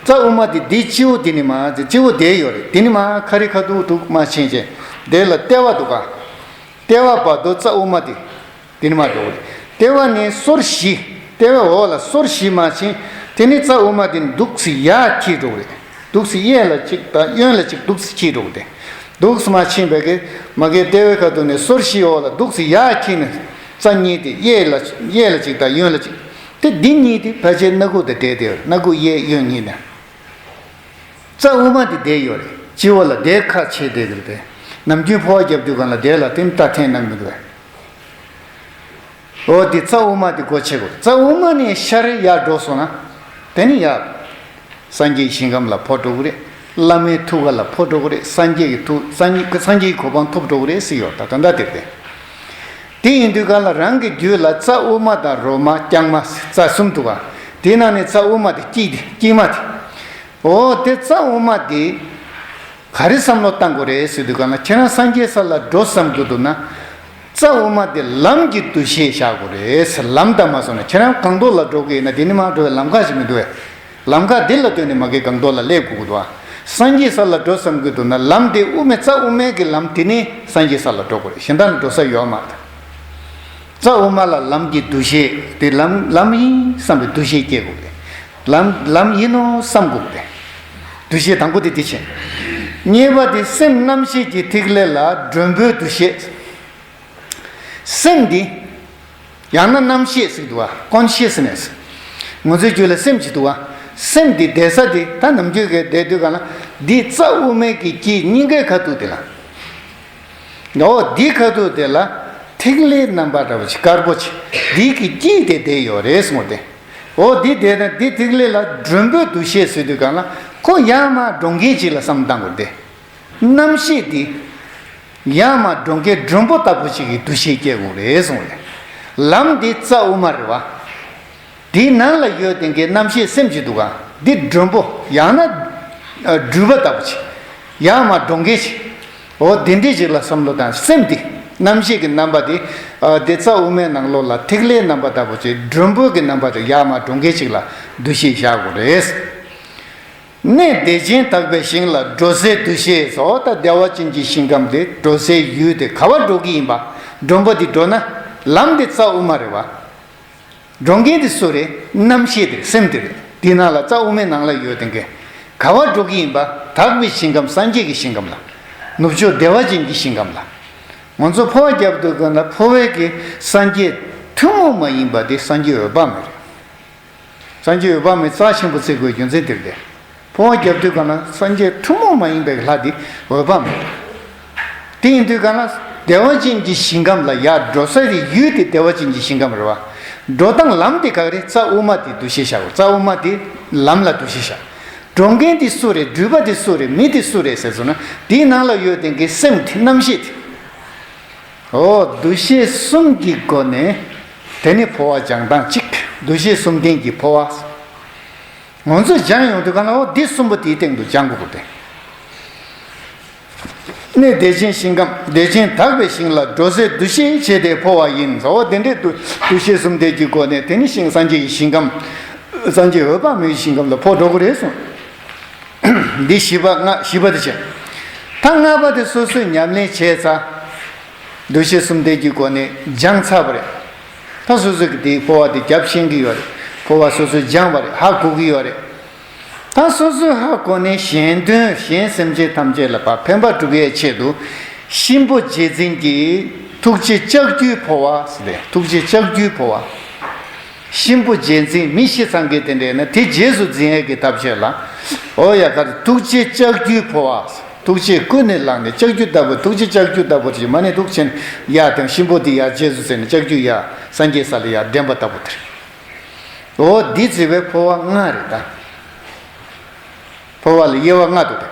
རྩ་དབུ་མ་དེ་འདི་སྤྱི་བོ་དེ་ནི་མ་དེ་སྤྱི་བོ་དེ་ཡོད་རེད། དེ་ནི་མ་ཁ་རི་ཁ་ཐུག་ཐུག་མ་ཕྱིན་ཅེ། དེ་ལ་ལྟེ་བ་འདུག་ག་ལྟེ་བ་བར་དུ་རྩ་དབུ་མ་དེ། དེ་ནི་མ་འགྲོ་གི་རེད། ལྟེ་བ་ནས་སོར་བཞི། ལྟེ་བའི་འོག་ལ་སོར་བཞི་མ་ཕྱིན། དེ་ནི་རྩ་དབུ་མ་དེ་འདུག་སེ་ཡར་འཁྱིལ་འགྲོ་གི་རེད། འདུག་སེ་གཡས་ལ་གཅིག་དང་གཡོན་ལ་གཅིག་འདུག་སེ་འཁྱིལ་འགྲོ་གི་རེད། འདུག་སེ་མ་ཕྱིན་པའི་གི་མ་གི་ལྟེ་བའི་ཁ་ཐུག་ནས་སོར་བཞི་འོག་ལ་འདུག་སེ་ཡར་འཁྱིལ་ནས་རྩ་གཉིས་དེ་གཡས་ལ་གཡས་ལ་གཅིག་དང་གཡོན་ལ་གཅིག་དེ་འདི་གཉིས་དེ་ཕལ་ཆེར་སྣ་ཁུག་དང་འབྲེལ་ཏེ་ཡོད་རེད། སྣ་ཁུག་གཡས་གཡོན་གཉིས་ནས། རྩ་དབུ་མ་དེ་བསྡད་ཡོད་རེད། སྤྱི་བོ་ལ་དེ་ཁ་ཕྱེ་བསྡད་ཀྱི་རེད་དེ། ནམ་རྒྱུན་འཕོ་བ་རྒྱབ་དུས་སྒང་ལ་དེ་ལ་དེ་ནི་ད་འཐེན་གནང་མི་འདུག་གས། འོ་དེ་རྩ་དབུ་མ་དེ་སྒོ་ཕྱེ་དགོས་རེད། རྩ་དབུ་མ་ནས་ཤར་ཡར་འགྲོ་སོང་ན། དེ་ནི་ཡར། སངས་རྒྱས་ཞིང་ཁམས་ལ་འཕོ་འགྲོ་གི་རེད། བླ་མའི་ཐུགས་ཀ་ལ་འཕོ་འགྲོ་གི་རེད། སངས་རྒྱས་ཀྱི་ཐུགས་སངས་རྒྱས་སངས་རྒྱས་ཀྱི་གོ་འཕང་ཐོབ་འགྲོ་གི་རེད་ཟེར་ཡོད། ད་ད་ལྟ་དེ་རེད། དེ་ཡིན་དུས་གང་ལ་རང་གི་རྒྱུད་ལ་རྩ་དབུ་མ་དང་རོ་མ་རྐྱང་མ་རྩ་གསུམ་འདུག་ག་དེའི་ནང་ནས་རྩ་དབུ་མ་དེ་དཀྱིལ་དེ་དཀྱིལ་མ་དེ། འོ་དེ་རྩ་དབུ་མ་དེ་ག་རེ་བསམ་བློ་བཏང་དགོས་རེད་ཟེར་དུས་གང་ལ་ཁྱེད་རང་སངས་རྒྱས་ས་ལ་འགྲོ་བསམ་གྱི་འདུག་ན། རྩ་དབུ་མ་དེ་ལམ་གྱི་འདུ་ཤེས་བཞག་དགོས་རེད་ཟེར། ལམ་དང་མ་སོང་ན་ཁྱེད་རང་སྒང་ཏོག་ལ་འགྲོ་གི་ཡིན་ན་དེ་ནི་མར་འགྲོ་བའི་ལམ་ཁ་ཞིག་མི་འདུག་བས། ལམ་ཁ་འདི་ལ་ལྟོས་ནས་མ་གི་སྒང་ཏོག་ལ་སླེབས་དགོས་ཀྱི་འདུག་ཨ། སངས་རྒྱས་ས་ལ་འགྲོ་བསམ་གྱི་འདུག་ན་ལམ་དེ་དབུ་མའི་རྩ་དབུ་མའི་གི་ལམ་དེ་ནི་སངས་རྒྱས་ས་ལ་འགྲོ་དགོས་རེད། གཞན་དག་ལ་འགྲོ་ས་ཡོད་མ་རེད། རྩ་དབུ་མ་ལ་ལམ་གྱི་འདུ་ཤེས་དེ་ལམ་ལམ་ཡིན་བསམ་པའི་འདུ་ཤེས་སྐྱེ་དགོས་རེད། ལམ་ལམ་ཡིན་ནོ་བསམ་དགོས་རེད། འདུ་ཤེས་དང་པོ་དེ་དེ་བྱས། གཉིས་པ་དེ་སེམས་རྣམ་ཤེས་ཀྱི་ཐིག་ལེ་ལ་མགྲོན་པོའི་འདུ་ཤེས། སེམས་འདི། ཡང་ན་རྣམ་ཤེས་ཟེར་འདུག་བ། ཀོན་ཤི་ཡ་སི་ནེ་སི། ང་ཚོའི་རྒྱུད་ལ་སེམས་ཅིག་འདུག་བ། སེམས་འདི་བསྡད་ས་དེ་ད་ནམ་རྒྱུན་གྱི་བསྡད་དུས་གང་ལ་འདི་རྩ་དབུ་མའི་གི་དཀྱིལ་སྙིང་གའི་ཁ་ཐུག་དེ་ལ། འོ་འདི་ཁ་ཐུག་དེ་ལ་ཐིག་ལེ་རྣམ་པ་འདྲ་བ་ཅིག་དཀར་པོ་ཅིག་འདི་གི་དཀྱིལ་དེ་བསྡད་ཡོད་རེད་གསུངས་ཏེ། འོ་འདི་བསྡད་ན་འདི་ཐིག་ལེ་ལ་མགྲོན་པོའི་འདུ་ཤེས་ཟེར་དུས་གང་ལ་ཁོ་ཡར་མར་འགྲོ་མཁན་ཅིག་ལ་བསམ་བཏང་དགོས་ཏེ། རྣམ་ཤེས་འདི། ཡར་མར་འགྲོ་མཁན་མགྲོན་པོ་ལྟ་བུ་ཅིག་གི་འདུ་ཤེས་སྐྱེ་དགོས་རེད་གསུངས་རེད། ལམ་འདི་རྩ་དབུ་མ་རེད་བ། འདིའི་ནང་ལ་ཡོད་དེ་འགའི་རྣམ་ཤེས་སེམས་ཅིག་འདུག་ག་འདི་མགྲོན་པོ་ཡང་ན། སྦྲུལ་པ་ལྟ་བུ་ཅིག་ཡར་མར་འགྲོ་མཁན་ཅིག་འོ་དེ་འདྲས་ཅིག་ལ་བསམ་བློ་བཏང་སེམས་འདི། རྣམ་ཤེས་ཀྱི་རྣམ་པ་འདི། འདི་རྩ་དབུ་མའི་ནང་ལོགས་ལ་ཐིག་ལེའི་རྣམ་པ་ལྟ་བུ་ཅིག་མགྲོན་པོ་གི་རྣམ་པ་དེ་ཡར་མར་འགྲོ་མཁན་ཅིག་ལ་འདུ་ཤེས་བཞག་དགོས་རེད། གནས་བདེ་ཆེན་དག་པའི་ཞིང་ལ་འགྲོ་སའི་འདུ་ཤེས་སོ། ད་བདེ་བ་ཅན་གྱི་ཞིང་ཁམས་དེ་འགྲོ་སའི་ཡུལ་དེ་ག་བ་འགྲོ་གི་ཡིན་པ། མགྲོན་པོ་དེ་འགྲོ་ན་ལམ་དེ་རྩ་དབུ་མ་རེད་བ། འགྲོ་མཁན་དེ་སུ་རེད། རྣམ་ཤེས་དེ་རེད། སེམས་དེ་རེད། དེ་ནང་ལ་རྩ་དབུ་མའི་ནང་ལ་ཡོད་དེ་འགའི་ག་བ་འགྲོ་གི་ཡིན་པ། དག་པའི་ཞིང་ཁམས་སངས་རྒྱས་ཀྱི་ཞིང་ཁམས་ལ། ནུབ་ཕྱོགས་བདེ་བ་ཅན་གྱི་ཞིང་ཁམས་ལ། ང་ཚོ་འཕོ་བ་བརྒྱབ་དུས་གང་ལ་འཕོ་བའི་གི་སངས་རྒྱས་ཐུན་མོང་མ་ཡིན་པ་དེ་སངས་རྒྱས་འོད་དཔག་མེད་རེད། སངས་རྒྱས་འོད་དཔག་མེད་རྩ་ཆེན་པོ་བརྩི་དགོས་རྒྱུ་མཚན་དེ་རེད། འཕོ་བ་བརྒྱབ་དུས་གང་ལ་སངས་རྒྱས་ཐུན་མོང་མ་ཡིན་པའི་ལྷ་དེ་འོད་དཔག་མེད། དེ་ཡིན་དུས་གང་ལ་བདེ་བ་ཅན་གྱི་ཞིང་ཁམས་ལ་ཡར་འགྲོ་ས་རེད། ཡུལ་དེ་བདེ་བ་ཅན་གྱི་ཞིང་ཁམས་རེད་བ། འགྲོ་སྟངས་ལམ་དེ་ག་རེ། རྩ་དབུ་མ་དེ་འདུ་ཤེས་བཞག་དགོས། རྩ་དབུ་མ་དེ་ལམ་ལ་འདུ་ཤེས་བཞག་འགྲོ་མཁན་དེ་སུ་རེད། འགྲུལ་པ་དེ་སུ་རེད། མི་དེ་སུ་རེད་ཟེར་སོང་ན། དེའི་ནང་ལ་ཡོད་དེ་གི་སེམས་དེ། རྣམ་ཤེས་དེ། ཨོ། འདུ་ཤེས་གསུམ་གྱི་སྒོ་ནས། དེ་ནི་འཕོ་བ་སྦྱང་སྟངས་གཅིག་འདུ་ཤེས་གསུམ་ལྡན་གྱི་འཕོ་བ། ང་ཚོས་སྦྱང་ཡོང་དུས་གང་ལ། ཨོ། འདི་གསུམ་པོ་དེའི་སྟེང་དུ་སྦྱང་དགོས་ཏེ། གནས་བདེ་ཆེན་ཞིང་ཁམས། བདེ་ཆེན་དག་པའི་ཞིང་ལ། འགྲོ་སའི་འདུ་ཤེས་བྱས་ཏེ་འཕོ་བ་ཡིན། ཨོ། དེ་འདྲའི་འདུ་འདུ་ཤེས་གསུམ་ལྡན་གྱི་སྒོ་ནས། དེ་ནི་ཞིང་། སངས་རྒྱས་ཀྱི་ཞིང་ཁམས། སངས་རྒྱས་འོད་དཔག་མེད་ཀྱི་ཞིང་ཁམས་ལ་འཕོ་འགྲོ་དགོས་རེད་གསུངས། འདི་བཞི་པ། ལྔ། བཞི་པ་དེ་བྱས། ད་ལྔ་པ་དེ་སོ་སོས་ཉམས་ལེན་བྱས་ཚར། འདུ་ཤེས་གསུམ་ལྡན་གྱི་སྒོ་ནས་སྦྱངས་ཚར་བ་རེད། ད་སོ་སོས་ཀྱི་དེའི་འཕོ་བ་དེ་རྒྱབ་ཤེས་ཀྱི་ཡོད་རེད། འཕོ་བ་སོ་སོས་སྦྱངས་པ་རེད། ཧ་གོ་གི་ཡོད་རེད། ད་སོ་སོས་ཧ་གོ་ནས་གཞན་དོན། གཞན་སེམས་ཅན་ཐམས་ཅད་ལ་ཕར་ཕན་པ་སྒྲུབ་ཡའི་ཆེད་དུ། གཤིན་པོ་རྗེ་བཙུན་གྱི་ཐུགས་རྗེ་ལྕགས་ཀྱུའི་འཕོ་བ་ཟེར་ཏེ། ཐུགས་རྗེ་ལྕགས་ཀྱུའི་འཕོ་བ། གཤིན་པོ་རྗེ་བཙུན། མི་ཤི་ཚང་གི་དེ་འདྲས་ན་དེ་རྗེས་སུ་འཛིན་ཡས་ཀྱི་ཐབས་ཤེས་ལ། ཨོ་ཡ་ག་རེ། ཐུགས་རྗེ་ལྕགས་ཀྱུའི་འཕོ་བ། ཐུགས་རྗེ་ཀུན་ནས་བསླངས་ནས་ལྕགས་ཀྱུ་ལྟ་བུ། ཐུགས་རྗེ་ལྕགས་ཀྱུ་ལྟ་བུ་ཞིག་མ་ནས་འདུག་བྱས་ནས་ཡར་དེ་གཤིན་པོ་དེ་ཡར་རྗེས་སུ་འཛིན་ནས་ལྕགས་ཀྱུ་ཡར་སངས་རྒྱས་ས་ལ་ཡར་འདྲེན་པ་ལྟ་བུ་དེ་རེད། ཨོ། འདི་བརྩི་བའི་འཕོ་བ་ལྔ་རེད་ད། འཕོ་བ་ལ་དབྱེ་བ་ལྔ་འདུག་སྟེ།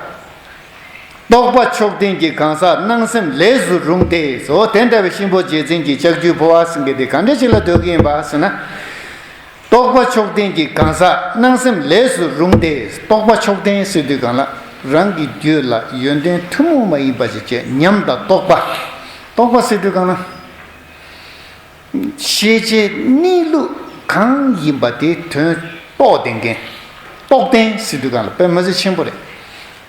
རྟོགས་པ་མཆོག་ལྡན་གྱི་གང་ཟག་སྣང་སེམས་ལས་སུ་རུང་སྟེ། ཨོ། དེ་འདྲ་བའི་གཤིན་པོ་རྗེ་བཙུན་གྱི་ལྕགས་ཀྱུའི་འཕོ་བ་ཟེར་མཁན་དེ་ག་འདྲ་ཅིག་ལ་འདོད་ཀྱི་ཡིན་པ་ཟེར་ན། རྟོགས་པ་མཆོག་ལྡན་གྱི་གང་ཟག་སྣང་སེམས་ལས་སུ་རུང་སྟེ། རྟོགས་པ་མཆོག་ལྡན་ཟེར་དུས་གང་ལ། རང་གི་རྒྱུད་ལ་ཡོན་ཏན་ཐུན་མོང་མ་ཡིན་པ་ཞིག་བྱས། ཉམས་དང་རྟོགས་པ། རྟོགས་པ་ཟེར་དུས་གང་ལ། ཤེས་བྱའི་གནས་ལུགས་གང་ཡིན་པ་དེ་དོན་རྟོགས་ལྡན་མཁན། རྟོགས་ལྡན་ཟེར་དུས་གང་ལ་དཔེ་མི་སྲིད་ཆེན་པོ་རེད།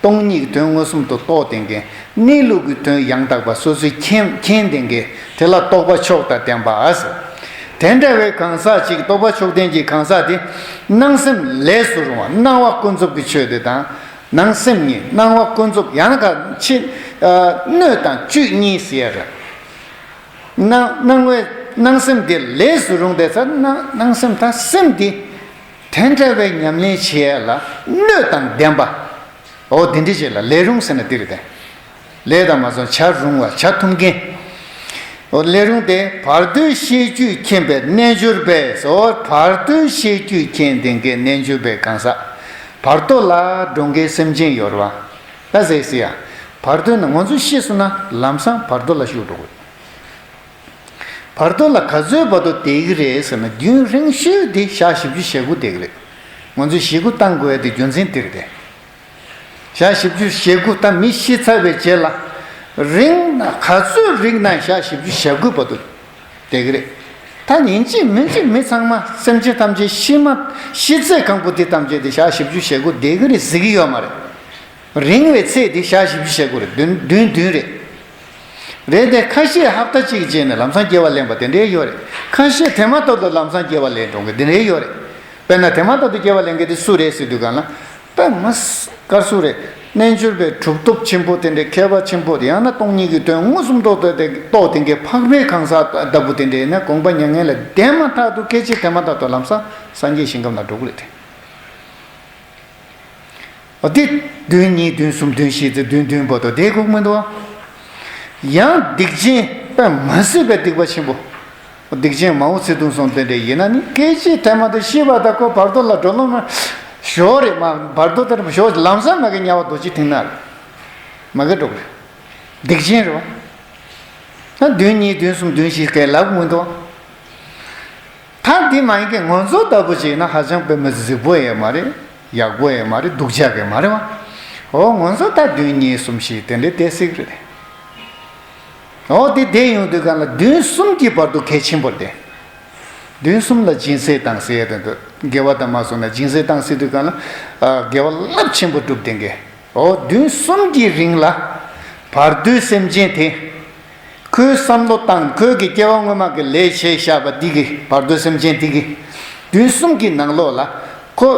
སྟོང་ཉིད་ཀྱི་དོན་མངོན་སུམ་དུ་རྟོགས་ལྡན་མཁན། གནས་ལུགས་ཀྱི་དོན་ཡང་དག་པ་སོ་སོས་མཁྱེན་མཁྱེན་ལྡན་མཁན། དེ་ལ་རྟོགས་པ་མཆོག་དང་ལྡན་པ་ཟེར། དེ་འདྲ་བའི་གང་ཟག་ཅིག་རྟོགས་པ་མཆོག་ལྡན་གྱི་གང་ཟག་དེ། སྣང་སེམས་ལས་སུ་རུང་བ། སྣང་བ་ཀུན་རྫོབ་ཀྱི་ཆོས་དེ་དང་། སྣང་སེམས་གཉིས། སྣང་བ་ཀུན་རྫོབ། ཡང་ན་ག་ཕྱི་སྣོད་དང་བཅུད་གཉིས་ཟེར་ཡ་རེད། སྣང་སྣང་བའི་སྣང་སེམས་དེ་ལས་སུ་རུང་སྟེ་ཟེར་ན། སྣང་སེམས་དང་སེམས་དེ་དེ་འདྲ་བའི་ཉམས་ལེན་བྱེད་ཡ་ལ་སྣོད་དང་ལྡན་པ། ཨོ། དེ་འདྲ་བྱེད་ལ་ལས་རུང་ཟེར་ན་དེ་རེད་དེ། ལས་དང་མ་སོང་བྱ་རུང་བ། བྱ་ཐུབ་མཁན། ཨོ། ལས་རུང་སྟེ། བར་དོའི་ཤེས་རྒྱུད་མཁྱེན་པའི་རྣལ་འབྱོར་པས། ཨོ། བར་དོའི་ཤེས་རྒྱུད་མཁྱེན་ལྡན་གྱི་རྣལ་འབྱོར་པའི་གང་ཟག་བར་དོ་ལ་འགྲོ་མཁན་སེམས་ཅན་ཡོད་རེད་བ། ད་ཟེར་ཟེར་ཡ། བར་དོ་ནི་ང་ཚོ་ཤི་སོང་ན་ལམ་སང་བར་དོ་ལ་ཤོར་འགྲོ་གི། བར་དོ་ལ་ག་ཚོད་བར་དོ་བསྡད་ཀྱི་རེད་ཟེར་ན། རྒྱུན་རིང་ཤོས་དེ་ཞག་བཞི་བཅུ་ཞེ་དགུ་བསྡད་ཀྱི་རེད། ང་ཚོས་ཞེ་དགུ་བཏང་དགོས་ཡ་དེ་རྒྱུ་མཚན་དེ་རེད་དེ། ཞག་བཞི་བཅུ་ཞེ་དགུ། ད་མི་ཤི་ཚར་བའི་རྗེས་ལ། རིང་ན་ག་ཚོད་རིང་ན་ཞག་བཞི་བཅུ་ཞེ་དགུ་བར་དུ་བསྡད་ཀྱི་རེད། ད་ཡིན་གཅིག་མིན་གཅིག་མི་ཚང་མ། སེམས་ཅན་ཐམས་ཅད་ཤི་མ། ཤི་ཚད་གང་པོ་དེ་ཐམས་ཅད་དེ་ཞག་བཞི་བཅུ་ཞེ་དགུ་བསྡད་ཀྱི་རེད་ཟེར་གྱི་ཡོད་མ་རེད། རིང་བའི་ཚད་དེ་ཞག་བཞི་བཅུ་ཞེ་དགུ་རེད། བདུན་བདུན་བདུན་རེད། རེད་དེ། ཁ་ཤས་ཧབ་ཏ་གཅིག་རྗེས་ནས་ལམ་སང་སྐྱེ་བ་ལེན་པ་དེ་འདྲའི་ཡོད་རེད། ཁ་ཤས་དེ་མ་ཐག་ཏུ་ལམ་སང་སྐྱེ་བ་ལེན་འགྲོ་མཁན་དེ་འདྲའི་ཡོད་རེད། དཔེར་ན་དེ་མ་ཐག་ཏུ་སྐྱེ་བ་ལེན་མཁན་དེ་སུ་རེད་ཟེར་དུས་གང་ལ། དཔེ་མ་ས་གར་སུ་རེད། རྣལ་འབྱོར་པའི་གྲུབ་ཐོབ་ཆེན་པོ་དེ་འདྲའི། མཁས་པ་ཆེན་པོ་དེ། ཡང་ན་སྟོང་ཉིད་ཀྱི་དོན་མངོན་སུམ་རྟོགས་ཏེ་རྟོགས་ལྡན་གྱི་འཕགས་པའི་གང་ཟག་ལྟ་བུ་དེ་འདྲའི་ན། དགོངས་པ་མྱ་ངན་ལས་འདས་མ་ཐག་ཏུ། སྐད་ཅིག་དེ་མ་ཐག་ཏུ་ལམ་སང་སངས་རྒྱས་ཞིང་ཁམས་ལ་འགྲོ་གི་རེད་དེ། འོ་དེ། བདུན་གཉིས་བདུན་གསུམ་བདུན་བཞི་ཟེར་བདུན་བདུན་བར་དུ་བསྡད་དགོས་མི་འདུག་ཨ། ཡང་སྡིག་ཅན། དཔེ་མ་སྲིད་པའི་སྡིག་པ་ཆེན་པོ། སྡིག་ཅན་མའོ་ཙེ་ཏུང་སོང་དེ་འདྲ་ཡིན་ན་ནི། སྐད་ཅིག་དེ་མ་ཐག་ཤི་བ་དང་ཁོ་བར་དོ་ལ་འགྲོ་ལོང་མ་ཞོག་རེད་མ། བར་དོ་དེར་ཞོག་ལམ་སང་མ་གི་དམྱལ་བ་རྡོ་རྗེ་གཏིང་ན་རེད། མ་གི་འགྲོ་གི་རེད། སྡིག་ཅན་རེད་བ། ད་བདུན་གཉིས་བདུན་གསུམ་བདུན་བཞི་གས་ལབ་མི་འདུག་ཨ། ད་འདི་མ་ཡིན་གྱི་ང་ཚོ་ལྟ་བུ་ཅིག་ན་ཧ་ཅང་དཔེ་མི་གཟིགས་པོ་ཡོད་མ་རེད། ཡག་པོ་ཡོད་མ་རེད། སྡུག་ཅག་གི་མ་རེད་བ། འོ་ང་ཚོ་ད་བདུན་གཉིས་གསུམ་བཞི་དེ་འདྲའི་བསྡད་སྲིད་རེད། འོ་དེ་བསྡད་ཡོང་དུས་གང་ལ་བདུན་གསུམ་གྱི་བར་དུ་གལ་ཆེན་པོ་རེད་དེ། བདུན་གསུམ་ལ་སྦྱིན་སྲེག་བཏང་ཟེར་ཡ་དེ་འདུག་དགེ་བ་དང་མ་སོང་ན་སྦྱིན་སྲེག་བཏང་ཟེར་དུས་གང་ལ། ཨ། དགེ་བ་རླབས་ཆེན་པོ་སྒྲུབ་ལྡན་གྱི། འོ་བདུན་གསུམ་གྱི་རིང་ལ་བར་དོའི་སེམས་ཅན་དེ། ཁོའི་བསམ་བློ་བཏང་། ཁོའི་གི་སྐྱེ་བ་སྔོན་མ་གི་ལས་བྱས་བཞག་པ་འདི་གི། བར་དོའི་སེམས་ཅན་འདི་གི། བདུན་གསུམ་གྱི་ནང་ལོགས་ལ་ཁོ།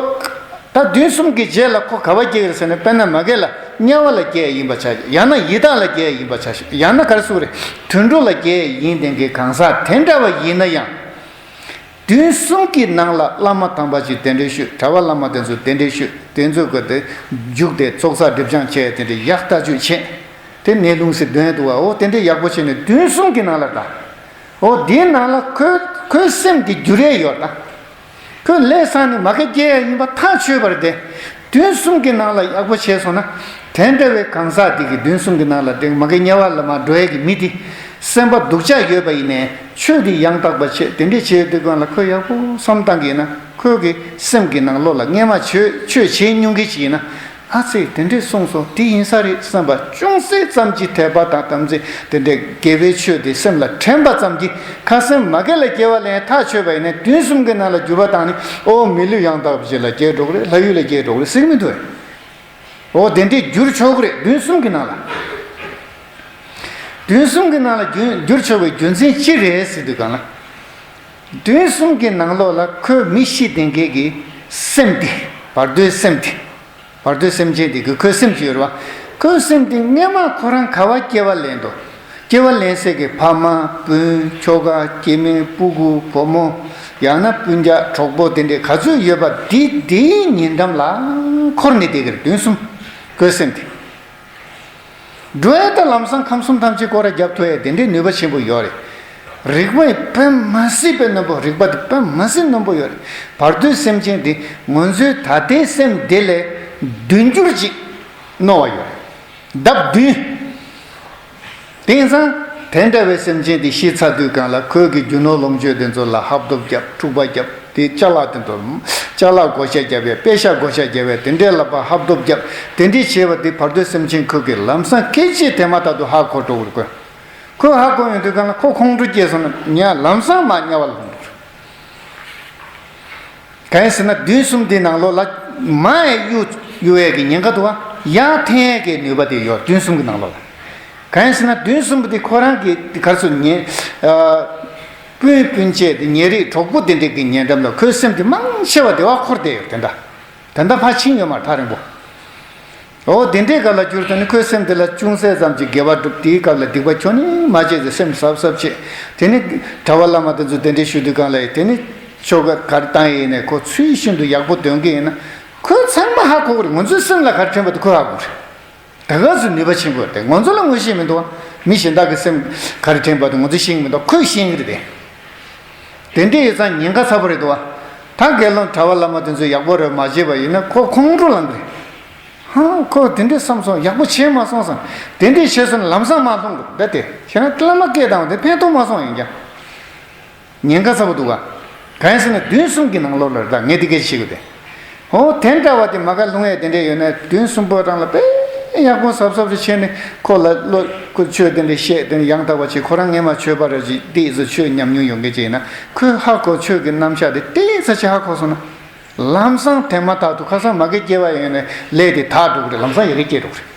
ད་བདུན་གསུམ་གྱི་རྗེས་ལ་ཁོ་ག་བ་སྐྱེ་གི་རེད་ཟེར་ན། དཔེར་ན་མ་གི་ལ་ དམྱལ་བ་ལ་སྐྱེ་ཡིན་པ་ཆ་ཤས། ཡང་ན་ཡི་དྭགས་ལ་སྐྱེ་ཡིན་པ་ཆ་ཤས། ཡང་ན་ག་རེ་ཟེར་དགོས་རེད། དུད་འགྲོ་ལ་སྐྱེ་ཡིན་དེ་གའི་གང་ཟག་དེ་འདྲ་བ་ཡིན་ན་ཡང་། དུས་གསུམ་གྱི་ནང་ལ་བླ་མ་དམ་པ་ཅིག་གདན་འདྲེན་ཞུས། གྲྭ་པ་བླ་མ་དེ་ཚོ་གདན་འདྲེན་ཞུས། དེ་ཚོ་གི་དེ་རྒྱུགས་ཏེ་ཚོགས་བསགས་སྒྲིབ་སྦྱང་བྱས། དེ་འདྲ་ཡག་ཐག་ཆོད་བྱས། དེ་ནས་ལྷུང་བཟེད་འདོན་འདུག་བ། འོ་དེ་འདྲ་ཡག་པོ་བྱས་ནས་དུས་གསུམ་གྱི་ནང་ལ་ད། འོ་དེའི་ནང་ལ་ཁོའི་ཁོའི་སེམས་དེ་འགྱུར་ཡས་ཡོད་ད། ཁོས་ལས་བསགས་ནས་མ་གི་སྐྱེ་ཡ་ཡིན་པ་ཐག་ཆོད་པ་རེད་དེ། དུས་གསུམ་གྱི་ནང་ལ་ཡག་པོ་བྱས་སོང་ན། དེ་འདྲ་བའི་གང་ཟག་དེ་གི་དུས་གསུམ་གྱི་ནང་ལ་དེ་མ་གི་དམྱལ་བ་ལ་མར་འགྲོ་ཡ་གི་མི་དེ། སེམས་པ་སྡུག་ཅག་ཡོད་པ་ཡིན་ནའི་ཆོས་དེ་ཡང་དག་པ་བྱས། དེ་འདྲས་བྱས་དུས་སྒང་ལ་ཁོས་ཡག་པོ་བསམ་བཏང་གི་ཡིན་ན། ཁོའི་གི་སེམས་ཀྱི་ནང་ལོགས་ལ་སྔས་མ་ཆོས་ཆོས་བྱེད་མྱོང་མཁན་ཅིག་ཡིན་ན། ཨ་ཙི། དེ་འདྲས་གསུངས་སོང་། དེ་ཡིན་ས་རེད་བསམ་པ་ཅུང་ཟད་ཙམ་གྱིས་དད་པ་དང་དམ་ཚིག་དེ་འདྲས་དགེ་བའི་ཆོས་དེ་སེམས་ལ་དྲན་པ་ཙམ་གྱིས། ཁ་སེམས་མ་གི་ལ་སྐྱེ་བ་ལེན་ཐག་ཆོད་པ་ཡིན་ན། དུས་གསུམ་གྱི་ནང་ལ་འགྱུར་བ་བཏང་ནས། ཨོ། མི་ལུས་ཡང་དག་པ་ཅིག་ལ་སྐྱེ་འགྲོ་གི་རེད། ལྷ་ཡུལ་ལ་སྐྱེ་འགྲོ་གི་རེད་ཟེར་གི་མི་འདུག་བས། ཨོ། དེ་འདྲས་འགྱུར་ཆོག་གི་རེད། དུས་གསུམ་གྱི་ནང་ལ། དུས་གསུམ་གྱི་ནང་ལ་འགྱུར་འགྱུར་ཆོག་པའི་རྒྱུ་མཚན་ཅི་རེད་ཟེར་དུས་སྒང་ལ། དུས་གསུམ་གྱི་ནང་ལོགས་ལ་ཁོའི་མི་ཤི་དེ་གའི་གི་སེམས་དེ། བར་དོའི་སེམས་དེ། བར་དོའི་སེམས་ཅན་དེ་གི་ཁོའི་སེམས་ཅིག་ཡོད་རེད་བ། ཁོའི་སེམས་དེ་སྔས་མ་ཁོ་རང་ག་བ་སྐྱེ་བ་ལེན་འདུག་སྐྱེ་བ་ལེན་སའི་གི་ཕ་མ་སྤུན་ཁྱོ་ག་སྐྱེ་དམན་སྤུ་གུ་བུ་མོ། ཡང་ན་སྤུན་ཀྱག་གྲོགས་པོ་དེ་འདྲས་ག་ཚོད་ཡོད་པ་དེ། དེའི་ཉེ་འགྲམ་ལ་འཁོར་ནས་བསྡད་ཀྱི་རེད། དུས་གསུམ་ཁོའི་སེམས་དེ། འགྲོ་ཡ་ད་ལམ་སང་ཁམས་གསུམ་ཐམས་ཅད་སྐོར་ར་རྒྱབ་ཐུབ་ཡ་དེ་འདྲའི་ནུས་པ་ཆེན་པོ་ཡོད་རེད། རིག་པ་དཔེ་མ་སྲིད་པའི་རྣོན་པོ། རིག་པ་དེ་དཔེ་མ་སྲིད་རྣོན་པོ་ཡོད་རེད། བར་དོའི་སེམས་ཅན་དེ་ང་ཚོའི་ད་ལྟའི་སེམས་དེ་ལས་བདུན་འགྱུར་ཅིག་རྣོ་བ་ཡོད་རེད། ལྡབ་བདུན། དེང་སང་དེ་འདྲ་བའི་སེམས་ཅན་དེ་ཤི་ཚར་དུས་སྒང་ལ། ཁོས་ཀྱི་རྒྱུ་ནོར་ལོངས་སྤྱོད་དེ་ཚོ་ལ་ཧབ་ཐོབ་རྒྱབ། འཁྲུག་པ་རྒྱབ། དེ་ཅ་ལག་དེ་ཚོ། ཅ་ལག་བགོ་བཤའ་རྒྱབ་ཡ། པེ་ཤག་བགོ་བཤའ་རྒྱབ་ཡ། དེ་འདྲའི་ལ་ཕར་ཧབ་ཐོབ་རྒྱབ། དེ་འདྲའི་བྱས་པ་དེ་བར་དོའི་སེམས་ཅན་ཁོ་གིས་ལམ་སང་སྐད་ཅིག་དེ་མ་ཐག་ཏུ་ཧ་གོ་འགྲོ་གི་རེད། ཁོས་ཁོས་ཧ་གོ་ཡོང་དུས་སྒང་ལ་ཁོ་ཁོང་ཁྲོ་སྐྱེས་སོང་ན། ཉ་ལམ་སང་མར་དམྱལ་བ་ལ་ལྷུང་འགྲོ་གི། གང་ཡིན་ཟེར་ན། དུས་གསུམ་དེའི་ནང་ལོགས་ལ་མར་གཡུག་གཡུག་ཡས་ཀྱི་ཉེན་ཁ་འདུག་བ། ཡར་འཐེན་ཡས་ཀྱི་ནུས་པ་དེ་ཡོད། དུས་གསུམ་གྱི་ནང་ལོགས་ལ། གང་ཡིན་ཟེར་ན། དུས་གསུམ་པོ་དེ་ཁོ་རང་གི་ག་རེ་ཟེར། ཉེ་ཨ་སྤུན་སྤུན་མཆེད་དེ། ཉེ་རིགས་གྲོགས་པོ་དེ་འདྲ་གི་ཉེ་འགྲམ་ལ་ཁོའི་སེམས་དེ་མང་ཆེ་བ་དེ་བ་འཁོར་བསྡད་ཡོད། དེ་འདྲ་དེ་འདྲ་ཕར་ཕྱིན་ཡོད་མ་རེད། ཐག་རིང་པོ། འོ་དེ་འདྲའི་སྐབས་ལ་གྱུར་ཏེ་ནི། ཁོའི་སེམས་དེ་ལ་ཅུང་ཟད་ཙམ་གྱིས་དགེ་བ་སྒྲུབ། དེའི་སྐབས་ལ་སྡིག་པ་ཁྱོན་ནས་མ་བྱས་ཏེ་སེམས་གཟབ་གཟབ་བྱས། དེ་ནི་གྲྭ་པ་བླ་མ་དེ་ཚོ་གདན་འདྲེན་ཞུ་དུས་སྒང་ལ་ཡང་། དེ་ནི་ཆོ་ག་ག་རེ་བཏང་ཡིན་ནའི་ཁོ་ཚུལ་བཞིན་དུ་ཡག་པོ་འདོན་གྱི་ཡིན་ན། ཁོས་ཚང་མ་ཧ་གོ་གི་རེད། ང་ཚོའི་སེམས་ལ་ག་རེ་དྲན་པ་དེ་ཁོས་ཧ་གོ་གི་རེད། དེ་ག་ཚོད་ནུས་པ་ཆེན་པོ་རེད། ང་ཚོ་ལ་ངོ་ཤེས་མི་འདུག་བ། མི་གཞན་དག་གི་སེམས་ག་རེ་དྲན་པ་དེ་ང་ཚོས་ཤེས་ཀྱི་མི་འདུག་ཁོས་ཤེས་ཀྱི་རེད་དེ། དེ་འདྲ་ཡོད་ཙང་ཉེན་ཁ་ཚ་པོ་རེད་འདུག་བ། ད་དགེ་སློང་གྲྭ་པ་བླ་མ་དེ་ཚོས་ཡག་པོ་རེ་མ་བྱས་པ་ཡིན་ན། ཁོ་ཁོང་ཁྲོ་ལངས་ཀྱི་རེད། ཧ། ཁོས་དེ་འདྲ་བསམ་སོང་། ཡག་པོ་བྱས་མ་སོང་བསམ། དེ་འདྲ་བྱས་སོང་ན་ལམ་སང་མར་ལྷུང་འགྲོ། ད་དེ་བྱས་ན་བླ་མ་སྐད་བཏང་བ་དེ་ཕན་ཐོགས་མ་སོང་། ཡིན་ཀྱང་ཉེན་ཁ་ཚ་པོ་འདུག་ག། གང་ཡིན་ཟེར་ན། དུས་གསུམ་གྱི་ནང་ལོགས་ལ་རེད། ད་ངས་དེ་སྐད་ཆ་བཤད་དགོས་ཏེ། འོ་དེ་འདྲ་བ་དེ་མ་ག་ལྷུང་ཡས་དེ་འདྲ་ཡོད་ན། དུས་གསུམ་པོ་རང་ལ་དཔེ་ཡག་པོ་གཟབ་གཟབ་རེ་བྱས་ནས། ཁོ་ལ་བློ་ཁོ་ཆོས་དེ་འདྲ་བཤད། དེ་ཡང་དག་པ་བྱེད། ཁོ་རང་སྔས་མ་ཆོས་པ་རེ་ཅིག་ཏོག་ཙམ་ཆོས་ཉམས་མྱོང་ཡོད་མཁན་ཅིག་ཡིན་ན། ཁོས་ཧ་གོ། ཆོས་ཀྱི་རྣམ་གཞག་དེ་ཏོག་ཙམ་ཅིག་ཧ་གོ་སོང་ན། ལམ་སང་དེ་མ་ཐག་ཏུ་ཁ་སང་མ་གི་སྐྱེ་བ་ཡོད་ནས་ལས་དེ་དག་འགྲོ་གི་རེད། ལམ་སང་ཡ་གི་སྐྱེ་འགྲོ་གི་རེད།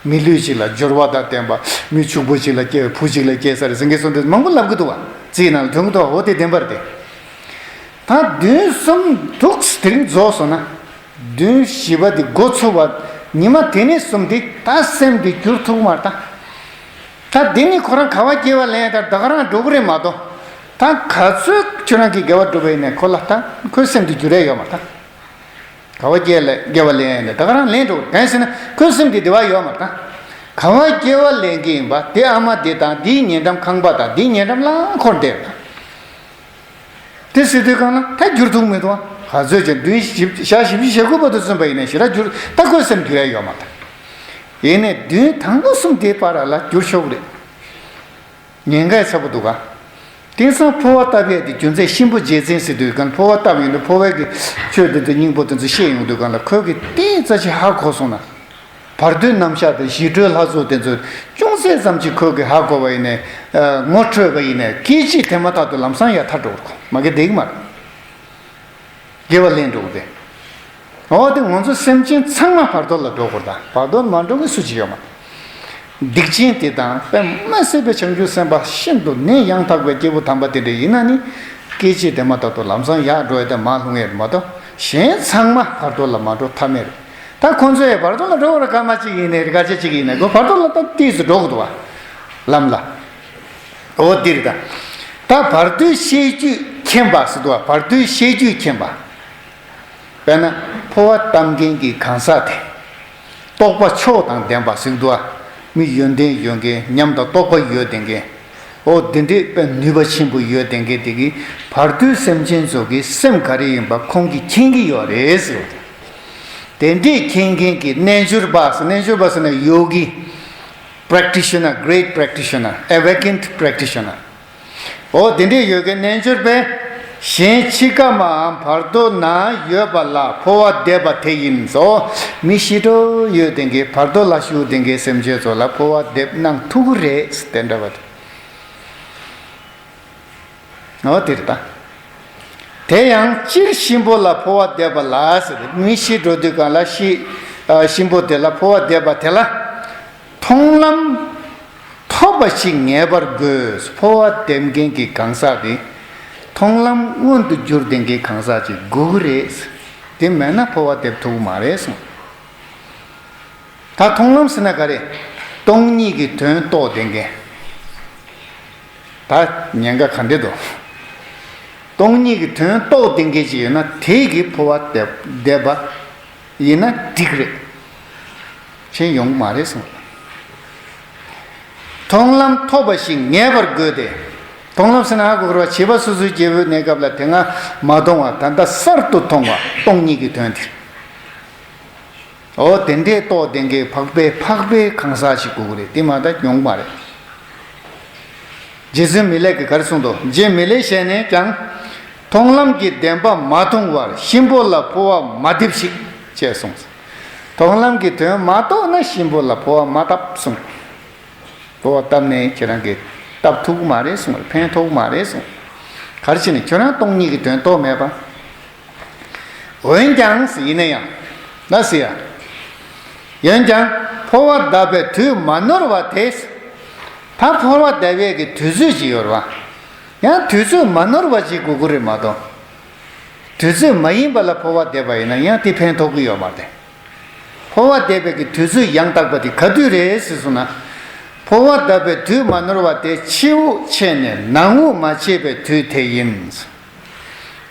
མི་ལུས་གཅིག་ལ་འབྱོར་བ་དང་ལྡན་པ། མི་ཕྱུག་པོ་གཅིག་ལ་སྐྱེ་བའི་བུ་གཅིག་ལ་སྐྱེ་ས་རེད་ཟེར་མཁན་སོང་དེ་མང་པོ་ལབ་གི་འདུག་བ། རྩིས་ནང་ལ་ཐོན་གི་འདུག་བ། འོ་དེ་བདེན་པ་རེད་དེ། ད་དུས་གསུམ་འདུག་དེ་རིང་རྫོགས་སོང་ན། བདུན་བཞི་པ་དེ་འགོ་ཚུགས་པ། ཉི་མ་དེ་ནས་བཟུང་སྟེ་ད་སེམས་དེ་འགྱུར་ཐུབ་མ་རེད་ད། ད་འདི་ནི་ཁོ་རང་ག་བ་སྐྱེ་བ་ལེན་ཡ་ད་ད་ག་རང་འགྲོ་གི་རེད་མ་གཏོགས། ད་ག་ཚོད་ཁྱོད་རང་གིས་དགེ་བ་བསྒྲུབས་པ་ཡིན་ནའི་ཁོ་ལ་ད་ཁོའི་སེམས་དེ་འགྱུར་ཡ་ཡོད་མ་རེད་ད། ག་བ་སྐྱེ་ལ་སྐྱེ་བ་ལེན་ཡ་ནི་ད་ག་རང་ལེན་འགྲོ་གི་རེད། གང་ཡིན་ཟེར་ན་ཁོའི་སེམས་དེ་བདེ་བ་ཡོད་མ་རེད་ད། ག་བ་སྐྱེ་བ་ལེན་གྱི་ཡིན་པ་དེ། ཨ་མ་དེ་དང་དེའི་ཉེ་འགྲམ་ཁང་པ་དང་དེའི་ཉེ་འགྲམ་ལ་འཁོར་བསྡད་རེད་ད། དེ་ཟེར་དུས་སྒང་ལ་ད་འགྱུར་ཐུབ་མི་འདུག་བ། ག་ཚོད་ཀྱང་བདུན་བཞི་ཞག་བཞི་བཅུ་ཞེ་དགུ་བར་དུ་བརྩོན་པ་ཡིན་ནའི་ཞེ་དྲག་འགྱུར། ད་ཁོའི་སེམས་འགྱུར་ཡ་ཡོད་མ་རེད། ཡིན་ནའི་བདུན་དང་པོ་གསུམ་དེའི་བར་ལ་འགྱུར་ཆོག་གི་རེད། ཉེན་ཁ་ཚ་པོ་འདུག་ག། དེང་སང་འཕོ་བ་བཏབ་ཡས་དེ་རྒྱུ་མཚན་གཤིན་པོ་རྗེ་བཙན་ཟེར་དུས་སྒང་འཕོ་བ་བཏབ་ཡོང་དུས་འཕོ་བའི་གི་ཆོས་དེ་ཚོ་སྙིང་པོ་དེ་ཚོ་བཤད་ཡོང་དུས་སྒང་ལ་ཁོས་གི་ཏོག་ཙམ་ཅིག་ཧ་གོ་སོང་ན། བར་དོའི་རྣམ་གཞག་དང་ཞི་ཁྲོའི་ལྷ་ཚོགས་དེ་ཚོ་ཅུང་ཟད་ཙམ་ཅིག་ཁོས་གི་ཧ་གོ་བ་ཡིན་ནའི། ངོ་འཕྲོད་པ་ཡིན་ནའི་སྐད་ཅིག་དེ་མ་ཐག་ཏུ་ལམ་སང་ཡར་ཐར་འགྲོ་གི་རེད། ཁོ་མ་གི་བསྡད་གི་མ་རེད། དགེ་བ་ལེན་འགྲོ་གི་རེད། འོ་དེ་ང་ཚོ་སེམས་ཅན་ཚང་མ་བར་དོ་ལ་འགྲོ་དགོས་རེད་ད། བར་དོ་ལ་མ་འགྲོ་མཁན་སུ་གཅིག་ཡོད་མ་རེད། སྡིག་ཅན་དེ་དང་དཔེ་མ་སྲིད་པའི་བྱང་ཆུབ་སེམས་དཔའ་ཤིན་ཏུ་ནས་ཡང་དག་པའི་སྐྱེས་བུ་དམ་པ་དེ་འདྲ་ཡིན་ན་ནི། སྐད་ཅིག་དེ་མ་ཐག་ཏུ་ལམ་སང་ཡར་འགྲོ་ཡ་དེ་མར་ལྷུང་ཡས་རེད་མ་གཏོགས། གཞན་ཚང་མ་བར་དོ་ལ་མ་འགྲོ་ཐབས་མེད་རེད། ད་ཁོང་ཚོས་བར་དོ་ལ་འགྲོ་བར་སྐར་མ་གཅིག་ཡིན་ནའི་རི་ཁ་ཆེ་གཅིག་ཡིན་ནའི་ཁོ་བར་དོ་ལ་ད་ཏིས་སུ་འགྲོ་དགོས་འདུག་བ། ལམ་ལ། འོ་འདིར་ད། ད་བར་དོའི་ཤེས་རྒྱུད་མཁྱེན་པ་ཟེར་འདུག་བ། བར་དོའི་ཤེས་རྒྱུད་མཁྱེན་པ། དཔེར་ན། འཕོ་བ་གཏམ་མཁན་གྱི་གང་ཟག་དེ། རྟོགས་པ་མཆོག་དང་ལྡན་པ་ཟེར་འདུག་བ། མི་ཡོན་ཏན་ཡོད་མཁན་ཉམས་དང་རྟོགས་པ་ཡོད་བསྡད་མཁན། འོ་དེ་འདྲའི་དཔེ་ནུས་པ་ཆེན་པོ་ཡོད་བསྡད་མཁན་དེ་གིས་བར་དོའི་སེམས་ཅན་ཚོ་གི་སེམས་ག་རེ་ཡིན་པ་ཁོང་གིས་མཁྱེན་གྱི་ཡོད་རེད་ཟེར། དེ་འདྲས་མཁྱེན་མཁན་གྱི་རྣལ་འབྱོར་པ་ཟེར། རྣལ་འབྱོར་པ་ཟེར་ན་ཡོ་གི། Practitioner, great practitioner, awakened practitioner. འོ་དེ་འདྲས་ཡོད་མཁན་རྣལ་འབྱོར་པས། གཞན་འཆི་ཁ་མའམ་བར་དོ་ན་ཡོད་པ་ལ་འཕོ་བ་འདེབས་པ་དེ་ཡིན་ཟེར། མི་ཤི་འགྲོ་ཡོད་བསྡད་མཁན་བར་དོ་ལ་ཤི་འགྲོ་བསྡད་མཁན་སེམས་ཅན་ཚོ་ལ་འཕོ་བ་འདེབས་གནང་ཐུབ་ཀྱི་རེད་དེ་འདྲ་བ་དེ། འོ་དེ་རེད་ད། དེ་ཡང་སྤྱིར་གཤིན་པོ་ལ་འཕོ་བ་འདེབས་པ་ལ་ཟེར་ཏེ། མི་ཤི་འགྲོ་དུས་གང་ལ་ཤི། ཨ། གཤིན་པོ་དེ་ལ་འཕོ་བ་འདེབས་པ་དེ་ལ། མཐོང་ལམ་ཐོབ་པ་ཞིག་ངེས་པར་དགོས། འཕོ་བ་འདེབས་མཁན་གྱི་གང་ཟག་དེ། མཐོང་ལམ་མངོན་དུ་གྱུར་བསྡད་མཁན་གང་ཟག་ཅིག་དགོས་ཀྱི་རེད། དེ་མེད་ན་འཕོ་བ་འདེབས་ཐུབ་ཀྱི་མ་རེད་གསུངས། ད་མཐོང་ལམ་ཟེར་ན་ག་རེ། སྟོང་ཉིད་ཀྱི་དོན་རྟོགས་བསྡད་མཁན། ད་ཉེན་ཁ་ག་འདྲ་འདུག་སྟོང་ཉིད་ཀྱི་དོན་རྟོགས་བསྡད་མཁན་ཅིག་ཡོད་ན་དེ་གིས་འཕོ་བ་འདེབས་འདེབས་པ་ཡིན་ན་འགྲིག་རེད། ཕན་ཡོང་གི་མ་རེད་གསུངས། མཐོང་ལམ་ཐོབ་པ་ཞིག་ངེས་པར་དགོས་ཏེ། མཐོང་ལམ་ཟེར་ན་ཧ་གོ་དགོས་རེད་བ། བྱིས་པ་སོ་སོའི་སྐྱེ་བོའི་གནས་སྐབས་ལ་དེ་སྔ་མ་མཐོང་བ་ད་ལྟ་གསར་དུ་མཐོང་བ་སྟོང་ཉིད་ཀྱི་དོན་དེ། འོ་དེ་འདྲས་རྟོགས་ལྡན་མཁན་འཕགས་པའི་འཕགས་པའི་གང་ཟག་ཅིག་དགོས་ཀྱི་རེད། དེ་མ་གཏོགས་ཡོང་གི་མ་རེད། རྗེ་བཙུན་མི་ལས་ཀྱིས་ག་རེ་གསུངས་འདུག་རྗེ་མི་ལས་ཞལ་ནས་ཀྱང་། མཐོང་ལམ་གྱི་བདེན་པ་མ་མཐོང་བར་གཤིན་པོ་ལ་འཕོ་བ་མ་འདེབས་ཤིག་ཅེས་གསུངས། མཐོང་ལམ་གྱི་དོན་མ་རྟོགས་ན་གཤིན་པོ་ལ་འཕོ་བ་མ་བཏབ་གསུངས། འཕོ་བ་བཏབ་ནས་ཁྱེད་རང་གིས་བཏབ་ཐུབ་ཀྱི་མ་རེད་གསུངས། ཕན་ཐོགས་ཀྱི་མ་རེད་གསུངས། ག་རེ་བྱས་ནས་ཁྱོད་རང་སྟོང་ཉིད་ཀྱི་དོན་རྟོགས་མེད་པ། འོན་ཀྱང་ཡིན་ན་ཡང་། ན་ཟེར་ཡ། འོན་ཀྱང་འཕོ་བ་གདབ་པའི་དུས་མ་ནོར་བ་དེ། ད་འཕོ་བ་གདབ་ཡས་ཀྱི་དུས་ཚོད་ཅིག་ཡོད་རེད་བ། ཡང་དུས་ཚོད་མ་ནོར་བ་ཅིག་དགོས་ཀྱི་རེད་མ་གཏོགས། དུས་ཚོད་མ་ཡིན་པ་ལ་འཕོ་བ་གདབ་པ་ཡིན་ན་ཡང་དེ་ཕན་ཐོགས་ཀྱི་ཡོད་མ་རེད། འཕོ་བ་གདབ་པའི་གི་དུས་ཚོད་ཡང་དག་པ་དེ་ག་དུས་རེད་ཟེར་སོང་ན། འཕོ་བ་གདབ་པའི་དུས་མ་ནོར་བ་དེ་ཕྱི་དབུགས་ཆད་ནས་ནང་དབུགས་མ་ཆད་པའི་དུས་དེ་ཡིན།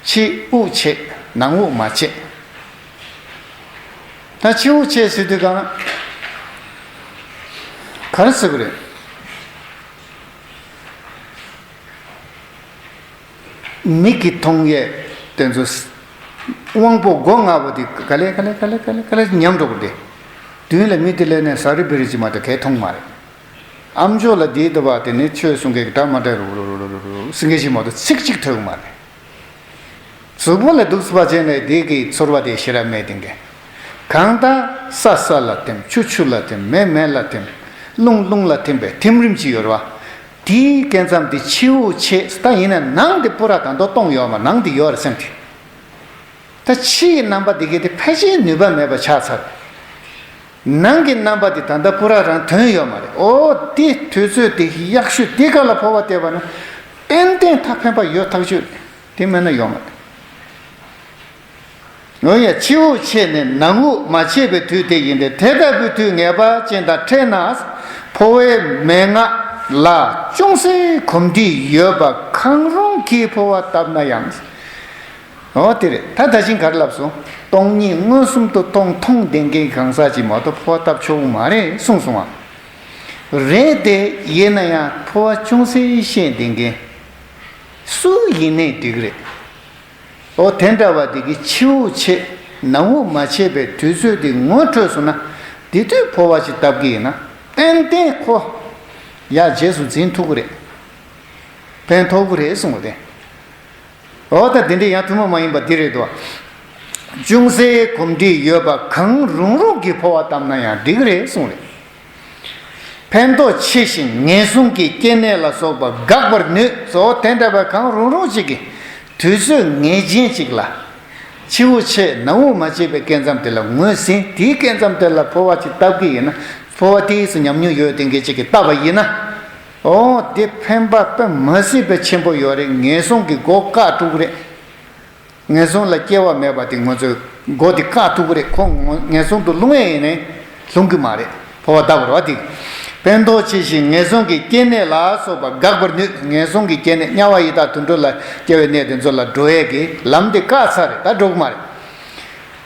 ཕྱི་དབུགས་ཆད། ནང་དབུགས་མ་ཆད། ད་ཕྱི་དབུགས་ཆད་ཟེར་དུས་གང་། ག་རེ་ཟེར་གི་རེད། མིག་གིས་མཐོང་ཡས་དེ་ཚོ། དབང་པོ་སྒོ་ལྔ་པོ་དེ་ག་ལེ་ག་ལེ་ག་ལེ་ག་ལེ་ག་ལེ་ཉམས་འགྲོ་གི་རེད། མདུན་ལ་མི་དེ་སླེབས་ནས་ཟ་རི་བི་རི་ཅིག་མ་གཏོགས་གས་མཐོང་མ་རེད། ཨ་མཆོག་ལ་དེའི་ལྟ་བ་དེ་ནི་ཆོས་གསུང་མཁན་གྱི་སྒྲ་མ་འདྲ་རུ་རུ་རུ་རུ་རུ་ཟེར་མཁན་ཞིག་མ་གཏོགས་ཚིག་གཅིག་ཐོས་ཀྱི་མ་རེད། གཟུགས་པོ་ལ་སྡུག་པ་བྱས་ནས་དེ་གི་ཚོར་བ་དེ་ཤེས་རབ་མེད་དེ་འགས། གང་ལྟར་ས་ས་ལ་ཐིམ། ཆུ་ཆུ་ལ་ཐིམ། མེ་མེ་ལ་ཐིམ། རླུང་རླུང་ལ་ཐིམ་པའི་ཐིམ་རིམ་ཅིག་ཡོད་རེད་བ། དེའི་སྐབས་མཚམས་དེ་ཕྱི་དབུགས་ཆད། ད་ཡིན་ན་ནང་དེ་པུ་ར་ད་དུང་སྟོང་ཡོད་མ། ནང་དེ་ཡོད་རེད་སེམས་དེ། ད་ཕྱི་ཡི་རྣམ་པ་དེ་གས་དེ་ཕལ་ཆེར་ནུས་པ་མེད་པ་ཆགས་ཚར། ནང་གི་རྣམ་པ་དེ་ད་ལྟ་པུ་ར་རང་དོན་ཡོད་མ་རེད། འོ་དེ་དུས་ཚོད་དེ་ཡག་ཤོས་དེ་ག་ལ་འཕོ་བ་བལྟས་པ་ན། ཏན་ཏན་ད་ཕན་པ་ཡོད་ཐག་ཆོད་རེད། དེ་མེད་ན་ཡོད་མ་རེད། འོ་ཡ། ཕྱི་དབུགས་ཆད་ནས་ནང་དབུགས་མ་ཆད་པའི་དུས་དེ་ཡིན་ཏེ། དེ་ལྟ་བུའི་དུས་ངེས་པ་ཅན་དང་འཕྲད་ན། འཕོ་བའི་མན་ངག་ལ་ཅུང་ཟད་གོམས་འདྲིས་ཡོད་པ་གང་རུང་གིས་འཕོ་བ་བཏབ་ན་ཡང་། འོ་དེ་རེད། ད་ད་ཅིང་ག་རེ་ལབ་སོང་། སྟོང་ཉིད་མངོན་སུམ་དུ་མཐོང་མཐོང་ལྡན་མཁན་གང་ཟག་ཅིག་མ་གཏོགས་འཕོ་བ་བཏབ་ཆོག་གི་མ་རེད་གསུངས་སོང་བ། རེད་དེ་ཡིན་ན་ཡང་འཕོ་བ་ཅུང་ཟད་ཤེས་ལྡན་མཁན་སུ་ཡིན་ནའི་འགྲིག་གི་རེད། འོ་དེ་འདྲ་བ་དེ་གི་ཕྱི་དབུགས་ཆད། ནང་དབུགས་མ་ཆད་པའི་དུས་ཚོད་དེ་ངོ་འཕྲོད་སོང་ན། དེ་དུས་འཕོ་བ་ཅིག་བཏབ་ཀྱི་ཡིན་ན་ཏན་ཏན་ཁོ་ཡར་རྗེས་སུ་འཛིན་ཐུབ་ཀྱི་རེད། ཕན་ཐོགས་ཀྱི་རེད་གསུངས་པ་དེ། འོ་ད་དེ་འདྲའི་ཡང་ཐུན་མོང་མ་ཡིན་པ་འདི་རེད་དོ། ཅུང་ཟད་གོམས་འདྲིས་ཡོད་པ་གང་རུང་རུང་གིས་འཕོ་བ་བཏབ་ན་ཡང་འགྲིག་གི་རེད་གསུངས་རེད། ཕན་ཐོགས་ཆེ་ཞིང་ངན་སོང་གི་སྐྱེ་གནས་ལ་སོགས་པ་དགག་པར་ནུས་སོ། དེ་འདྲ་བ་གང་རུང་རུང་ཅིག་གིས་དུས་ཚོད་ངེས་ཅན་ཅིག་ལ། ཕྱི་དབུགས་ཆད་ནང་དབུགས་མ་ཆད་པའི་སྐབས་མཚམས་དེ་ལ་ངོས་ཟིན། དེའི་སྐབས་མཚམས་དེ་ལ་འཕོ་བ་ཅིག་བཏབ་ཀྱི་ཡིན་ན། འཕོ་བ་དེས་སུ་ཉམས་མྱོང་ཡོད་དེ་འགས་ཅིག་གིས་བཏབ་པ་ཡིན་ན། འོ་དེ་ཕན་པ་དཔེ་མ་སྲིད་པའི་ཆེན་པོ་ཡོད་རེད། ངན་སོང་གི་སྒོ་བཀག་འགྲོ་གི་རེད། ངན་སོང་ལ་སྐྱེ་བ་མེད་པ་དེ་ང་ཚོས་ མགོ་དེ་བཀག་ཐུབ་ཀྱི་རེད། ཁོ་ངན་སོང་དུ་ལྷུང་ཡས་ཡིན་ནའི་ལྷུང་གི་མ་རེད། འཕོ་བ་ལྟ་བུར་བ་དེ། ཕན་འདོགས་ཆེ་ཞིང་ངན་སོང་གི་སྐྱེ་གནས་ལ་སོགས་པ་འགག་པར་ནུས། ངན་སོང་གི་སྐྱེ་གནས་དམྱལ་བ་ཡི་དྭགས་དུད་འགྲོ་ལ་སྐྱེ་བའི་གནས་དེ་ཚོ་ལ་འགྲོ་ཡས་ཀྱི་ལམ་དེ་བཀག་ཚར་རེད། ད་འགྲོ་གི་མ་རེད།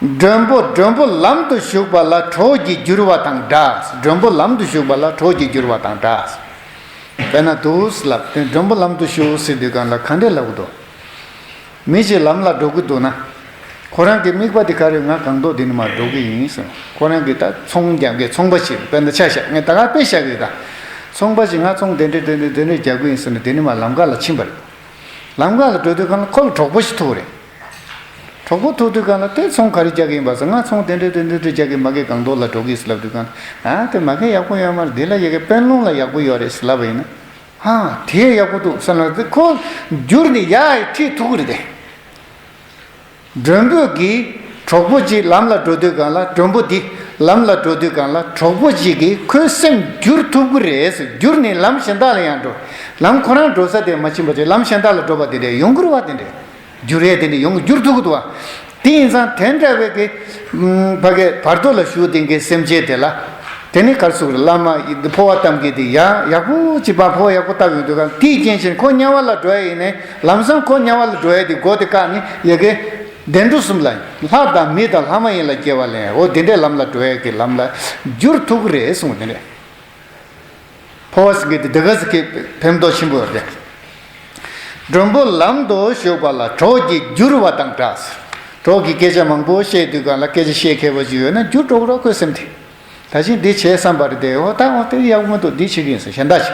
མགྲོན་པོ་མགྲོན་པོ་ལམ་དུ་ཞུགས་པ་ལ་གྲོགས་ཀྱིས་བསྒྱུར་བ་དང་འདྲ། མགྲོན་པོ་ལམ་དུ་ཞུགས་པ་ལ་གྲོགས་ཀྱིས་བསྒྱུར་བ་དང་འདྲ། དཔེར་ན་འདུག་ལབ་དུས་མགྲོན་པོ་ལམ་དུ་ཞུགས་ཟེར་དུས་གང་ལ་ག་འདྲས་ལབ་ཀྱི་འདུག་མི་ཞིག་ལམ་ལ་འགྲོ་གི་འདུག་ན། ཁོ་རང་གི་དམིགས་པ་དེ་ག་རེ། ང་སྒང་ཏོག་འདི་ནས་མར་འགྲོ་གི་ཡིན་ཟེར། ཁོ་རང་གི་ད་ཚོང་རྒྱག་མཁན་ཚོང་པ་ཞིག་རེད། དཔེར་ན་ཆ་བཞག་ངས་ད་ག་དཔེ་བཞག་གི་ཡོད། ད་ཚོང་པ་ཞིག་ང་ཚོང་དེ་འདྲས་དེ་འདྲས་དེ་འདྲས་རྒྱག་གི་ཡིན་ཟེར་ནས་དེ་ནས་མར་ལམ་ཁ་ལ་ཕྱིན་པ་རེད། ལམ་ཁ་ལ་འགྲོ་དུས་གང་ལ་ཁོ་ལ་གྲོགས་པོ་ཞིག་ཐུག་རེད། གྲོགས་པོ་ཐུག་དུས་གང་ལ་དེ་ཚོང་ག་རེ་རྒྱག་གི་ཡིན་པ་ཟེར། ང་ཚོང་དེ་འདྲས་དེ་འདྲས་དེ་རྒྱག་གི། མ་གི་སྒང་ཏོག་ལ་འགྲོ་གི་ཡིན་ཟེར་ལབ་དུས་གང་ལ། ཨ་དེ་མ་གི་ཡག་པོ་ཡོད་མ་རེད། འདི་ལ་ཡ་གི་དཔོན་སློང་ལ་ཡག་པོ་ཡོད་རེད་ཟེར་ལབ་པ་ཡིན་ན། ཧ་དེ་ཡག་པོ་འདུག་ཟེར་ན་དེ་ཁོ་བསྒྱུར་ནས་ཡར་ཁྲིད་ཐུབ་ཀྱི་རེད་དེ། མགྲོན་པོ་གིས་གྲོགས་པོ་གཅིག་ལམ་ལ་འགྲོ་དུས་གང་ལ། མགྲོན་པོ་འདི་ལམ་ལ་འགྲོ་དུས་གང་ལ་གྲོགས་པོ་གཅིག་གིས་ཁོའི་སེམས་བསྒྱུར་ཐུབ་ཀྱི་རེད་ཟེར། བསྒྱུར་ནས་ལམ་གཞན་དག་ལ་ཡང་འགྲོ། ལམ་ཁོ་རང་འགྲོ་ས་དེ་མ་ཕྱིན་པ་བྱས་ལམ་གཞན་དག་ལ་འགྲོ་བ་དེ་འདྲས་ཡོང་གི་རེད་བ། དེ་འདྲས་བསྒྱུར་ཡས་དེ་འདྲས་ཡོང་གི། བསྒྱུར་ཐུབ་ཀྱི་འདུག་བ། དེ་ཡིན་ཙང་དེ་འདྲ་བའི་གི་ཕ་གི་བར་དོ་ལ་ཞུགས་ཏེ་གི་སེམས་ཅན་དེ་ལ། དེ་ནི་གར་སོང་རེད། བླ་མ་འཕོ་བ་བལྟམས་མཁན་དེ་ཡང་ཡག་པོ་ཅིག་པ་འཕོ་བ་ཡག་པོ་བལྟས་ཡོང་དུས་གང་དེའི་རྐྱེན་བྱས་ཁོ་དམྱལ་བ་ལ་འགྲོ་ཡ་ཡིན་ནའི་ལམ་སང་ཁོ་དམྱལ་བ་ལ་འགྲོ་ཡ་དེ་སྒོ་དེ་བཀག་ནས་ཡ་གི་བདེ་འགྲོ་གསུམ་ལ། ལྷ་དང་མི་དང་ལྷ་མ་ཡིན་ལ་སྐྱེ་བ་ལེན། འོ་དེ་འདྲའི་ལམ་ལ་འགྲོ་ཡ་གི་ལམ་ལ་བསྒྱུར་ཐུབ་ཀྱི་རེད་གསུངས། དེ་འདྲས། འཕོ་བ་ཟེར་མཁན་དེ་འདི་ག་ཟེར་མཁན་ཕན་ཐོགས་ཆེན་པོ་ཡོད་རེད། མགྲོན་པོ་ལམ་དུ་ཞུགས་པ་ལ་གྲོགས་ཀྱིས་བསྒྱུར་བ་དང་འདྲ། གྲོགས་ཀྱིས་སྐད་ཆ་མང་པོ་བཤད་དུས་གང་ལ་སྐད་ཆ་བཤད་མཁས་པོ་ཅིག་ཡོད་ན་བསྒྱུར་འགྲོ་གི་རེད་ཁོའི་སེམས་དེ། ད་ཅིག་འདི་བྱས་བསམ་པ་རེད་དེ། འོ་ད་འོ་དེ་ཡག་པོ་མི་འདུག་འདི་བྱེད་ཀྱི་ཡིན་ཟེར་གཞན་དག་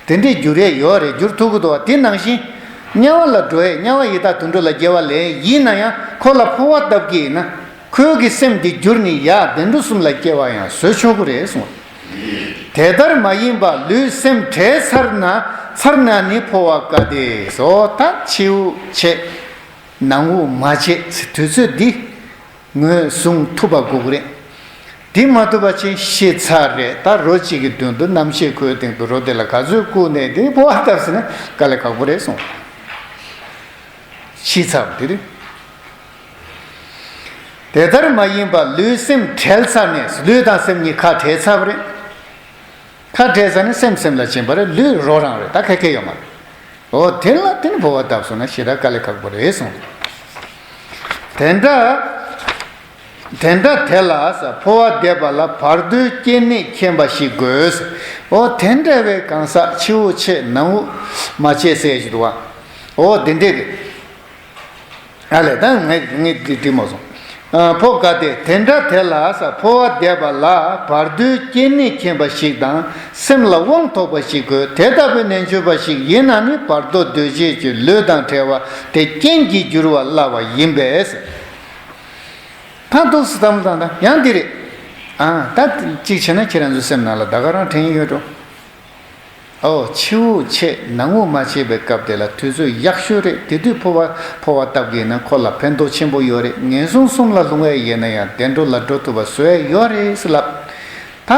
ཅིག་དེ་འདྲས་བསྒྱུར་ཡས་ཡོད་རེད། བསྒྱུར་ཐུབ་ཀྱི་འདུག་བ། དེ་ནང་བཞིན་དམྱལ་བ་ལ་འགྲོ་ཡས། དམྱལ་བ་ཡི་དྭགས་དུད་འགྲོ་ལ་སྐྱེ་བ་ལེན་ཡིན་ན་ཡང་ཁོ་ལ་འཕོ་བ་བཏབ་ཀྱི་ཡིན་ན། ཁོའི་གི་སེམས་འདི་བསྒྱུར་ནས་ཡར་བདེ་འགྲོ་གསུམ་ལ་སྐྱེ་བ་ཡང་བཟོ་ཆོག་གི་རེད་གསུངས། དེ་ལྟར་མ་ཡིན་པ་ལུས་སེམས་བྲལ་ཚར་ན། ཚར་ན་ནི་འཕོ་བ་དཀའ་སྟེ་སོ། ད་ཕྱི་དབུགས་ཆད་ནང་དབུགས་མ་ཆད་དུས་ཚོད་འདི་ངོས་བཟུང་ཐུབ་པ་དགོས་ཀྱི་རེད། འདི་མ་ཐུབ་པ་ཕྱིན་ཤི་ཚར་རེད། ད་རོ་གཅིག་གི་མདུན་དུ་རྣམ་ཤེས་ཁོའི་སྟེང་དུ་རོ་དེ་ལ་ག་ཚོད་བཀུག་ནས་འདི་འཕོ་བ་བཏབ་ཟེར་ན་དཀའ་ལས་ཁག་པོ་རེད་གསུངས། ཤི་ཚར་བ་དེ་རེད། དེ་ལྟར་མ་ཡིན་པ་ལུས་སེམས་བྲལ་ཚར་ནས། ལུས་དང་སེམས་གཉིས་ཁ་བྲལ་ཚར་བ་རེད། ཁ་བྲལ་ཚར་ནས་སེམས་སེམས་ལ་ཕྱིན་པ་རེད། ལུས་རོ་རང་རེད། ད་ཁ་ཁ་ཡོད་མ་རེད། འོ་དེ་ལ་བརྟེན་འཕོ་བ་བཏབ་སོང་ན་ཞེ་དྲག་དཀའ་ལས་ཁག་པོ་རེད་གསུངས། དེ་འདྲ། དེ་འདྲ་དེ་ལ་འཕོ་བ་འདེབས་པ་ལ་བར་དོའི་སྐྱེ་གནས་མཁྱེན་པ་ཞིག་དགོས། འོ་དེ་འདྲ་བའི་གང་ཟག་ཕྱི་དབུགས་ཆད་ནང་དབུགས་མ་ཆད་ཟེར་ཞིག་འདུག་བ། འོ་དེ་འདྲས་རེད། ཨ་ལས་ད་ངས་ངས་འདི་འདི་མ་སོང་། ཨ་འཕོ་དཀའ་སྟེ། དེ་འདྲ་དེ་ལ་འཕོ་བ་འདེབས་པ་ལ་བར་དོའི་སྐྱེ་གནས་མཁྱེན་པ་ཞིག་དང་སེམས་ལ་དབང་ཐོབ་པ་ཞིག་དགོས། དེ་ལྟ་བུའི་རྣལ་འབྱོར་པ་ཞིག་ཡིན་ན་ནི་བར་དོ་གདོས་བཅས་ཀྱི་ལུས་དང་བྲལ་བ་དེ་རྐྱེན་གྱིས་འགྱུར་བ་སླ་བ་ཡིན་པས། ད་འདུག་སེ་བསམ་བློ་བཏང་ན་ཡང་འདི་རེད། ཨ་ད་གཅིག་བྱས་ན་ཁྱེད་རང་ཚོའི་སེམས་ནང་ལ་ད་ག་རང་དྲན་ཡོད་འགྲོ། ཨོ་ཕྱི་དབུགས་ཆད་ནང་དབུགས་མ་ཆད་པའི་སྐབས་དེ་ལ་དུས་ཚོད་ཡག་ཤོས་རེད། དེ་དུས་འཕོ་བ་འཕོ་བ་བཏབ་ཀྱི་ཡིན་ན་ཁོ་ལ་ཕན་ཐོགས་ཆེན་པོ་ཡོད་རེད། ངན་སོང་གསུམ་ལ་ལྷུང་བ་ཡིན་ན་ཡང་བདེ་འགྲོ་ལ་འགྲོ་ཐུབ་པ་བཟོ་ཡ་ཡོད་རེད་ཟེར་ལབ། ད་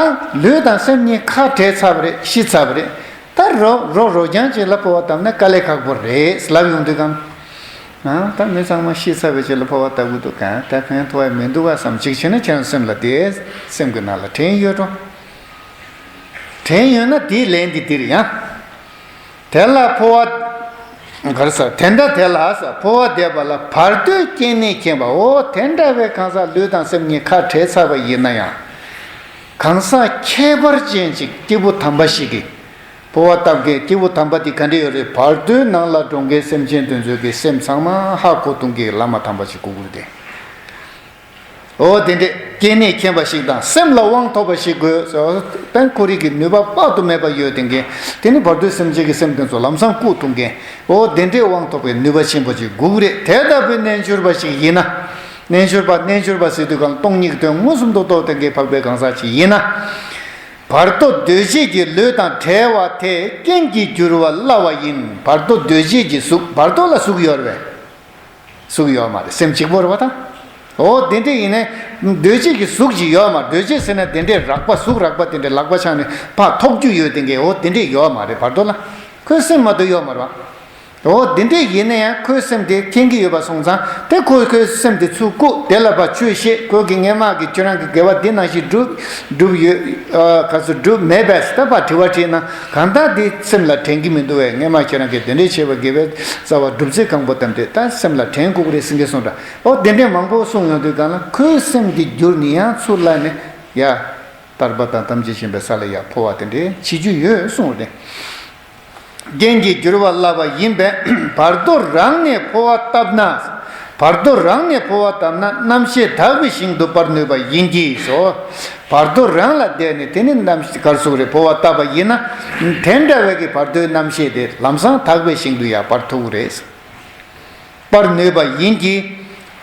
ལུས་དང་སེམས་གཉིས་ཁ་བྲལ་ཚར་བ་རེད། ཤི་ཚར་བ་རེད། ད་རོ་རོ་རོ་རྐྱང་ཅིག་ལ་འཕོ་བ་བཏབ་ན་དཀའ་ལས་ཁག་པོ་རེད་ཟེར་ལབ་ཡོང་དུས་གང་། ཨ་ད་མི་ཚང་མ་ཤི་ཚར་བའི་རྗེས་ལ་འཕོ་བ་བཏབ་གི་འདུག་ག་ད་ཕན་ཐོགས་ཡ་མི་འདུག་ག་བསམ། གཅིག་བྱས་ན་ཁྱེད་རང་སེམས་ལ་དེ་སེམས་ཀྱི་ནང་ལ་དྲན་ཡོད་འགྲོ། དྲན་ཡོད་ན་དེའི་ལན་འདི་འདིར་ཡང་། དེ་ལ་འཕོ་བ། ག་རེ་ཟེར། དེ་འདྲ་དེ་ལ་འཕོ་བ་འདེབས་པ་ལ་བར་དོའི་སྐྱེ་གནས་མཁྱེན་པ། འོ་དེ་འདྲ་བའི་གང་ཟག་ལུས་དང་སེམས་གཉིས་ཁ་བྲལ་ཚར་བ་ཡིན་ན་ཡང་། གང་ཟག་ཁྱད་པར་ཅན་ཅིག་སྐྱེས་བུ་དམ་པ་ཞིག་གིས། འཕོ་བ་བཏབ་མཁན་སྐྱེས་བུ་དམ་པ་དེ་ག་འདྲ་ཡོད་རེད། བར་དོའི་ནང་ལ་འགྲོ་མཁན་སེམས་ཅན་དེ་ཚོའི་གི་སེམས་ཚང་མ་ཧ་གོ་ཐུབ་མཁན་གྱི་བླ་མ་དམ་པ་ཞིག་དགོས་ཀྱི་རེད་དེ། འོ་དེ་འདྲས་སྐྱེ་གནས་མཁྱེན་པ་ཞིག་དང་སེམས་ལ་དབང་ཐོབ་པ་ཞིག་དགོས། དཔལ་ཁོ་རང་གི་ནུས་པ་དཔག་ཏུ་མེད་པ་ཡོད་དེ་མཁན། དེ་ནི་བར་དོའི་སེམས་ཅན་གྱི་སེམས་དེ་ཚོ་ལམ་སང་བཀུག་ཐུབ་མཁན། འོ་དེ་འདྲས་དབང་ཐོབ་པའི་ནུས་པ་ཆེན་པོ་ཞིག་དགོས་ཀྱི་རེད། དེ་ལྟ་བུའི་རྣལ་འབྱོར་པ་ཞིག་ཡིན་ན། རྣལ་འབྱོར་པ་རྣལ་འབྱོར་པ་ཟེར་དུས་གང་སྟོང་ཉིད་ཀྱི་དོན་མངོན་སུམ་དུ་རྟོགས་དེ་མཁན་འཕགས་པའི་གང་ཟག་ཅིག་ཡིན་ན། བར་དོ་གདོས་བཅས་ཀྱི་ལུས་དང་བྲལ་བ་དེ་རྐྱེན་གྱིས་འགྱུར་བ་སླ་བ་ཡིན། བར་དོ་གདོས་བཅས་ཀྱི་གཟུགས། བར་དོ་ལ་གཟུགས་ཡོད་རེད་པས། གཟུགས་ཡོད་མ་རེད། སེམས་གཅིག་པོ་རེད་པ་ད། འོ་དེ་འདྲ་ཡིན་ནའི་གདོས་བཅས་ཀྱི་གཟུགས་ཅིག་ཡོད་མ་རེད། གདོས་བཅས་ཟེར་ན་དེ་འདྲའི་རགས་པ་གཟུགས་རགས་པ་དེ་འདྲའི་ལག་པ་འཆང་ནས་ཕར་ཐོགས་རྒྱུ་ཡོད་དེ་འདྲའི་འོ་དེ་འདྲའི་ཡོད་མ་རེད། བར་དོ་ལ་ཁོའི་སེམས་མ་གཏོགས་ཡོད་མ་རེད་པ། འོ་དེ་འདྲས་ཡིན་ན་ཡང་ཁོའི་སེམས་དེ་མཁྱེན་གྱི་ཡོད་པ་སོང་ཙང་དེ་ཁོ་ཁོའི་སེམས་དེ་ཚུར་བཀུག་དེ་ལ་ཕར་ཆོས་བཤད། ཁོ་གིས་སྔས་མ་གི་ཁྱོད་རང་གི་དགེ་བ་འདི་ནང་བཞིན་བསྒྲུབས་བསྒྲུབས་ཡོད། ག་ཚོད་བསྒྲུབས་མེད་པས་ད་ཕར་དྲི་བ་དྲིས་ན་གང་ལྟར་འདི་སེམས་ལ་དྲན་གྱི་མི་འདུག་བས། སྔས་མ་ཁྱོད་རང་གིས་དེ་འདྲས་བྱས་པ་དགེ་བའི་རྩ་བ་བསྒྲུབ་ཚེ་གང་པོ་དམ་དེ་ད་སེམས་ལ་དྲན་དགོས་ཀྱི་རེད་ཟེར་མཁན་སོང་འདྲ། འོ་དེ་འདྲས་མང་པོ་གསུངས་ཡོང་དུས་གང་ལ་ཁོའི་སེམས་འདི་བསྒྱུར་ནས་ཡང་ཚུར་བླངས་ནས་ཡ། ཐར་པ་དང་ཐམས་ཅད་མཁྱེན་པའི་ས་ལ་ཡང་འཕོ་བ་དེ་འདྲའི་བྱེད་རྒྱུ་ཡོད་གསུངས་ཏེ། རྐྱེན་གྱིས་འགྱུར་བ་བསླབ་པ་ཡིན་པས་བར་དོ་རང་ནས་འཕོ་བ་བཏབ་ན། བར་དོ་རང་ནས་འཕོ་བ་བཏབ་ན་རྣམ་ཤེས་དག་པའི་ཞིང་དུ་སྤར་ནུས་པ་ཡིན་གྱི་སོ། བར་དོ་རང་ལ་བསྡད་ནས་དེ་ནི་རྣམ་ཤེས་གར་སོགས་རེ་འཕོ་བ་བཏབ་པ་ཡིན་ན། དེ་འདྲ་བའི་གི་བར་དོའི་རྣམ་ཤེས་དེ་ལམ་སང་དག་པའི་ཞིང་དུ་ཡང་སྤར་ཐུབ་ཀྱི་རེད། སྤར་ནུས་པ་ཡིན་གྱི།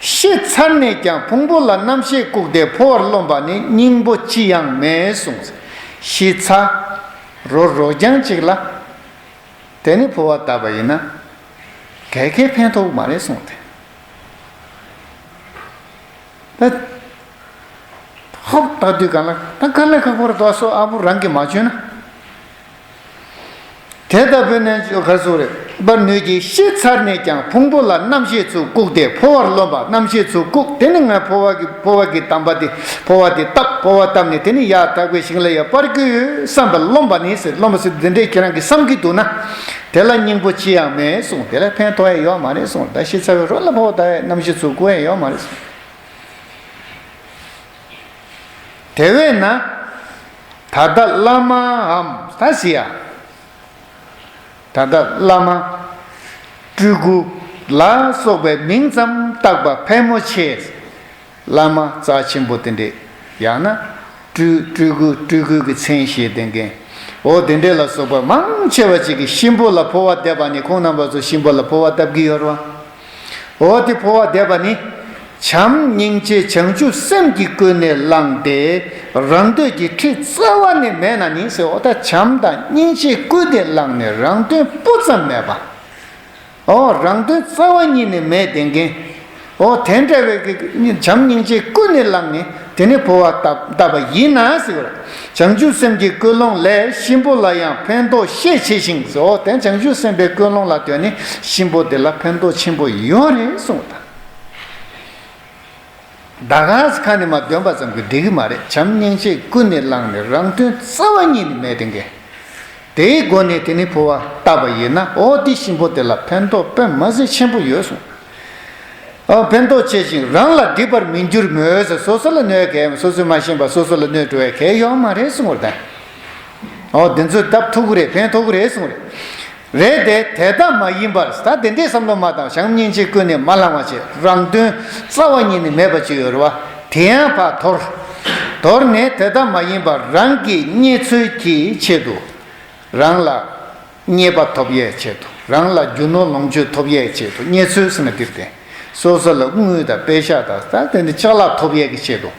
ཤི་ཚར་ནས་ཀྱང་ཕུང་པོ་ལ་རྣམ་ཤེས་བཀུག་སྟེ་འཕོ་བར་རློམ་པ་ནི་སྙིང་པོ་ཅི་ཡང་མེད་གསུངས། ཤི་ཚར། རོ་རོ་རྐྱང་གཅིག་ལ། དེ་ནི་འཕོ་བ་བཏབ་པ་ཡིན་ན། ག་གེ་ཕན་ཐོགས་མ་རེད་གསུངས་ཏེ། ད། ཧོབ་ལྟ་དུས་གང་ལ་ད་དཀའ་ལས་ཁག་པོ་རེད་དོ། སོ་ཨ་བུ་རང་གིས་མ་བྱོན་ན། དེ་ལྟ་བུ་ནས་ག་སུ་རེད། པར་ནུས་ཀྱི་ཤི་ཚར་ནས་ཀྱང་ཕུང་པོ་ལ་རྣམ་ཤེས་ཚུར་བཀུག་སྟེ་འཕོ་བར་རློམ་པ། རྣམ་ཤེས་ཚུར་བཀུག་དེ་ནི་ངས་འཕོ་བ་གི་འཕོ་བ་གི་དམ་པ་དེ་འཕོ་བ་དེ་བཏབ། འཕོ་བ་བཏབ་ནས་དེ་ནི་ཡར་དག་པའི་ཞིང་ལ་ཡར་སྤར་དགོས་ཡོད་བསམ་པ་རློམ་པ་ནི་ཟེར། རློམ་པ་ཟེར་འདི་འདྲས་ཁྱེད་རང་གིས་བསམ་གྱི་འདུག་ན། དེ་ལ་སྙིང་པོ་ཅི་ཡང་མེད་གསུངས། དེ་ལ་ཕན་ཐོགས་ཡ་ཡོད་མ་རེད་གསུངས། ད་ཤི་ཚར་བའི་རོ་ལ་འཕོ་བ་བཏབ་ཡ་རྣམ་ཤེས་ཚུར་བཀུག་ཡ་ཡོད་མ་རེད་གསུངས། དེ་བས་ན། ད་ལྟ་བླ་མའམ་ད་ཟེར་ཡ། ད་ལྟ་བླ་མ། སྤྲུལ་སྐུ་ལ་སོགས་པའི་མིང་ཙམ་བཏགས་པ་ཕལ་མོ་ཆེ། བླ་མ་རྩ་ཆེན་པོ་དེ་འདྲས། ཡང་ན། སྤྲུལ་སྤྲུལ་སྐུ་སྤྲུལ་སྐུ་གི་མཚན་བཞེས་ལྡན་མཁན། འོ་དེ་འདྲས་ལ་སོགས་པ་མང་ཆེ་བ་ཅིག་གིས་གཤིན་པོ་ལ་འཕོ་བ་འདེབས་པ་ནི་ཁོང་རྣམ་པ་ཚོ་གཤིན་པོ་ལ་འཕོ་བ་བཏབ་ཀྱི་ཡོད་རེད་བ། འོ་དེ་འཕོ་བ་འདེབས་པ་ནི། བྱམས་སྙིང་རྗེ་བྱང་ཆུབ་སེམས་ཀྱིས་ཀུན་ནས་བསླངས་ཏེ། རང་འདོད་ཀྱི་འཁྲིས་རྩ་བ་ནས་མེད་ན་ནི་ཟེར། འོ་ད་བྱམས་དང་སྙིང་རྗེས་ཀུན་ནས་བསླངས་ནས་རང་དོན་སྤུ་ཙམ་མེད་པ། འོ་རང་དོན་རྩ་བ་ཉིད་ནས་མེད་བསྡད་མཁན། འོ་དེ་འདྲ་བའི་གི་བྱམས་སྙིང་རྗེས་ཀུན་ནས་བསླངས་ནས། དེ་ནི་འཕོ་བ་བཏབ་བཏབ་པ་ཡིན་ན་ཟེར་བར། བྱང་ཆུབ་སེམས་ཀྱི་ཀུན་སློང་ལས་གཤིན་པོ་ལ་ཡང་ཕན་ཐོགས་ཤས་ཆེ་ཞིང་ཟེར། འོ་དེ་བྱང་ཆུབ་སེམས་དཔའི་ཀུན་སློང་ལ་ལྟོས་ནས་གཤིན་པོ་དེ་ལ་ཕན་ཐོགས་ཆེན་པོ་ཡོད་རེད་གསུངས་པ་དང་། ད་ག་ས་ཁ་ནས་མ་འདོན་པ་ཙམ་གྱིས་འགྲིག་གི་མ་རེད། བྱམས་སྙིང་རྗེས་ཀུན་ནས་བསླངས་ནས་རང་དོན་རྩ་བ་ཉིད་ནས་མེད་དེ་འགས། དེའི་སྒོ་ནས་དེ་ནི་འཕོ་བ་བཏབ་པ་ཡིན་ན། འོ་དེ་གཤིན་པོ་དེ་ལ་ཕན་ཐོགས་དཔེ་མ་སྲིད་ཆེན་པོ་ཡོད་གསུངས། ཨ་ཕན་ཐོགས་ཆེ་ཞིང་རང་ལ་སྒྲིབ་པར་མི་འགྱུར་མོད་ཟེར། སོ་སོ་ལ་གནོད་གལ་སོ་སོས་མ་ཤེས་པ་སོ་སོ་ལ་གནོད་འགྲོ་བའི་གལ་ཡོད་མ་རེད་གསུངས་པ་དང་། འོ་དེ་ཚོས་བཏབ་ཐུབ་ཀྱི་རེད། ཕན་ཐོགས་ཀྱི་རེད་གསུངས་རེད། རེད་དེ་དེ་ལྟ་མ་ཡིན་པར་ད་དེ་འདྲའི་བསམ་བློ་མ་བཏང་། བྱམས་སྙིང་རྗེ་ཀུན་ནས་མ་བསླངས་པ་བྱས། རང་དོན་རྩ་བ་ཉིད་ནས་མེད་པ་ཅིག་ཡོད་རེད་བ། དེ་ཡང་ཕར་དོར། དོར་ནས་དེ་ལྟ་མ་ཡིན་པར་རང་གི་རྙེད་ཚུལ་གྱི་ཆེད་དུ། རང་ལ་རྙེད་པ་ཐོབ་ཡས་ཆེད་དུ། རང་ལ་རྒྱུ་ནོར་ལོངས་སྤྱོད་ཐོབ་ཡས་ཆེད་དུ། རྙེད་ཚུལ་ཟེར་ན་འདིར་བསྟན། སོ་སོ་ལ་དངུལ་དང་པེ་ཤག་དང་ད་དེ་ནི་ཅ་ལག་ཐོབ་ཡས་ཀྱི་ཆེད་དུ།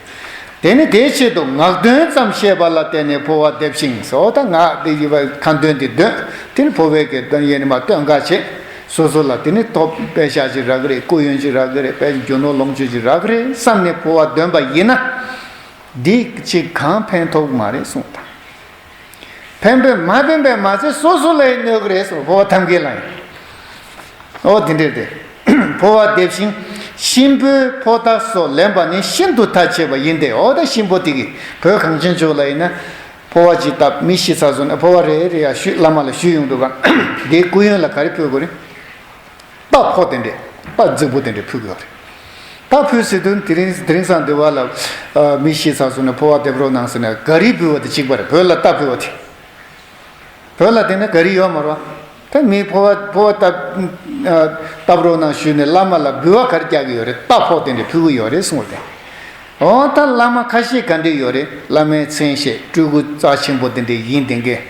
དེ་ནི་དེའི་ཆེད་དུ་ངག་འདོན་ཙམ་ཤེས་པ་ལ་བརྟེན་ནས་འཕོ་བ་འདེབས་ཤིང་ཟེར། འོ་ད་ངག་དེ་ཡི་བ་ཁ་འདོན་དེ་འདོན། དེ་ནི་འཕོ་བའི་གི་འདོན་ཡས་ནི་མ་སྟོན་ག་བྱེད། སོ་སོ་ལ་དེ་ནི་ཐོབ་པེ་ཤག་ཅིག་རག་གི་རེད། སྐུ་ཡོན་ཅིག་རག་གི་རེད། པེ་རྒྱུ་ནོར་ལོངས་སྤྱོད་ཅིག་རག་གི་རེད་བསམ་ནས་འཕོ་བ་འདོན་པ་ཡིན་ན། འདི་ཅིག་གང་ཕན་ཐོགས་མ་རེད་གསུངས་དང་། ཕན་པས་མ་ཕན་པས་མ་ཚད་སོ་སོ་ལ་ཡང་གནོད་ཀྱི་རེད་གསུངས། འཕོ་བ་ཐབས་མཁས་ལ་ཡང་། འོ་དེ་འདྲས་ཏེ། འཕོ་བ་འདེབས་ཤིང་གཤིན་པོའི་ཕོ་རྟ་སོགས་ལེན་པ་ནི་ཤིན་ཏུ་ཐ་ཆད་པ་ཡིན་ཏེ། འོ་ད་གཤིན་པོ་དེ་གིས་བོད་གངས་ཅན་ཕྱོགས་ལ་ཡིན་ན། འཕོ་བ་ཅིག་བཏབ་མི་ཤི་ཚར་སོང་ན་འཕོ་བ་རེ་རེ་ཡ་ཞུས་བླ་མ་ལ་ཞུས་ཡོང་འདུག་ག། དེའི་སྐུ་ཡོན་ལ་ག་རེ་ཕུལ་དགོས་རེད། རྟ་ཕོ་དེ་འདྲས་རྟ་རྫིག་པོ་དེ་འདྲས་ཕུལ་དགོས་རེད། རྟ་ཕུལ་ཟེར་དུས་དེ་རིང་དེ་རིང་སང་འདི་བ་ལ་མི་ཤི་ཚར་སོང་ན་འཕོ་བ་འདེབས་རོགས་གནང་ཟེར་ན་ག་རི་ཕུལ་བ་དེ་གཅིག་པ་རེད། བོད་ལ་རྟ་ཕུལ་བ་དེ། བོད་ལ་དེ་ནི་ག་རི་ཡོད་མ་རེད་བ། ད་མི་འཕོ་བ་འཕོ་བ་བཏབ་བཏབ་རོགས་གནང་ཞུས་ནས་བླ་མ་ལ་འབུལ་བ་ག་རེ་རྒྱག་གི་ཡོད་རེད། རྟ་ཕོ་དེ་འདྲས་ཕུལ་གི་ཡོད་རེད་གསུངས་ཏེ། འོ་ད་བླ་མ་ཁ་ཤས་ག་འདྲས་ཡོད་རེད། བླ་མའི་མཚན་བཤད་སྤྲུལ་སྐུ་རྩ་ཆེན་པོ་དེ་འདྲས་ཡིན་དེ་འགས།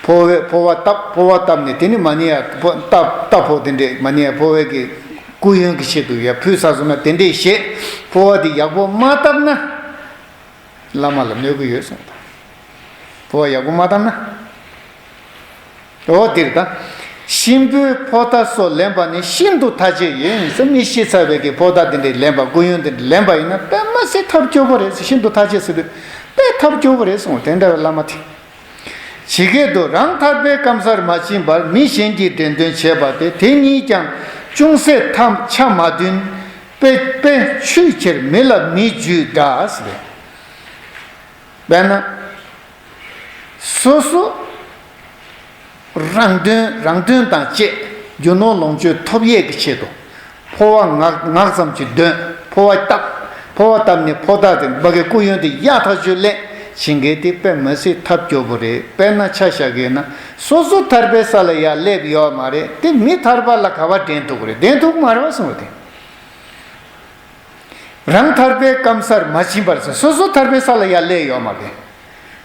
འཕོ་བའི་འཕོ་བ་བཏབ་འཕོ་བ་བཏབ་ནས་དེ་ནི་མ་ཎི་ཡ་འཕོ་རྟ་རྟ་ཕོ་དེ་འདྲས་མ་ཎི་ཡ་འཕོ་བའི་གི་སྐུ་ཡོན་གྱི་ཆེད་དུ་ཡ་ཕུལ་ཚར་སོང་ན་དེ་འདྲས་བཤད། འཕོ་བ་དེ་ཡག་པོ་མ་བཏབ་ན་བླ་མ་ལ་གནོད་གི་ཡོད་གསུངས་དང་། འཕོ་བ་ཡག་པོ་མ་བཏབ་ན། འོ་འདིར་ད། གཤིན་པོའི་ཕོ་རྟ་སོགས་ལེན་པ་ནི་ཤིན་ཏུ་ཐ་ཆད་ཡིན་ཟེར། མི་ཤི་ཚར་བའི་གི་ཕོ་རྟ་དེ་འདྲས་ལེན་པ་སྐུ་ཡོན་དེ་འདྲས་ལེན་པ་ཡིན་ན་དཔེ་མ་སྲིད་ཐབས་སྐྱོ་པོ་རེད་ཟེར། ཤིན་ཏུ་ཐ་ཆད་ཟེར་དུས་དཔེ་ཐབས་སྐྱོ་པོ་རེད་གསུངས། དེ་འདྲ་བའི་བླ་མ་དེ། ཇི་སྐད་དུ། རང་ཐར་པའི་སྐམ་སར་མ་ཕྱིན་པར། མི་གཞན་གྱི་འགྲན་དོན་བྱེད་པ་དེ། དེ་གཉིས་ཀྱང་ཅུང་ཟད་ཐ་ཆ་མ་མཐུན། དཔེ་དཔེ་ཆུས་ཁྱེར་མི་ལ་མི་འཇུས་འདྲ་ཟེར། དཔེར་ན། སོ་སོ་རང་དོན་རང་དོན་དང་བཅས་རྒྱུ་ནོར་ལོངས་སྤྱོད་ཐོབ་ཡས་ཀྱི་ཆེད་དུ། ཕོ་བ་ངག་ངག་ཙམ་གྱིས་འདོན། ཕོ་བ་བཏབ། ཕོ་བ་བཏབ་ནས་ཕོ་རྟ་དེ་འབའ་གི་སྐུ་ཡོན་དེ་ཡག་ཐག་ཆོད་ལེན་བྱེད་མཁན་དེ་དཔེ་མི་སྲིད་ཐབས་སྐྱོ་པོ་རེད། དཔེར་ན་ཆ་བཞག་གི་ན། སོ་སོ་ཐར་པའི་ས་ལ་ཡར་སླེབས་ཡོད་མ་རེད་དེ། མི་ཐར་པ་ལ་ག་པར་འགྲན་ཐུག་གི་རེད། འགྲན་ཐུག་མ་རེད་པ་གསུངས་པ་དེ། རང་ཐར་པའི་སྐམ་སར་མ་ཕྱིན་པར་ཟེར། སོ་སོ་ཐར་པའི་ས་ལ་ཡར་སླེབས་ཡོད་མ་རེད།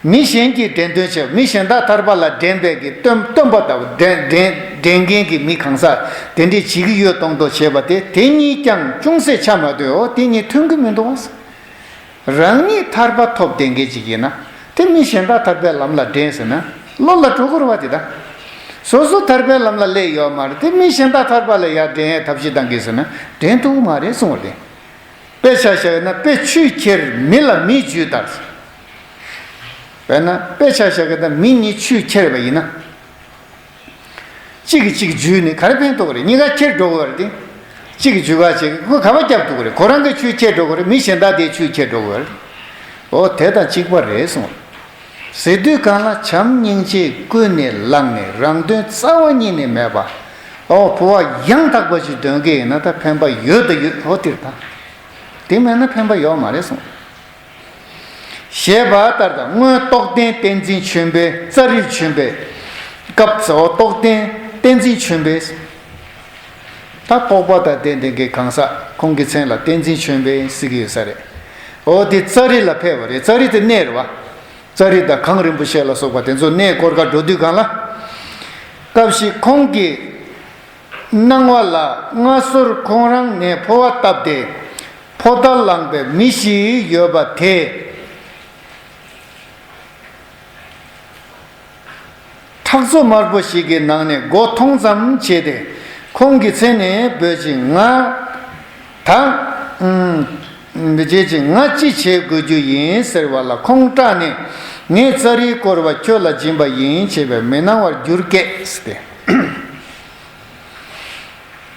མི་གཞན་གྱི་འགྲན་དོན་བྱེད། མི་གཞན་དག་ཐར་པ་ལ་འགྲན་པའི་གི་སྟོན་སྟོན་པ་ལྟ་བུ། འགྲན་འགྲན་འགྲན་མཁན་གྱི་མི་གང་ཟག་དེ་འདྲས་བྱེད་ཀྱི་ཡོད་མདོག་མདོག་བྱེད་པ་དེ། དེ་གཉིས་ཀྱང་ཅུང་ཟད་ཆ་མ་མཐུན། འོ་དེ་གཉིས་མཐུན་གྱི་མི་འདུག་པ། རང་ཉིད་ཐར་པ་ཐོབ་བསྡད་མཁན་ཅིག་ཡིན་ན། དེ་མི་གཞན་དག་ཐར་པའི་ལམ་ལ་འགྲན་ཟེར་ན་བློ་ལ་འགྲོ་དགོས་རེད་པ། དེ་ད་སོ་སོ་ཐར་པའི་ལམ་ལ་སླེབས་ཡོད་མ་རེད་དེ། མི་གཞན་དག་ཐར་པ་ལ་ཡར་འགྲན་ཡས་ཐབས་ཤེས་གཏང་གི་ཟེར་ན་འགྲན་ཐུབ་མ་རེད་གསུངས་པ་རེད། དཔེ་ཆ་བཞག་ན་དཔེ་ཆུས་ཁྱེར་མི་ལ་མི་འཇུས་ལྟར། དཔེར་ན་དཔེ་ཆ་བཞག་ན་མི་གཉིས་ཆུས་ཁྱེར་བ་ཡིན་ན། གཅིག་གིས་གཅིག་འཇུས་ནས་ག་རེ་ཕན་ཐོགས་རེད། གཉིས་ཀ་ཁྱེར་འགྲོ་དགོས་རེད་དེ། གཅིག་གིས་འཇུས་པ་བྱེད་ཁོ་ག་པར་རྒྱབ་ཐུབ་ཀྱི་རེད། ཁོ་རང་གི་ཆུས་ཁྱེར་འགྲོ་དགོས་རེད། མི་གཞན་དག་དེའི་ཆུས་ཁྱེར་འགྲོ་དགོས་རེད། འོ་དེ་དང་གཅིག་པ་རེད་གསུངས། ཟེར་དུས་གང་ལ་བྱམས་སྙིང་རྗེ་ཀུན་ནས་བསླངས་ནས། རང་དོན་རྩ་བ་ཉིད་ནས་མེད་པ། ཨོ་ཕོ་བ་ཡང་དག་པ་ཞིག་འདོན་གྱི་ཡིན་ན་ད་ཕན་པ་ཡོད་དང་ཡོད། ཨོ་དེར་ད་དེ་མེད་ན་ཕན་པ་ཡོད་མ་རེད་གསུངས། ཞེས་པ་ལྟར་དང་། སྔོན་རྟོགས་ལྡན་བསྟན་འཛིན་ཆོས་འཕེལ། ཙཱ་རི་ཆོས་འཕེལ་སྐབས་སུ། ཨོ་རྟོགས་ལྡན་བསྟན་འཛིན་ཆོས་འཕེལ། ད་རྟོགས་པ་དང་ལྡན་ལྡན་གྱི་གང་ཟག་ཁོང་གི་མཚན་ལ་བསྟན་འཛིན་ཆོས་འཕེལ་ཟེར་གྱི་ཡོད་ས་རེད། འོ་དེ་ཙཱ་རི་ལ་ཕེབས་པ་རེད། ཙཱ་རི་དེ་གནས་རེད་པ། ཙཱ་རི་དང་གངས་རིན་པོ་ཆེ་ལ་སོགས་པ་དེ་ཚོ་གནས་སྐོར་ག་འགྲོ་དུས་གང་ལ། སྐབས་ཤིག་ཁོང་གི་སྣང་བ་ལ་སྔ་སོར་ཁོང་རང་ནས་ཕོ་བ་བཏབ་སྟེ་ཕོ་རྟ་བསླངས་པའི་མི་ཞིག་ཡོད་པ་དེ། ཁྲག་མཚོ་དམར་པོ་ཞིག་གི་ནང་ནས་མགོ་མཐོང་ཙམ་བྱས་ཏེ། ཁོང་གི་མཚན་ནས་འབོད་ཅིང་། ང་ད་ཨུམ་འབོད་ཅིང་། ང་ཅི་བྱེད་དགོས་རྒྱུ་ཡིན་ཟེར་བ་ལ། ཁོང་སྐྲག་ནས། ངས་ཙཱ་རིའི་བསྐོར་བ་ཁྱོད་ལ་སྦྱིན་པ་ཡིན་བྱས་པས་མི་སྣང་བར་འགྱུར་སྐད་ཟེར་ཏེ།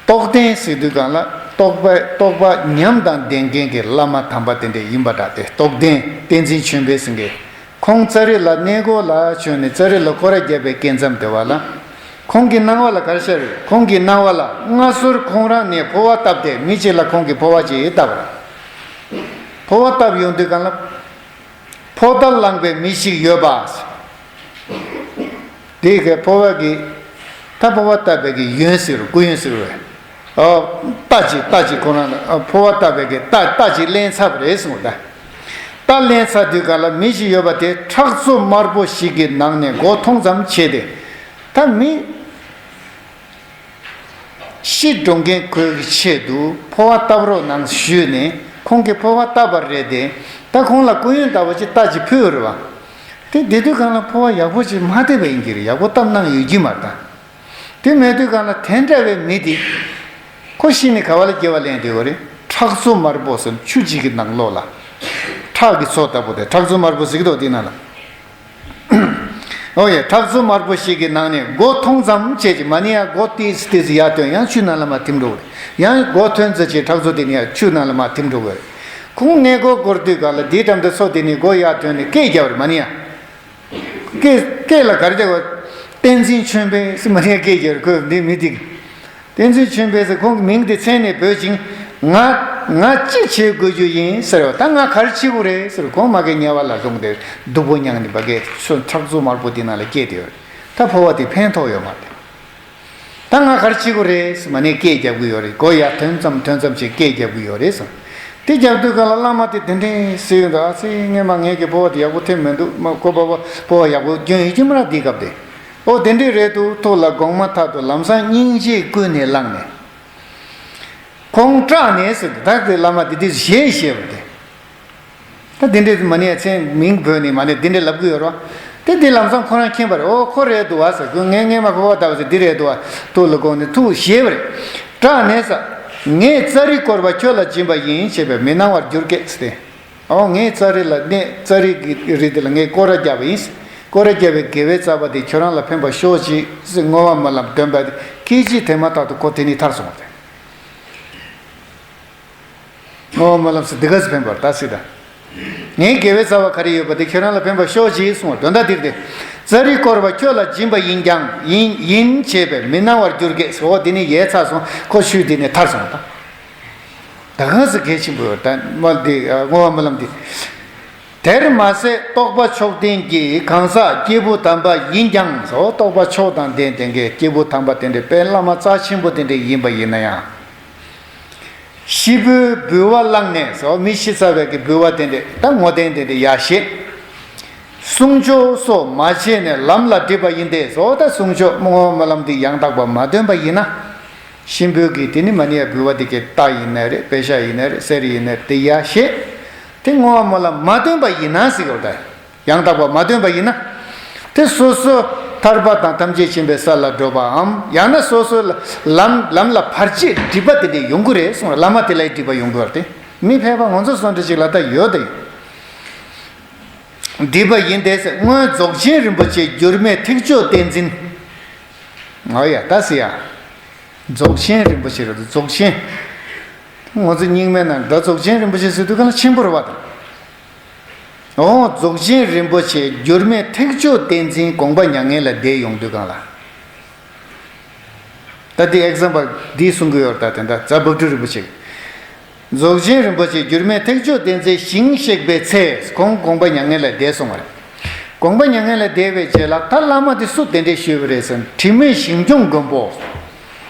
རྟོགས་ལྡན་ཟེར་དུས་གང་ལ་རྟོགས་པ་རྟོགས་པ་ཉམས་དང་ལྡན་མཁན་གྱི་བླ་མ་དམ་པ་དེ་འདྲས་ཡིན་པ་འདྲ་སྟེ། རྟོགས་ལྡན་བསྟན་འཛིན་ཆོས་འཕེལ་ཟེར་མཁན། ཁོང་ཙཱ་རི་ལ་གནས་སྐོར་ལ་བྱོན་ནས་ཙཱ་རི་ལ་སྐོར་ར་བརྒྱབ་པའི་སྐབས་མཚམས་དེ་བ་ལ། ཁོང་གི་སྣང་བ་ལ་ག་རེ་ཤར་རེད། ཁོང་གི་སྣང་བ་ལ་སྔ་སོར་ཁོང་རང་ནས་ཕོ་བ་བཏབ་སྟེ། མི་གཅིག་ལ་ཁོང་གིས་ཕོ་བ་གཅིག་བཏབ་པ་རེད། ཕོ་བ་བཏབ་ཡོང་དུས་གང་ལ། ཕོ་རྟ་བསླངས་པའི་མི་ཞིག་ཡོད་པ། དེ་གའི་ཕོ་བ་གི་ད་ཕོ་བ་བཏབ་པའི་གི་ཡོན་ཟེར་རོ། སྐུ་ཡོན་ཟེར་རོ། ཨ། རྟ་གཅིག་རྟ་གཅིག་ཁོ་རང་ལ། ཨ། ཕོ་བ་བཏབ་པའི་གི་རྟ་རྟ་གཅིག་ལེན་ཚར་བ་རེད་གསུངས་པ། ད་རྟ་ལེན་ཚར་དུས་ག་ལ་མི་ཞིག་ཡོད་པ་དེ་ཁྲག་མཚོ་དམར་པོ་ཞིག་གི་ནང་ནས་མགོ་མཐོང་ཙམ་བྱས་ཏེ། ད་མི་ཤི་འགྲོ་མཁན་ཁོའི་ཆེད་དུ་ཕོ་བ་བཏབ་རོགས་གནང་ཞུས་ནས་ཁོང་གིས་ཕོ་བ་བཏབ་པ་རེད་དེ། ད་ཁོང་ལ་སྐུ་ཡོན་ལྟ་བུ་ཅིག་རྟ་གཅིག་ཕུལ་རེད་པ། དེ་བསྡད་དུས་གང་ལ་ཕོ་བ་ཡག་པོ་ཅིག་མ་བསྡད་པ་ཡིན་གྱི་རེད། ཡག་པོ་བཏབ་གནང་ཡོད་ཀྱི་མ་རེད་ད། དེ་མེད་དུས་གང་ལ་དེ་འདྲ་བའི་མི་དེ། ཁོ་ཤི་ནས་ག་བ་ལ་སྐྱེ་བ་ལེན་བསྡད་ཡོད་རེད། ཁྲག་མཚོ་དམར་པོ་ཟེར་ཆུ་གཅིག་གི་ནང་ལོགས་ལ། ཁྲག་གི་མཚོ་ལྟ་བུ་དེ་ཁྲག་མཚོ་དམར་པོ་ཟེར་གྱི་འདུག་དེ་ནང་ལ། ཨོ་ཡ། ཁྲག་མཚོ་དམར་པོ་ཞིག་གི་ནང་ནས་མགོ་མཐོང་ཙམ་བྱས་ཀྱི་མ་ནི་ཡ། མགོ་ཏིས་ཏིས་ཡར་ཐོན། ཡང་ཆུ་ནང་ལ་མར་ཐིམ་འགྲོ་གི་རེད། ཡང་མགོ་ཐོན་ཙམ་བྱས་ཁྲག་མཚོ་དེ་ནི་ཡ་ཆུ་ནང་ལ་མར་ཐིམ་འགྲོ་གི་རེད། ཁོང་གནས་སྐོར་སྐོར་དུས་ག་ལ་དེའི་འགྲམ་དུ་མཚོ་དེ་ནི་མགོ་ཡར་ཐོན་ནས་སྐད་རྒྱབ་རེད་མ་ནི་ཡ། སྐད་སྐད་ལ་ག་རེ་རྒྱབ་པ། བསྟན་འཛིན་ཆོས་འཕེལ་ཟེར་མ་ནི་ཡ་སྐད་རྒྱབ་རེད། ཁོས་འདི་མི་འདི། བསྟན་འཛིན་ཆོས་འཕེལ་ཟེར་ཁོང་གི་མིང་དེ་མཚན་ནས་འབོད་ཅིང་། ང་ང་ཅི་བྱེད་དགོས་རྒྱུ་ཡིན་ཟེར་བ། ད་ང་ག་རེ་བྱེད་དགོས་རེད་ཟེར། ཁོང་མ་གི་དམྱལ་བ་ལ་ལྷུང་སྟེ་སྡུག་པོ་མྱངས་ནས་ཕ་གི་ཁྲག་མཚོ་དམར་པོ་དེ་ནང་ལ་སྐྱེས་ཏེ་ཡོད། ད་ཕོ་བ་དེ་ཕན་ཐོགས་ཡོད་མ་རེད། ད་ང་ག་རེ་བྱེད་དགོས་རེད་ཟེར་མ་ནས་སྐད་རྒྱབ་གི་ཡོད་རེད། མགོ་ཡར་ཐོན་ཙམ་ཐོན་ཙམ་ཞིག་སྐད་རྒྱབ་གི་ཡོད་རེད་ཟེར། དེ་རྒྱབ་དུས་ག་ལ་བླ་མ་དེ་དེ་འདྲས་ཟེར་ཡོད་འདུག་ཨ་ཙི་སྔས་མ་ངེད་ཀྱི་ཕོ་བ་དེ་ཡག་པོ་ཐེབས་མི་འདུག་མ་ཁོ་ཕོ་བ་ཕོ་བ་ཡག་པོ་སྐྱོན་ཡོད་ཀྱི་མ་རེད་དེའི་སྐབས་དེ། ཨོ་དེ་འདྲས་རེད་འདུག་ཐུགས་ལ་དགོངས་མ་ཐག་ཏུ་ལམ་སང་སྙིང་རྗེ་ཀུན་ནས་བསླངས་ནས། ཁོང་སྐྲག་ནས་ཟེར་ཏེ། ད་དེ་བླ་མ་དེ་དེ་ཞེས་བཤད་པ་དེ། ད་དེ་འདྲས་མ་ནི་ཡ་མཚན་མིང་བོས་ནས་མ་ནི་དེ་འདྲས་ལབ་གི་ཡོད་རེད་པ། དེ་དེ་ལམ་སང་ཁོ་རང་མཁྱེན་པ་རེད། ཨོ་ཁོ་རེད་འདུག་བ་ཟེར། ཁོས་ངས་སྔས་མ་ཕོ་བ་བཏབ་ཟེར་འདི་རེད་འདུག་བ། ཐུགས་ལ་དགོངས་ནས་ཐུགས་བཞེས་པ་རེད། སྐྲག་ནས་ཟེར། ངས་ཙཱ་རི་བསྐོར་བ་ཁྱོད་ལ་སྦྱིན་པ་ཡིན་བྱས་པས་མི་སྣང་བར་འགྱུར་སྐད་ཟེར་ཏེ། ཨོ་ངས་ཙཱ་རི་ལ་གནས། ཙཱ་རི་གི་རི་དེ་ལ་ངས་སྐོར་ར་བརྒྱབ་པ་ཡིན། སྐོར་ར་རྒྱབ་པའི་དགེ་བའི་རྩ་བ་དེ་ཁྱོད་རང་ལ་ཕན་པར་ཤོག་ཅིག་ཟེར་བསྔོ་བ་སྨོན་ལམ་འདོན་པ་དེ་སྐད་ཅིག་དེ་མ་ཐག་ཏུ་ཁོ་དེ་ནས་ཐར་སོང་བ་རེད། བསྔོ་བ་སྨོན་ལམ་ཟེར་འདི་ག་ཚོད་ཕན་པར་ད་སྲིད་ད། ངའི་དགེ་བའི་རྩ་བ་ག་རེ་ཡོད་པ་དེ་ཁྱོད་རང་ལ་ཕན་པར་ཤོག་ཅིག་གསུངས་པ་དོན་དག་འདིར་ཏེ། ཙཱ་རི་བསྐོར་བ་ཁྱོད་ལ་སྦྱིན་པ་ཡིན་ཀྱང་ཡིན་ཡིན་བྱས་པས་མི་སྣང་བར་འགྱུར་གེ་ཟེར། འོ་དེ་ནི་ཡལ་ཚར་སོང་། ཁོ་ཆོས་དེ་ནས་ཐར་སོང་ད། ད་གང་ཟེར་གལ་ཆེན་པོ་ཡོད་ད་མ་འདི་བསྔོ་བ་སྨོན་ལམ་འདི། དེར་མ་ཟད་རྟོགས་པ་མཆོག་ལྡན་གྱི་གང་ཟག་སྐྱེས་བུ་དམ་པ་ཡིན་ཀྱང་ཟེར། རྟོགས་པ་མཆོག་དང་ལྡན་ལྡན་གྱི་སྐྱེས་བུ་དམ་པ་དེ་འདྲའི་དཔེ་བླ་མ་རྩ་ཆེན་པོ་དེ་འདྲའི་ཡིན་པ་ཡིན་ན་ཡང་། ཤི་བོའི་འབུལ་བ་བླངས་ནས་ཟེར། མི་ཤི་ཚར་བའི་གི་འབུལ་བ་དེ་འདྲའི་ད་བསྔོ་རྟེན་དེ་འདྲའི་ཡར་བཞེས། གསུང་ཆོག་སོགས་མ་བྱས་ནས་ལམ་ལ་སྒྲིབ་པ་ཡིན་ཏེ་ཟེར། ད་གསུང་ཆོག་བསྔོ་བ་སྨོན་ལམ་འདི་ཡང་དག་པ་མ་འདོན་པ་ཡིན་ན། གཤིན་པོའི་གི་དེ་ནི་མ་ཎི་ཡ་འབུལ་བ་དེ་གའི་རྟ་ཡིན་ནའི་རེད། པད་ཤག་ཡིན་ནའི་རེད། གསེར་ཡིན་ནའི་རེད། དེ་ཡར་བཞེས། དེ་བསྔོ་བ་སྨོན་ལམ་མ་འདོན་པ་ཡིན་ན་ཟེར་གི་རེད་ད། ཡང་དག་པ་མ་འདོན་པ་ཡིན་ན། དེ་སོ་སོ་ཐར་པ་དང་ཐམས་ཅད་མཁྱེན་པའི་ས་ལ་འགྲོ་བའམ་ཡང་ན་སོ་སོ་ལམ་ལམ་ལ་བར་ཆད་སྒྲིབ་པ་དེ་འདྲ་ཡོང་གི་རེད་གསུངས། བླ་མ་དེ་ལ་སྒྲིབ་པ་ཡོང་གི་རེད་དེ། མི་ཕལ་པ་ང་ཚོ་སོ་འདྲ་ཅིག་ལ་ད་ཡོད་དེ། སྒྲིབ་པ་ཡིན་ཏེ་ཟེར། སྔོན་རྫོགས་ཆེན་རིན་པོ་ཆེ་འགྱུར་མེད་ཐེག་མཆོག་བསྟན་འཛིན། ཨོ་ཡ་ད་ཟེར་ཡ། རྫོགས་ཆེན་རིན་པོ་ཆེ་རེད། རྫོགས་ཆེན། ང་ཚོ་རྙིང་མའི་ནང་ད་རྫོགས་ཆེན་རིན་པོ་ཆེ་ཟེར་དུས་གང་ལ་ཆེན་པོ་རེད་བ་དང་། ཨོ་རྫོགས་ཆེན་རིན་པོ་ཆེ་འགྱུར་མེད་ཐེག་མཆོག་བསྟན་འཛིན་དགོངས་པ་མྱ་ངན་ལས་འདས་ཡོང་དུས་གང་ལ། ད་འདི་ཨེག་ཛམ་པལ་འདི་གསུང་གི་ཡོད་ད། དེ་འདྲ་རྫ་བབ་ཀྲི་རིན་པོ་ཆེ། རྫོགས་ཆེན་རིན་པོ་ཆེ་འགྱུར་མེད་ཐེག་མཆོག་བསྟན་འཛིན་ཞིང་གཤེགས་པའི་ཚེ་ཁོང་དགོངས་པ་མྱ་ངན་ལས་འདས་སོང་བ་རེད། དགོངས་པ་མྱ་ངན་ལས་འདས་པའི་རྗེས་ལ་ད་བླ་མ་དེ་སུ་གདན་འདྲེན་ཞུས་པ་རེད་ཟེར་ན་དྲི་མེད་ཞིང་སྐྱོང་མགོན་པོ།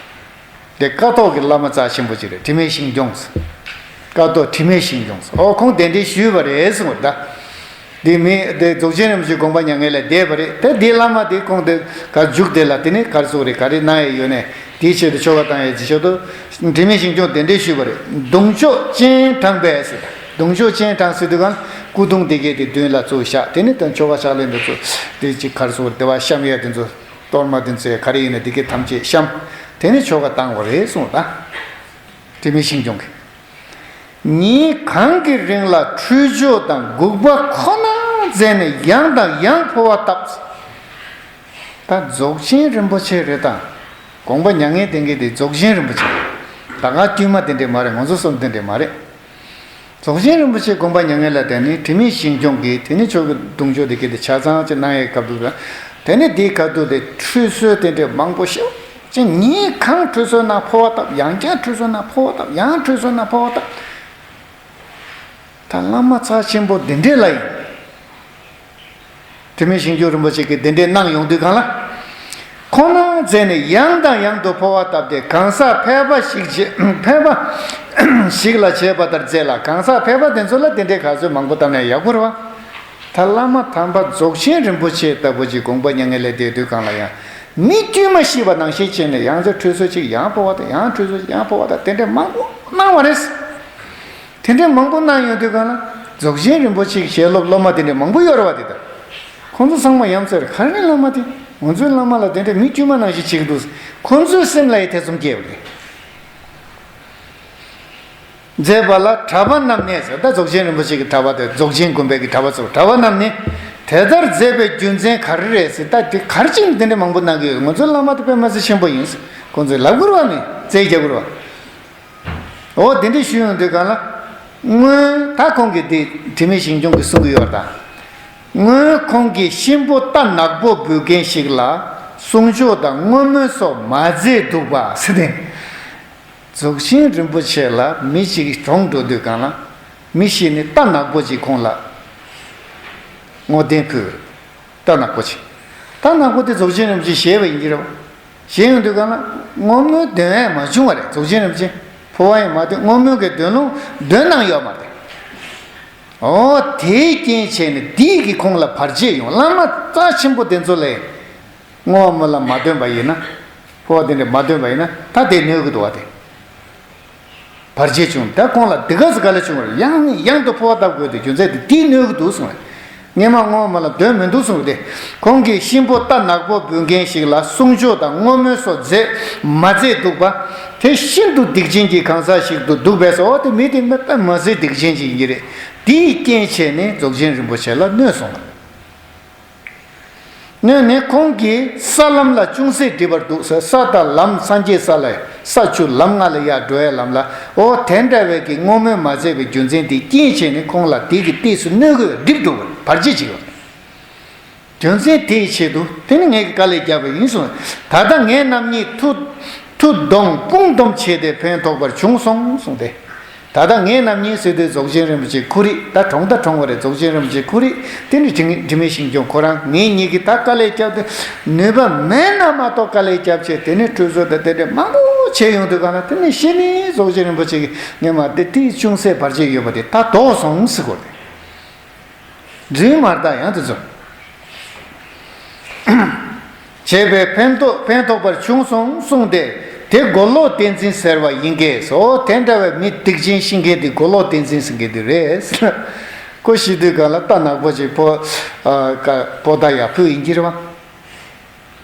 དེ་ཀཿཐོག་གི་བླ་མ་རྩ་ཆེན་པོ་ཅིག་རེད། དྲི་མེད་ཞིང་སྐྱོང་ཟེར། ཀཿཐོག་དྲི་མེད་ཞིང་སྐྱོང་ཟེར། ཨོ་ཁོང་གདན་འདྲེན་ཞུས་པ་རེད་གསུངས་པ་རེད་ད། འདི་མི་དེ་རྫོགས་ཆེན་རིན་པོ་ཆེ་དགོངས་པ་མྱ་ངན་ལས་འདས་པ་རེད་དེ། འདི་བླ་མ་དེ་ཁོང་དེ་ག་མཇུག་དེ་ལ་དེ་ནི་གར་སོགས་རེད། ག་རེ་གནང་ཡས་ཡོད་ནས་དེའི་ཆེད་དུ་ཆོ་ག་བཏང་ཡས་ཀྱི་ཆེད་དུ་དྲི་མེད་ཞིང་སྐྱོང་གདན་འདྲེན་ཞུས་པ་རེད། གདུང་ཤུགས་སྤྱན་དྲངས་པས་ཟེར། གདུང་ཤུགས་སྤྱན་དྲངས་ཟེར་དུས་གང་སྐུ་གདུང་དེ་གས་དེ་མདུན་ལ་བཙུགས་བཞག་དེ་ནི་དོན་ཆོ་ག་ཕྱག་ལེན་དེ་ཚོ་དེ་ཅིག་གར་སོགས་རེད། དེ་བ་བཤམས་ཡས་དེ་ཚོ་གཏོར་མ་དེ་ཚོ་ག་རེ་ཡིན་ན་དེ་གས་ཐམས་ཅད་བཤམས། དེ་ནི་ཆོ་ག་བཏང་བ་རེད་གསུངས་ད། དྲི་མེད་ཞིང་སྐྱོང་གིས། ཉིན་གང་གི་རིང་ལ་ཁྲུས་ཆོག་དང་འགུགས་པ་ཁོ་ན་མཛད་ནས་ཡང་དང་ཡང་འཕོ་བ་བཏབ། ད་རྫོགས་ཆེན་རིན་པོ་ཆེ་རེད་ད། དགོངས་པ་མྱ་ངན་ལྡན་མཁན་དེ་རྫོགས་ཆེན་རིན་པོ་ཆེ་རེད། ད་ག་དཀྱུས་མ་དེ་འདྲས་མ་རེད། ང་ཚོ་བསམ་དེ་འདྲས་མ་རེད། རྫོགས་ཆེན་རིན་པོ་ཆེ་དགོངས་པ་མྱ་ངན་ལས་འདས་ནས་དྲི་མེད་ཞིང་སྐྱོང་གིས་དེ་ནས་ཆོ་ག་གདུང་ཤུགས་དེ་གས་དེ་ཆ་ཚང་ཅིག་གནང་ཡས་སྐབས་དུ་ལ། དེ་ནས་དེའི་ཁ་ཐུག་དེ་ཁྲུས་གསོལ་དེ་འདྲས་མང་པོ་ཞེ་པོ་ཅིག་ཉིན་གང་ཁྲུས་གསོལ་ན་འཕོ་བ་བཏབ། ཡང་བསྐྱར་ཁྲུས་གསོལ་ན་འཕོ་བ་བཏབ། ཡང་ཁྲུས་གསོལ་ན་འཕོ་བ་བཏབ། ད་བླ་མ་རྩ་ཆེན་པོ་འདི་འདྲས་ལ་ཡིན། དྲི་མེད་ཞིང་སྐྱོང་རིན་པོ་ཆེ་གིས་འདི་འདྲས་གནང་ཡོང་དུས་གང་ལ། ཁོ་ན་མཛད་ནས་ཡང་དང་ཡང་དུ་འཕོ་བ་བཏབ་སྟེ་གང་ཟག་ཕལ་པ་ཞིག་བྱེད་ཕལ་པ་ཞིག་ལ་བྱེད་པ་ལྟར་མཛད་ལ། གང་ཟག་ཕལ་པ་དེ་ཚོ་ལ་དེ་འདྲའི་ག་ཚོད་མང་པོ་བཏབ་ན་ཡག་པོ་རེད་བ། ད་བླ་མ་དམ་པ་རྫོགས་ཆེན་རིན་པོ་ཆེ་ལྟ་བུ་ཅིག་དགོངས་པ་མྱ་ངན་ལས་འདས་དུས་གང་ལ་ཡང་མི་དཀྱུས་མ་ཤི་བ་ནང་བཞིན་བྱས་ནས་ཡང་ཅིག་ཁྲུས་གསོལ་ཅིག་ཡང་འཕོ་བ་དང་ཡང་ཁྲུས་གསོལ་ཅིག་ཡང་འཕོ་བ་དང་དེ་འདྲས་མང་པོ་གནང་བ་རེད། དེ་འདྲའི་མང་པོ་གནང་ཡོང་དུས་གང་ལ་རྫོགས་ཆེན་རིན་པོ་ཆེའི་ཞལ་སློབ་སློབ་མ་དེ་འདྲའི་མང་པོ་ཡོད་རེད་བ། དེ་ལྟར་ཁོང་ཚོ་ཚང་མ་ཡ་མཚན་རེད། ག་རེ་བླ་མ་དེ་ང་ཚོའི་བླ་མ་ལ་དེ་འདྲའི་མི་དཀྱུས་མ་ནང་བཞིན་བྱེད་ཀྱི་འདུག་ཁོང་ཚོའི་སེམས་ལ་ཡི་ཐེ་ཚོམ་སྐྱེས་པ་རེད། མཛད་པ་ལ་གྲྭ་པ་རྣམས་ནས་ཟེར། ད་རྫོགས་ཆེན་རིན་པོ་ཆེ་གི་གྲྭ་པ་དེ་རྫོགས་ཆེན་དགོན་པའི་གི་གྲྭ་པ་ཚོ་གྲྭ་པ་རྣམས་ནས་དེ་ལྟར་མཛད་པའི་རྒྱུ་མཚན་ག་རེ་རེད་ཟེར། ད་དེ་ག་རེ་བྱས་ནས་དེ་འདྲའི་མང་པོ་གནང་གི་ཡོད། ང་ཚོའི་བླ་མ་དེ་དཔེ་མ་སྲིད་ཆེན་པོ་ཡིན་ཟེར་ཁོང་ཚོས་ལབ་དགོས་རེད་བ། མི་རྩོད་རྒྱག་དགོས་རེད་བ། འོ་དེ་འདྲ་ཞུ་ཡོང་དུས་གང་ལ། སྔོན་ད་ཁོང་གིས་དེ་དྲི་མེད་ཞིང་སྐྱོང་གིས་གསུང་གི་ཡོད་རེད་ད། སྔོན་ཁོང་གིས་གཤིན་པོ་རྟ་ནག་པོ་འབུལ་མཁན་ཞིག་ལ་གསུང་ཆོག་དང་བསྔོ་སྨོན་སོགས་མ་མཛད་འདུག་པ་ཟེར་ཏེ། རྫོགས་ཆེན་རིན་པོ་ཆེ་ལ་མི་ཞིག་གྲོངས་འགྲོ་དུས་གང་ལ། མི་ཞིག་ནི་རྟ་ནག་པོ་ཅིག་ཁོང་ལ་བསྔོ་རྟེན་ཕུལ། རྟ་ནག་པོ་ཅིག་རྟ་ནག་པོ་དེ་རྫོགས་ཆེན་རིན་པོ་ཆེས་བཞེས་པ་ཡིན་གྱི་རེད་བ། བཞེས་ཡོང་དུས་གང་ལ་བསྔོ་སྨོན་འདོན་ཡས་མ་བྱུང་བ་རེད། རྫོགས་ཆེན་རིན་པོ་ཆེ་འཕོ་བ་ཡང་མ་ཐོན། བསྔོ་སྨོན་གྱི་འདོན་ལུང་འདོན་གནང་ཡོད་མ་རེད། འོ་དེའི་རྐྱེན་བྱས་ནས་དེའི་གི་ཁོང་ལ་བར་ཆད་ཡོང་། བླ་མ་རྩ་ཆེན་པོ་དེ་ཚོ་ལ་བསྔོ་བ་སྨོན་ལམ་མ་འདོན་པ་ཡིན་ན། འཕོ་བ་དེ་འདྲ་མ་འདོན་པ་ཡིན་ན་ད་དེ་གནོད་གི་འདུག་བ་དེ། བར་ཆད་བྱུང་། ད་ཁོང་ལ་དེ་ག་ཟེ་ག་ལ་བྱུང་བར་ཡང་ཡང་དུ་འཕོ་བ་བཏབ་དགོས་ཏེ་རྒྱུ་མཚན་དེ་དེའི་གནོད་ཀྱི་འདུག་གསུངས་པས། སྔོན་མ་བསྔོ་བ་སྨོན་ལམ་འདོན་མི་འདུག་གསུངས་ཏེ། ཁོང་གིས་གཤིན་པོ་རྟ་ནག་པོ་འབུལ་མཁན་ཞིག་ལ་གསུང་ཆོག་དང་བསྔོ་སྨོན་སོགས་མཛད་མ་མཛད་འདུག་པ། དེ་ཤིན་ཏུ་སྡིག་ཅན་གྱི་གང་ཟག་ཞིག་ཏུ་འདུག་པས་སོ། དེ་མི་དེ་མི་དཔེ་མ་སྲིད་སྡིག་ཅན་ཞིག་ཡིན་གྱི་རེད། དེའི་རྐྱེན་བྱས་ནས་རྫོགས་ཆེན་རིན་པོ་ཆེ་ལ་གནོད་སོང་ལ། སྔོན་ནས་ཁོང་གིས་ས་ལམ་ལ་ཅུང་ཟད་འགྲིབ་པར་འདུག་ཟེར། ས་དང་ལམ་སངས་རྒྱས་ས་ལ་ས་ཆུ་ལམ་ལྔ་ལ་ཡར་འགྲོ་བའི་ལམ་ལ། འོ་དེ་འདྲ་བའི་གི་བསྔོ་སྨོན་མ་མཛད་པའི་རྒྱུ་མཚན་དེ་རྐྱེན་བྱས་ནས་ཁོང་ལ་དེ་གི་ལྟས་སུ་གནོད་ཀྱི་ཡོད། འགྲིབ་འགྲོ་བར་བར་ཆད་བྱེད་ཀྱི་ཡོད། རྒྱུ་མཚན་དེའི་ཆེད་དུ་དེ་ནི་ངས་ཀྱི་དཀའ་ལས་བརྒྱབ་པ་ཡིན་གསུངས། ད་ལྟ་ངེད་རྣམ་གཉིས་མཐུ་མཐུ་བསྡོམས་དཔུང་བསྡོམས་བྱས་ཏེ་ཕན་ཐོགས་པར་བྱུང་སོང་གསུངས་ཏེ། ད་ལྟ་ངེད་རྣམ་གཉིས་ཟེར་དུས་རྫོགས་ཆེན་རིན་པོ་ཆེ་ཁོ་རེད། ད་གྲོངས་ད་གྲོངས་པ་རེད། རྫོགས་ཆེན་རིན་པོ་ཆེ་ཁོ་རེད། དེ་ནི་དྲི་ངན་དྲི་མེད་ཞིང་སྐྱོང་ཁོ་རང་ངེད་གཉིས་ཀྱིས་ད་དཀའ་ལས་བརྒྱབ་སྟེ་ནུས་པ་མེད་ན་མ་གཏོགས། དཀའ་ལས་བརྒྱབ་བྱས་དེ་ནི་ཁྲུས་གསོལ་དང་དེ་འདྲ་མང་པོ་བྱས་ཡོང་དུས་གང་ལ་དེ་ནི་གཞི་ནས་རྫོགས་ཆེན་རིན་པོ་ཆེ་གིས་ངས་མ་དེ་དེའི་ཅུང་ཟད་བར་ཆད་ཡོད་པ་དེ་ད་ལྡོག་སོང་ཟེར་གོ་རེད། འདྲིས་མར་ད་ཡང་དེ་ཚོ་བྱས་པས་ཕན་ཐོགས་ཕན་ཐོགས་པར་བྱུང་སོང་གསུངས་ཏེ། དེ་མགོ་ལོག་བསྟན་འཛིན་ཟེར་བ་ཡིན་གྱི་ཟེར། འོ་དེ་འདྲ་བའི་མི་སྡིག་ཅན་ཤི་མཁན་དེ་མགོ་ལོག་བསྟན་འཛིན་ཟེར་མཁན་དེ་རེད། ཁོ་ཤི་དུས་གང་ལ་རྟ་ནག་པོ་ཅིག་ཕོ་ཨ་ཀ་པོ་ཏ་ཡ་ཕུལ་ཡིན་གྱི་རེད་བ།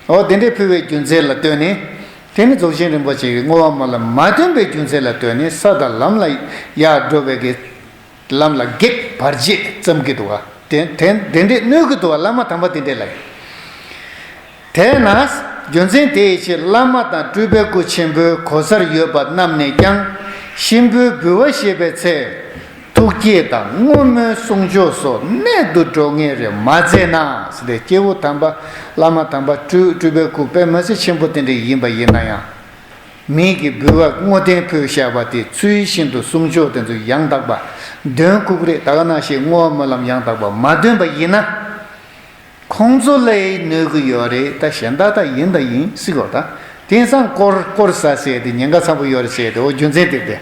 འོ་དེ་འདྲའི་ཕུལ་བའི་རྒྱུ་མཚན་ལ་ལྟོས་ནས། དེ་ནི་རྫོགས་ཆེན་རིན་པོ་ཆེ་གི་བསྔོ་བ་སྨོན་ལམ་མ་བཏོན་པའི་རྒྱུ་མཚན་ལ་ལྟོས་ནས་ས་དང་ལམ་ལ་ཡར་འགྲོ་བའི་གི་ལམ་ལ་གེགས་བར་ཆད་བརྩམས་ཀྱི་འདུག་བ། དེ་དེ་དེ་འདྲས་གནོད་ཀྱི་འདུག་བ། བླ་མ་དམ་པ་དེ་འདྲས་ལ། དེས་ན་རྒྱུ་མཚན་དེའི་ཕྱིར་བླ་མ་དང་སྤྲུལ་པའི་སྐུ་ཆེན་པོའི་གོ་སར་ཡོད་པ་རྣམས་ནས་ཀྱང་གཤིན་པོའི་འབུལ་བ་བཞེས་པའི་ཚེ། ཐུགས་བསྐྱེད་དང་བསྔོ་སྨོན་གསུང་ཆོག་སོགས་གནད་དུ་སྒྲོག་ངེས་རེ་མ་མཛད་ན་ཟེར་ཏེ། སྐྱེས་བུ་དམ་པ་བླ་མ་དམ་པ་སྤྲུལ་སྤྲུལ་པའི་སྐུ་དཔེ་མ་སྲིད་ཆེན་པོ་དེ་འདྲ་ཡིན་པ་ཡིན་ན་ཡང་། མིའི་གི་འབུལ་བ་བསྔོ་རྟེན་ཕུལ་བཞག་པ་དེ་ཚུལ་བཞིན་དུ་གསུང་ཆོག་དེ་ཚོ་ཡང་དག་པ་འདོན་དགོས་ཀྱི་རེད། ད་ག་ནང་བཞིན་བསྔོ་བ་སྨོན་ལམ་ཡང་དག་པ་མ་འདོན་པ་ཡིན་ན། ཁོང་ཚོ་ལ་གནོད་ཀྱི་ཡོད་རེད། ད་གཞན་དག་ད་ཡིན་ད་ཡིན་སྲིད་གོ། ད་དེང་སང་དཀོར་དཀོར་ཟ་ཟེར་ཏེ་ཉེན་ཁ་ཚ་པོ་ཡོད་རེད་ཟེར་ཏེ། འོ་རྒྱུ་མཚན་དེ་སྟེ།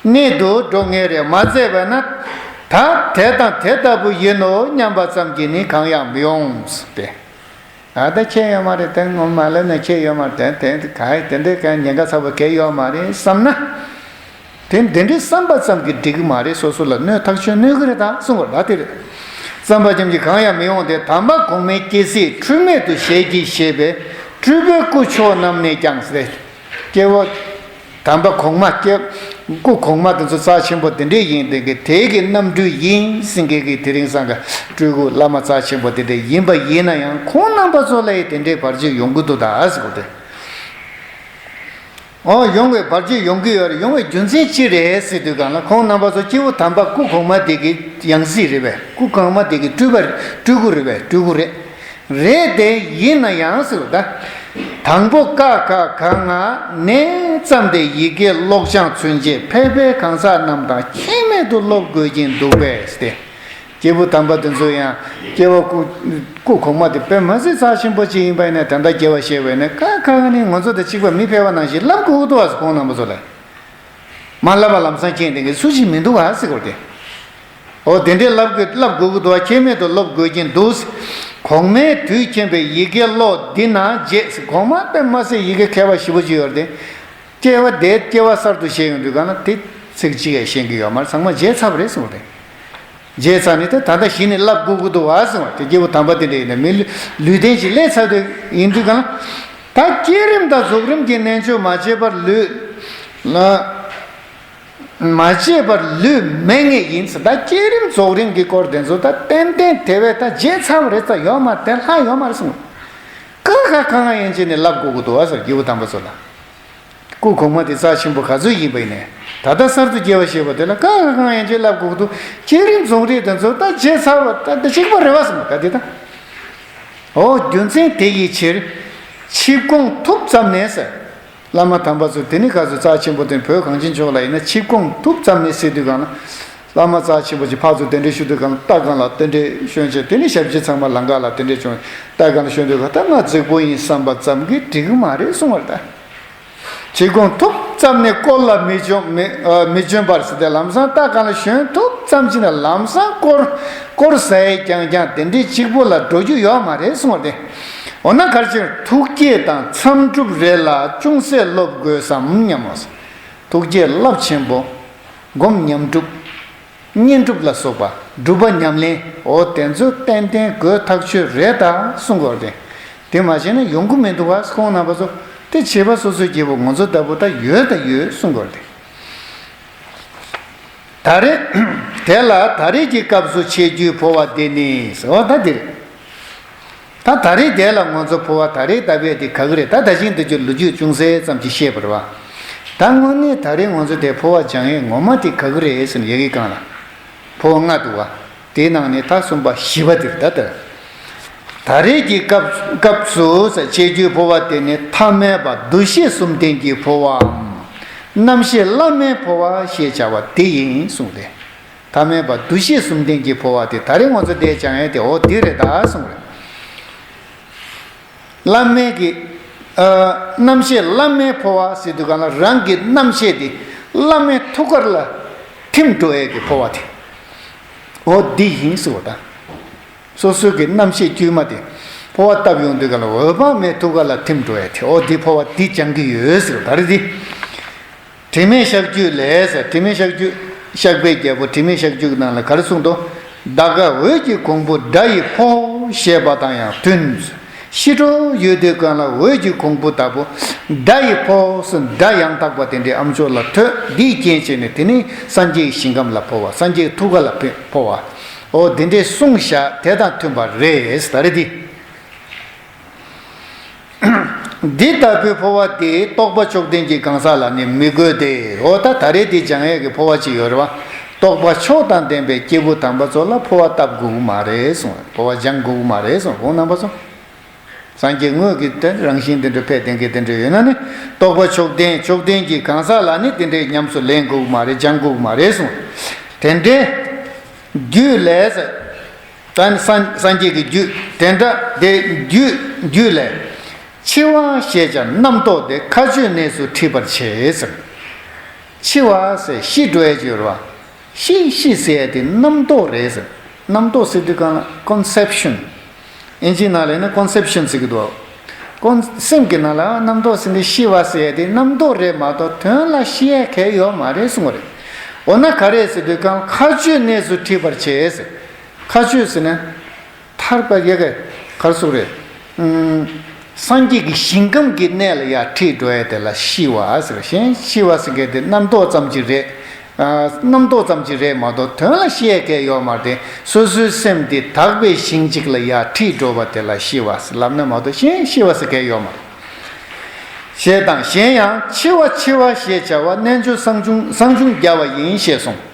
གནད་དུ་སྒྲོག་ངེས་རེ་མ་མཛད་པས་ན། ད་དེ་དང་དེ་ལྟ་བུ་ཡིན་ནོ་སྙམ་པ་ཙམ་གྱིས་ནི་གང་ཡང་མི་འོང་སྟེ། ཨ་ད་ཁྱད་ཡོད་མ་རེད། དེ་ངོ་མ་ལབ་ན་ཁྱད་ཡོད་མ་རེད། དེ་དེ་ག་དེ་འདྲའི་ག་ཉེན་ཁ་ཚ་པོ་གལ་ཡོད་མ་རེད་བསམ་ན། དེ་འདི་འདྲའི་བསམ་པ་ཙམ་གྱིས་འགྲིག་གི་མ་རེད། སོ་སོ་ལ་གནོད་ཐག་ཆོད་གནོད་ཀྱི་རེད་ད་གསུང་བ་ལ་དེ་རེད། བསམ་པ་ཙམ་གྱིས་གང་ཡང་མི་འོང་སྟེ། དམ་པ་གོང་མའི་སྐྱེ་སྲིད་འཁྲུལ་མེད་དུ་ཞལ་གྱིས་བཞེས་པའི་སྤྲུལ་པའི་སྐུ་མཆོག་རྣམས་ནས་ཀྱང་ཟེར། སྐྱེ་བོ་དམ་པ་གོང་མ་སྐྱེ་སྐུ་གོང་མ་དེ་ཚོ་རྩ་ཆེན་པོ་དེ་འདྲས་ཡིན། དེ་གི་དེ་གི་རྣམ་སྤྲུལ་ཡིན་ཟེར་མཁན་གྱི་དེ་རིང་སང་གི་སྤྲུལ་སྐུ་བླ་མ་རྩ་ཆེན་པོ་དེ་འདྲས་ཡིན་པ་ཡིན་ན་ཡང་ཁོང་རྣམ་པ་ཚོ་ལ་ཡི་དེ་འདྲའི་བར་ཆད་ཡོང་གི་འདུག་ད་ཟེར་གོ་དེ། འོ་ཡོང་བའི་བར་ཆད་ཡོང་གི་ཡོད་རེད། ཡོང་བའི་རྒྱུ་མཚན་ཅི་རེད་ཟེར་དུས་གང་ལ། ཁོང་རྣམ་པ་ཚོ་སྐྱེས་བུ་དམ་པ་སྐུ་གོང་མ་དེ་གི་ཡང་སྲིད་རེད་པས། སྐུ་གོང་མ་དེ་གི་སྤྲུལ་པ་སྤྲུལ་སྐུ་རེད་པས། སྤྲུལ་སྐུ་རེད། རེད་དེ་ཡིན་ན་ཡང་ཟེར་བ་ད། དང་པོ་ཀ་ཁ་ག་ང་ནས་བརྩམས་ཏེ་ཡི་གེ་ཀློག་སྦྱང་ཚུན་ཆད་ཕལ་པའི་གང་ཟག་རྣམས་དང་ཁྱད་མེད་དུ་སློབ་དགོས་ཀྱིན་འདུག་པས་ཏེ། སྐྱེས་བུ་དམ་པ་དེ་ཚོ་ཡང་སྐྱེ་བ་སྐུ་སྐུ་གོང་མ་དེ་དཔེ་མ་སྲིད་རྩ་ཆེན་པོ་ཅིག་ཡིན་པ་ཡིན་ན། དེ་འདྲ་སྐྱེ་བ་བཞེས་པ་ཡིན་ན་ཀ་ཁ་ག་ནི་ང་ཚོ་དང་གཅིག་པ་མི་ཕལ་པ་ནང་བཞིན་བསླབ་དགོས་ཀྱི་འདུག་བ་ཟེར། ཁོང་རྣམ་པ་ཚོ་ལ་མ་བསླབ་པ་ལམ་སང་མཁྱེན་དེ་གི་སུ་ཞིག་མི་འདུག་བ་ཟེར་གོ་དེ། འོ་དེ་འདྲའི་བསླབ་དགོས་བསླབ་དགོས་ཀྱི་འདུག་བ། ཁྱད་མེད་དུ་སློབ་དགོས་ཀྱིན་འདུག། གོང་མའི་དུས་མཁྱེན་པའི་ཡི་གེ་ཀློག་འདི་ན་རྗེས། གོང་མ་དཔེ་མ་སྲིད་ཡི་གེ་མཁས་པ་ཞེ་པོ་ཅིག་ཡོད་རེད་དེ། སྐྱེ་བ་དེ་སྐྱེ་བ་གསར་དུ་བཞེས་ཡོང་དུས་གང་ལ་དེ་ཚིག་གཅིག་ཡང་ཤེས་ཀྱི་ཡོད་མ་རེད། ཚང་མ་བརྗེད་ཚར་བ་རེད་གསུངས་པ་རེད། བརྗེད་ཚར་ནས་དེ་ད་ལྟ་གཞི་ནས་བསླབ་དགོས་ཀྱི་འདུག་བ་གསུངས་པ་དེ། སྐྱེས་བུ་དམ་པ་དེ་འདྲ་ཡིན་ན་མི་ལུས་ལུས་རྟེན་ཅིག་ལས་ཚར་དུས་ཡིན་དུས་གང་ལ། ད་བསྐྱེད་རིམ་དང་རྫོགས་རིམ་གྱི་རྣལ་འབྱོར་མ་བྱས་པར་ལུས་ལ། མ་བྱས་པར་ལུས་མེད་ངེས་ཡིན་ཟེར། ད་བསྐྱེད་རིམ་རྫོགས་རིམ་གྱི་སྐོར་དེ་ཚོ་ད་ཏན་ཏན་དེ་བས་ད་བརྗེད་ཚར་བ་རེད། ད་ཡོད་མ་རེད། དེ་ལྷག་ཡོད་མ་རེད་གསུངས། ཀ་ཁ་ག་ང་ཡན་ཆད་ནས་བསླབ་དགོས་ཀྱི་འདུག་བ་ཟེར། སྐྱེས་བུ་དམ་པ་ཚོ་ལ། སྐུ་གོང་མ་དེ་རྩ་ཆེན་པོ་ག་ཚོད་ཡིན་པ་ཡིན་ནའི། ད་ལྟ་གསར་དུ་སྐྱེ་བ་བཞེས་པ་དེ་ལ་ཀ་ཁ་ག་ང་ཡན་ཆད་བསླབ་དགོས་ཀྱི་འདུག། བསྐྱེད་རིམ་རྫོགས་རིམ་དེ་ཚོ་ད་བརྗེད་ཚར་བ་ད་དེ་གཅིག་པ་རེད་བ་གསུངས། ད་དེ་ད། འོ་རྒྱུ་མཚན་དེ་ཡི་ཕྱིར། ཆིབས་གོང་ཐུབ་ཙམ་ནས་ཟེར། བླ་མ་དམ་པ་ཚོ་དེ་ནི་ག་ཚོད་རྩ་ཆེན་པོ་དེ། བོད་གངས་ཅན་ལྗོངས་ལ་ཡིན་ན་ཆིབས་གོང་ཐུབ་ཙམ་ནས་ཟེར་དུས་གང་ལ། བླ་མ་རྩ་ཆེན་པོ་ཅིག་ཕར་ཚུར་གདན་འདྲེན་ཞུ་དུས་གང་ལ་ལྟ་གང་ལ་གདན་འདྲེན་ཞུ་བྱས། དེ་ནི་ཞབས་ཕྱི་ཚང་མ་ལམ་ཁ་ལ་གདན་འདྲེན་བྱུང་ལྟ་གང་ལ་ཞུ་དུས་གང་ལ་ད་ང་རྫིག་པོ་ཡིན་བསམ་པ་ཙམ་གྱིས་འགྲིག་གི་མ་རེད་གསུང་བ་རེད་ད། ཆིབས་གོང་ཐུབ་ཙམ་ནས་དཀོར་ལ་མི་འཇོན་མི་ཨ་མི་འཇོན་པར་ཟེར་ཏེ། ལམ་སང་ལྟ་གང་ལ་ཞོན་ཐུབ་ཙམ་ཅིག་ན་ལམ་སང་དཀོར་དཀོར་ཟ་ཡས་རྐྱང་རྐྱང་དེ་འདྲའི་གཅིག་པོ་ལ་འགྲོ་རྒྱུ་ཡོད་མ་རེད་གསུང་བ་རེད། འོ་ན་ག་རེ་ཕྱིར་ཐུགས་བསྐྱེད་དང་མཚམས་སྒྲུབ་རེ་ལ་ཅུང་ཟད་སློབ་དགོས་སམ་སྙམ་མོ། ཐུགས་བསྐྱེད་རླབས་ཆེན་པོ། སྒོམ་ཉམས་སྒྲུབ། བསྙེན་སྒྲུབ་ལ་སོགས་པ་སྒྲུབ་པ་ཉམས་ལེན་འོ་དེ་ཚོ་ཏན་ཏན་དགོས་ཐག་ཆོད་རེད་ད་གསུང་གི་ཡོད་རེད། དེ་མ་བྱས་ན་ཡོང་གི་མི་འདུག་བ། ཁོང་རྣམ་པ་ཚོ་དེ་བྱེད་པ་སོ་སོའི་སྐྱེ་བོ་ང་ཚོ་ལྟ་བུ་ད་ཡོད་ད་ཡོད་གསུང་གི་ཡོད་རེད། ད་རེས་དེ་ལ་ད་རེས་ཀྱི་སྐབས་སུ་འཆད་རྒྱུའི་འཕོ་བ་འདི་ནི་ཟེར་བ་ད་འདིར། ད་ད་རེས་དེ་ལ་ང་ཚོ་འཕོ་བ་ད་རེས་ལྟ་བུ་དེ་ག་གི་རེད། ད་ད་ཅིང་དུ་ཅིག་ལོ་རྒྱུས་ཅུང་ཟད་ཙམ་ཅིག་བཤད་པ་རེད་བ། ད་དངོས་གནས་ད་རེས་ང་ཚོ་དེ་འཕོ་བ་སྦྱང་ཡས་ངོ་མ་དེ་ག་གི་རེད་ཟེར་ན་ཡ་གི་གང་ལ། འཕོ་བ་ལྔ་འདུག་བ། དེའི་ནང་ནས་ད་གསུམ་པ་བཞི་པ་དེ་རེད་ད་དེ། ད་རེས་ཀྱི་སྐབས་སྐབས་སུ་ཟེར་བྱེད་རྒྱུའི་འཕོ་བ་དེ་ནི་ཐ་མལ་པ་འདུ་ཤེས་གསུམ་ལྡན་གྱི་འཕོ་བའམ། རྣམ་ཤེས་བླ་མའི་འཕོ་བ་ཞེས་བྱ་བ་དེ་ཡིན་གསུངས་ཏེ། ཐ་མལ་པ་འདུ་ཤེས་གསུམ་ལྡན་གྱི་འཕོ་བ་དེ་ད་རེས་ང་ཚོ་འདིར་སྦྱང་ཡས་དེ་འོ་དེ་རེད་ད་གསུངས་རེད། བླ་མའི་གི། ཨ། རྣམ་ཤེས་བླ་མའི་འཕོ་བ་ཟེར་དུས་གང་ལ་རང་གི་རྣམ་ཤེས་དེ་བླ་མའི་ཐུགས་ཀར་ལ་ཐིམ་འགྲོ་ཡས་ཀྱི་འཕོ་བ་དེ། འོ་འདི་ཡིན་ཟེར་བ་དང་། སོ་སོའི་གི་རྣམ་ཤེས་དཀྱུས་མ་དེ་འཕོ་བ་བཏབ་ཡོང་དུས་གང་ལ་འོད་དཔག་མེད་ཐུགས་ཀ་ལ་ཐིམ་འགྲོ་ཡས་དེ་འོ་འདི་འཕོ་བ་འདི་སྦྱང་གི་ཡོད་ཟེར་བ་ད་རེས་འདི། དྲི་མེད་ཤཱཀྱུ་ལས་ཟེར། དྲི་མེད་ཤཱཀྱུ། བཤགས་པའི་རྒྱལ་པོ་དྲི་མེད་ཤཱཀྱུ་ནང་ལ་ག་རེ་གསུངས་འདུག་ད་ག་འོད་ཀྱི་གོང་བུ་སྒྲ་ཡི་འཕོ་ཞེས་པ་དང་ཡང་མཐུན། ཤི་འགྲོ་ཡོད་དུས་གང་ལ་འོད་ཀྱི་གོང་བུ་ལྟ་བུ་སྒྲ་ཡི་འཕོ་ཟེར་སྒྲ་ཡང་དག་པ་དེ་འདྲའི་ཨ་མཆོག་ལ་ཐོས། འདིས་རྐྱེན་བྱས་ནས་དེ་ནི་སངས་རྒྱས་ཀྱི་ཞིང་ཁམས་ལ་འཕོ་བ་སངས་རྒྱས་ཐུགས་ཀ་ལ་འཕོ་བ། འོ་དེ་འདྲའི་གསུངས་བཞག་དེ་དང་མཐུན་པ་རེད་ད་རེས་འདི། འདི་ལྟ་བུའི་འཕོ་བ་དེ་རྟོགས་པ་མཆོག་ལྡན་གྱི་གང་ཟག་ལ་ནི་མི་དགོས་ཏེ། འོ་ད་ད་རེས་འདི་སྦྱང་ཡས་ཀྱི་འཕོ་བ་ཅིག་ཡོད་རེད་བ། རྟོགས་པ་མཆོག་དང་ལྡན་པའི་སྐྱེས་བུ་དམ་པ་ཚོ་ལ་འཕོ་བ་བཏབ་དགོས་ཀྱི་མ་རེད་གསུངས། འཕོ་བ་སྦྱང་དགོས་ཀྱི་མ་རེད་གསུངས། ཁོང་རྣམ་པ་ཚོ། སངས་རྒྱས་དངོས་ཀྱི་དེ་རང་བཞིན་དེ་འདྲ་ཕེབས་ལྡན་གྱི་དེ་འདྲ་ཡོད་ན་ནི། རྟོགས་པ་མཆོག་ལྡན་མཆོག་ལྡན་གྱི་གང་ཟག་ལ་ནི་དེ་འདྲའི་ཉམས་སུ་ལེན་དགོས་ཀྱི་མ་རེད། སྦྱང་དགོས་ཀྱི་མ་རེད་གསུངས། དེ་འདྲའི་རྒྱུད་ལས། ད་ནི་སངས་སངས་རྒྱས་ཀྱི་རྒྱུད་དེ་འདྲ་དེ་རྒྱུད་རྒྱུད་ལས། འཆི་བ་ཞེས་བྱ་རྣམ་རྟོག་དེ་མཁའ་སྤྱོད་གནས་སུ་ཁྲིད་པར་བྱེད་ཟེར། འཆི་བ་ཟེར་ཤི་འགྲོ་ཡས་ཡོད་རེད་བ། ཤི་ཤི་ཟེར་ཡས་དེ་རྣམ་རྟོག་རེད་ཟེར། རྣམ་རྟོག་ཟེར་དུས་གང་ལ་ཀོན་སེབ་ཤན། ཨིན་ཇིའི་ནང་ལ་ཡིན་ན་ཀོན་སེབ་ཤན་ཟེར་གྱི་འདུག་ཀོན་སེམས་ཀྱི་ནང་ལ་རྣམ་རྟོག་ཟེར་ནས་ཤི་བ་ཟེར་ཡས་དེ་རྣམ་རྟོག་རེད་མ་གཏོགས་དོན་ལ་ཤི་ཡས་གང་ཡང་ཡོད་མ་རེད་གསུངས་པ་རེད། འོ་ན་ག་རེ་ཟེར་དུས་གང་མཁའ་སྤྱོད་གནས་སུ་ཁྲིད་པར་བྱེད་ཟེར། མཁའ་སྤྱོད་ཟེར་ན། ཐར་པ་ཡ་གི་ག་རེ་ཟེར་རེད། ཨུམ། སངས་རྒྱས་ཀྱི་ཞིང་ཁམས་ཀྱི་གནས་ལ་ཡར་ཁྲིད་འགྲོ་ཡས་དེ་ལ་ཤི་བ་ཟེར། གཞན་ཤི་བ་ཟེར་མཁན་དེ་རྣམ་རྟོག་ཙམ་ཅིག་རེད། ཨ། རྣམ་རྟོག་ཙམ་ཅིག་རེད་མ་གཏོགས་དོན་ལ་ཤི་ཡས་གང་ཡང་ཡོད་མ་རེད། སོ་སོའི་སེམས་དེ་དག་པའི་ཞིང་གཅིག་ལ་ཡར་ཁྲིད་འགྲོ་བ་དེ་ལ་ཤི་བ་ཟེར་ལབ་ན་མ་གཏོགས་གཞན་ཤི་བ་ཟེར་མཁན་ཡོད་མ་རེད། ཞེས་དང་གཞན་ཡང་འཆི་བ་འཆི་བ་ཞེས་བྱ་བ་རྣལ་འབྱོར་སངས་ཆུང་སངས་ཆུང་རྒྱ་བ་ཡིན་ཞེས་གསུངས།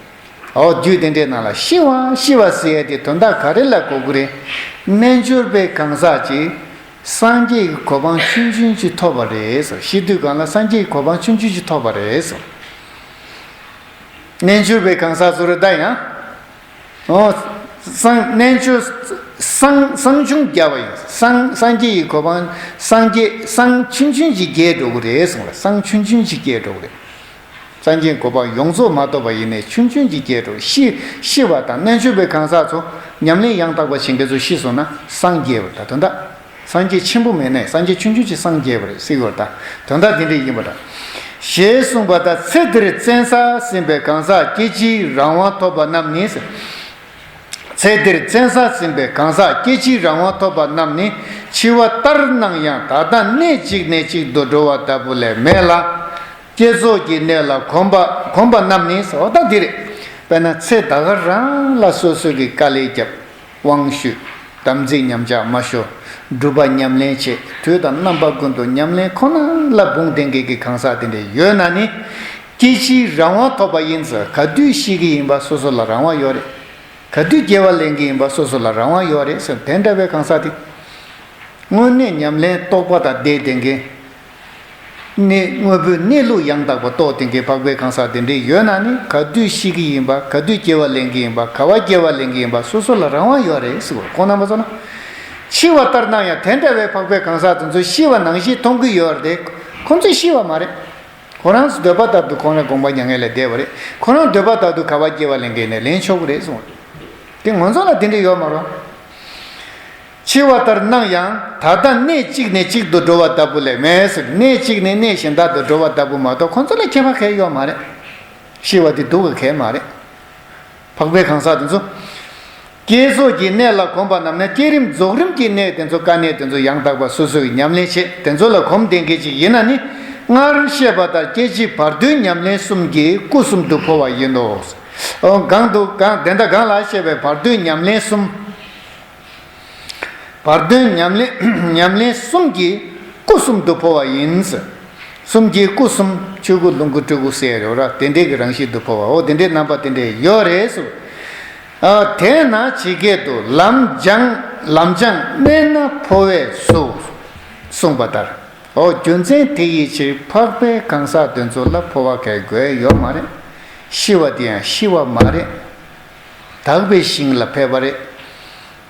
འོ་རྒྱུད་དེ་འདྲའི་ནང་ལ་ཤི་བ་ཤི་བ་ཟེར་ཡས་དེ་དོན་དག་ག་རེ་ལ་གོ་གི་རེད། རྣལ་འབྱོར་པའི་གང་ཟག་ཅིག་སངས་རྒྱས་ཀྱི་གོ་འཕང་ཆུང་ཆུང་ཅིག་ཐོབ་པ་རེད་ཟེར། ཤི་དུས་གང་ལ་སངས་རྒྱས་ཀྱི་གོ་འཕང་ཆུང་ཆུང་ཅིག་ཐོབ་པ་རེད་ཟེར། རྣལ་འབྱོར་པའི་གང་ཟག་ཚོ་རེད་ད་ཡང་། འོ། སངས་རྣལ་འབྱོར་སངས་སངས་ཆུང་རྒྱ་བ་ཡིན། སངས་སངས་རྒྱས་ཀྱི་གོ་འཕང་སངས་རྒྱས་སངས་ཆུང་ཆུང་ཅིག་རྒྱས་འགྲོ་གི་རེད་གསུངས་ལ། སངས་ཆུང་ཆུང་ཅིག་རྒྱས་འགྲོ་གི་རེད། སངས་རྒྱས་གོ་འཕང་ཡོངས་རྫོགས་མ་ཐོབ་པ་ཡིན་ནའི་ཆུང་ཆུང་ཅིག་རྒྱས་འགྲོ། ཤི་ཤི་བ་དང་རྣལ་འབྱོར་པའི་གང་ཟག་ཚོ་ཉམས་ལེན་ཡང་དག་པ་བྱེད་མཁན་ཚོ་ཤི་སོང་ན་སངས་རྒྱས་པ་ད་དོན་དག་སངས་རྒྱས་ཆེན་པོ་མེད་ནའི་སངས་རྒྱས་ཆུང་ཆུང་ཅིག་སངས་རྒྱས་པ་རེད་ཟེར་གྱི་ཡོད་ད། དོན་དག་འདི་འདྲ་ཡིན་པ་འདྲ། ཞེས་གསུངས་པ་ལྟར་ཚེ་འདིར་བཙན་ས་ཟིན་པའི་གང་ཟག་སྐྱེ་འཆིའི་རང་དབང་ཐོབ་པ་རྣམས་ནི། ཚེ་འདིར་བཙན་ས་ཟིན་པའི་གང་ཟག་སྐྱེ་འཆིའི་རང་དབང་ཐོབ་པ་རྣམས་ནི་འཆི་བ་ལྟར་སྣང་ཡང་ད་ལྟ་གནས་གཅིག་ནས་གཅིག་ཏུ་འགྲོ་བ་ལྟ་བུ་ལས་མེད་ལ། བསྐྱེད་རྫོགས་ཀྱི་གནས་ལ་གོམས་པ་གོམས་པ་རྣམས་ནི་ཟེར་བ་ད་འདི་རེད། དཔེར་ན་ཚེ་ད་ག་རང་ལ་སོ་སོ་གི་དཀའ་ལས་བརྒྱབ། དབང་ཞུས། དམ་ཚིག་ཉམས་ཆག་མ་ཤོར། སྒྲུབ་པ་ཉམས་ལེན་བྱེད། དུས་དང་རྣམ་པ་ཀུན་ཏུ་ཉམས་ལེན་ཁོ་ན་ལ་འབུངས་ལྡན་མཁན་གྱི་གང་ཟག་དེ་འདྲ་ཡོད་ན་ནི། སྐྱེ་འཆིའི་རང་དབང་ཐོབ་པ་ཡིན་ཟེར། ག་དུས་ཤི་གི་ཡིན་པ་སོ་སོ་ལ་རང་དབང་ཡོད་རེད། ག་དུས་སྐྱེ་བ་ལེན་གྱི་ཡིན་པ་སོ་སོ་ལ་རང་དབང་ཡོད་རེད་ཟེར། དེ་འདྲ་བའི་གང་ཟག་དེ། དངོས་གནས་ཉམས་ལེན་རྟོགས་པ་དང་ལྡན་ལྡན་མཁན། གནས་དངོས་པོའི་གནས་ལུགས་ཡང་དག་པ་རྟོགས་ལྡན་མཁན་འཕགས་པའི་གང་ཟག་དེ་འདྲ་ཡོད་ན་ནི་ག་དུས་ཤི་གི་ཡིན་པ་ག་དུས་སྐྱེ་བ་ལེན་གྱི་ཡིན་པ་ག་བ་སྐྱེ་བ་ལེན་གྱི་ཡིན་པ་སོ་སོ་ལ་རང་དབང་ཡོད་རེད་ཟེར་བ་ཁོང་རྣམ་པ་ཚོ་ན། འཆི་བ་ལྟར་སྣང་ཡང་དེ་འདྲ་བའི་འཕགས་པའི་གང་ཟག་དེ་ཚོ་ཤི་བ་ནང་བཞིན་མཐོང་གི་ཡོད་རེད་དེ། ཁོང་ཚོ་ཤི་བ་མ་རེད། ཁོ་རང་ཚོ་འདོད་པ་ལྟར་དུ་ཁོང་རང་དགོངས་པ་མྱ་ངན་ལས་འདས་པ་རེད། ཁོ་རང་འདོད་པ་ལྟར་དུ་ག་བ་སྐྱེ་བ་ལེན་མཁན་ནས་ལེན་ཆོག་གི་རེད་གསུངས། དེ་ང་ཚོ་ལ་དེ་འདྲ་ཡོད་མ་རེད། འཆི་བ་ལྟར་སྣང་ཡང་ད་ལྟ་གནས་གཅིག་ནས་གཅིག་ཏུ་འགྲོ་བ་ལྟ་བུ་ལས་མེད་ཟེར། གནས་གཅིག་ནས་གནས་གཞན་དག་ཏུ་འགྲོ་བ་ལྟ་བུ་མ་གཏོགས་ཁོང་ཚོ་ལ་ཁྱད་པར་གང་ཡང་ཡོད་མ་རེད། ཤི་བ་དེ་སྡུག་གི་གང་ཡང་མ་རེད། འཕགས་པའི་གང་ཟག་དེ་ཚོ། བསྐྱེད་རྫོགས་ཀྱི་གནས་ལ་གོམས་པ་རྣམས་ནི་བསྐྱེད་རིམ་རྫོགས་རིམ་གྱི་གནས་དེ་ཚོ་དཀའ་གནད་དེ་ཚོ་ཡང་དག་པ་སོ་སོ་ཡིས་ཉམས་ལེན་བྱེད་དེ་ཚོ་ལ་གོམས་ལྡན་མཁན་ཅིག་ཡིན་ན་ནི། སྔར་བཤད་པ་ལྟར་སྐྱེ་འཆི་བར་དོའི་ཉམས་ལེན་གསུམ་གྱིས་སྐུ་གསུམ་དུ་འཕོ་བ་ཡིན་ནོ། འོ་གང་དུ་གང་དེ་འདྲ་གང་ལ་བཤད་པའི་བར་དོའི་ཉམས་ལེན་གསུམ། བར་དོའི་ཉམས་ལེན་ཉམས་ལེན་གསུམ་གྱི་སྐུ་གསུམ་དུ་འཕོ་བ་ཡིན། གསུམ་གྱི་སྐུ་གསུམ་ཆོས་སྐུ་ལོངས་སྐུ་སྤྲུལ་སྐུ་ཟེར་ཡོད་ར། དེ་འདྲའི་གི་རང་བཞིན་དུ་འཕོ་བའོ། དེ་འདྲའི་རྣམ་པ་དེ་འདྲའི་ཡོད་རེད་ཟེར། ཨ། དེས་ན་ཇི་སྐད་དུ་ལམ་སྦྱངས་ལམ་སྦྱངས་དམན་ན་འཕོ་བས་སུ། གསུངས་པ་ལྟར། ཨོ། རྒྱུ་མཚན་དེ་ཡི་ཕྱིར་འཕགས་པའི་གང་ཟག་དེ་ཚོ་ལ་འཕོ་བ་གའི་དགོས་ཡོད་མ་རེད། ཤི་བ་དེ་ཡང་ཤི་བ་མ་རེད། དག་པའི་ཞིང་ལ་ཕེབས་པ་རེད།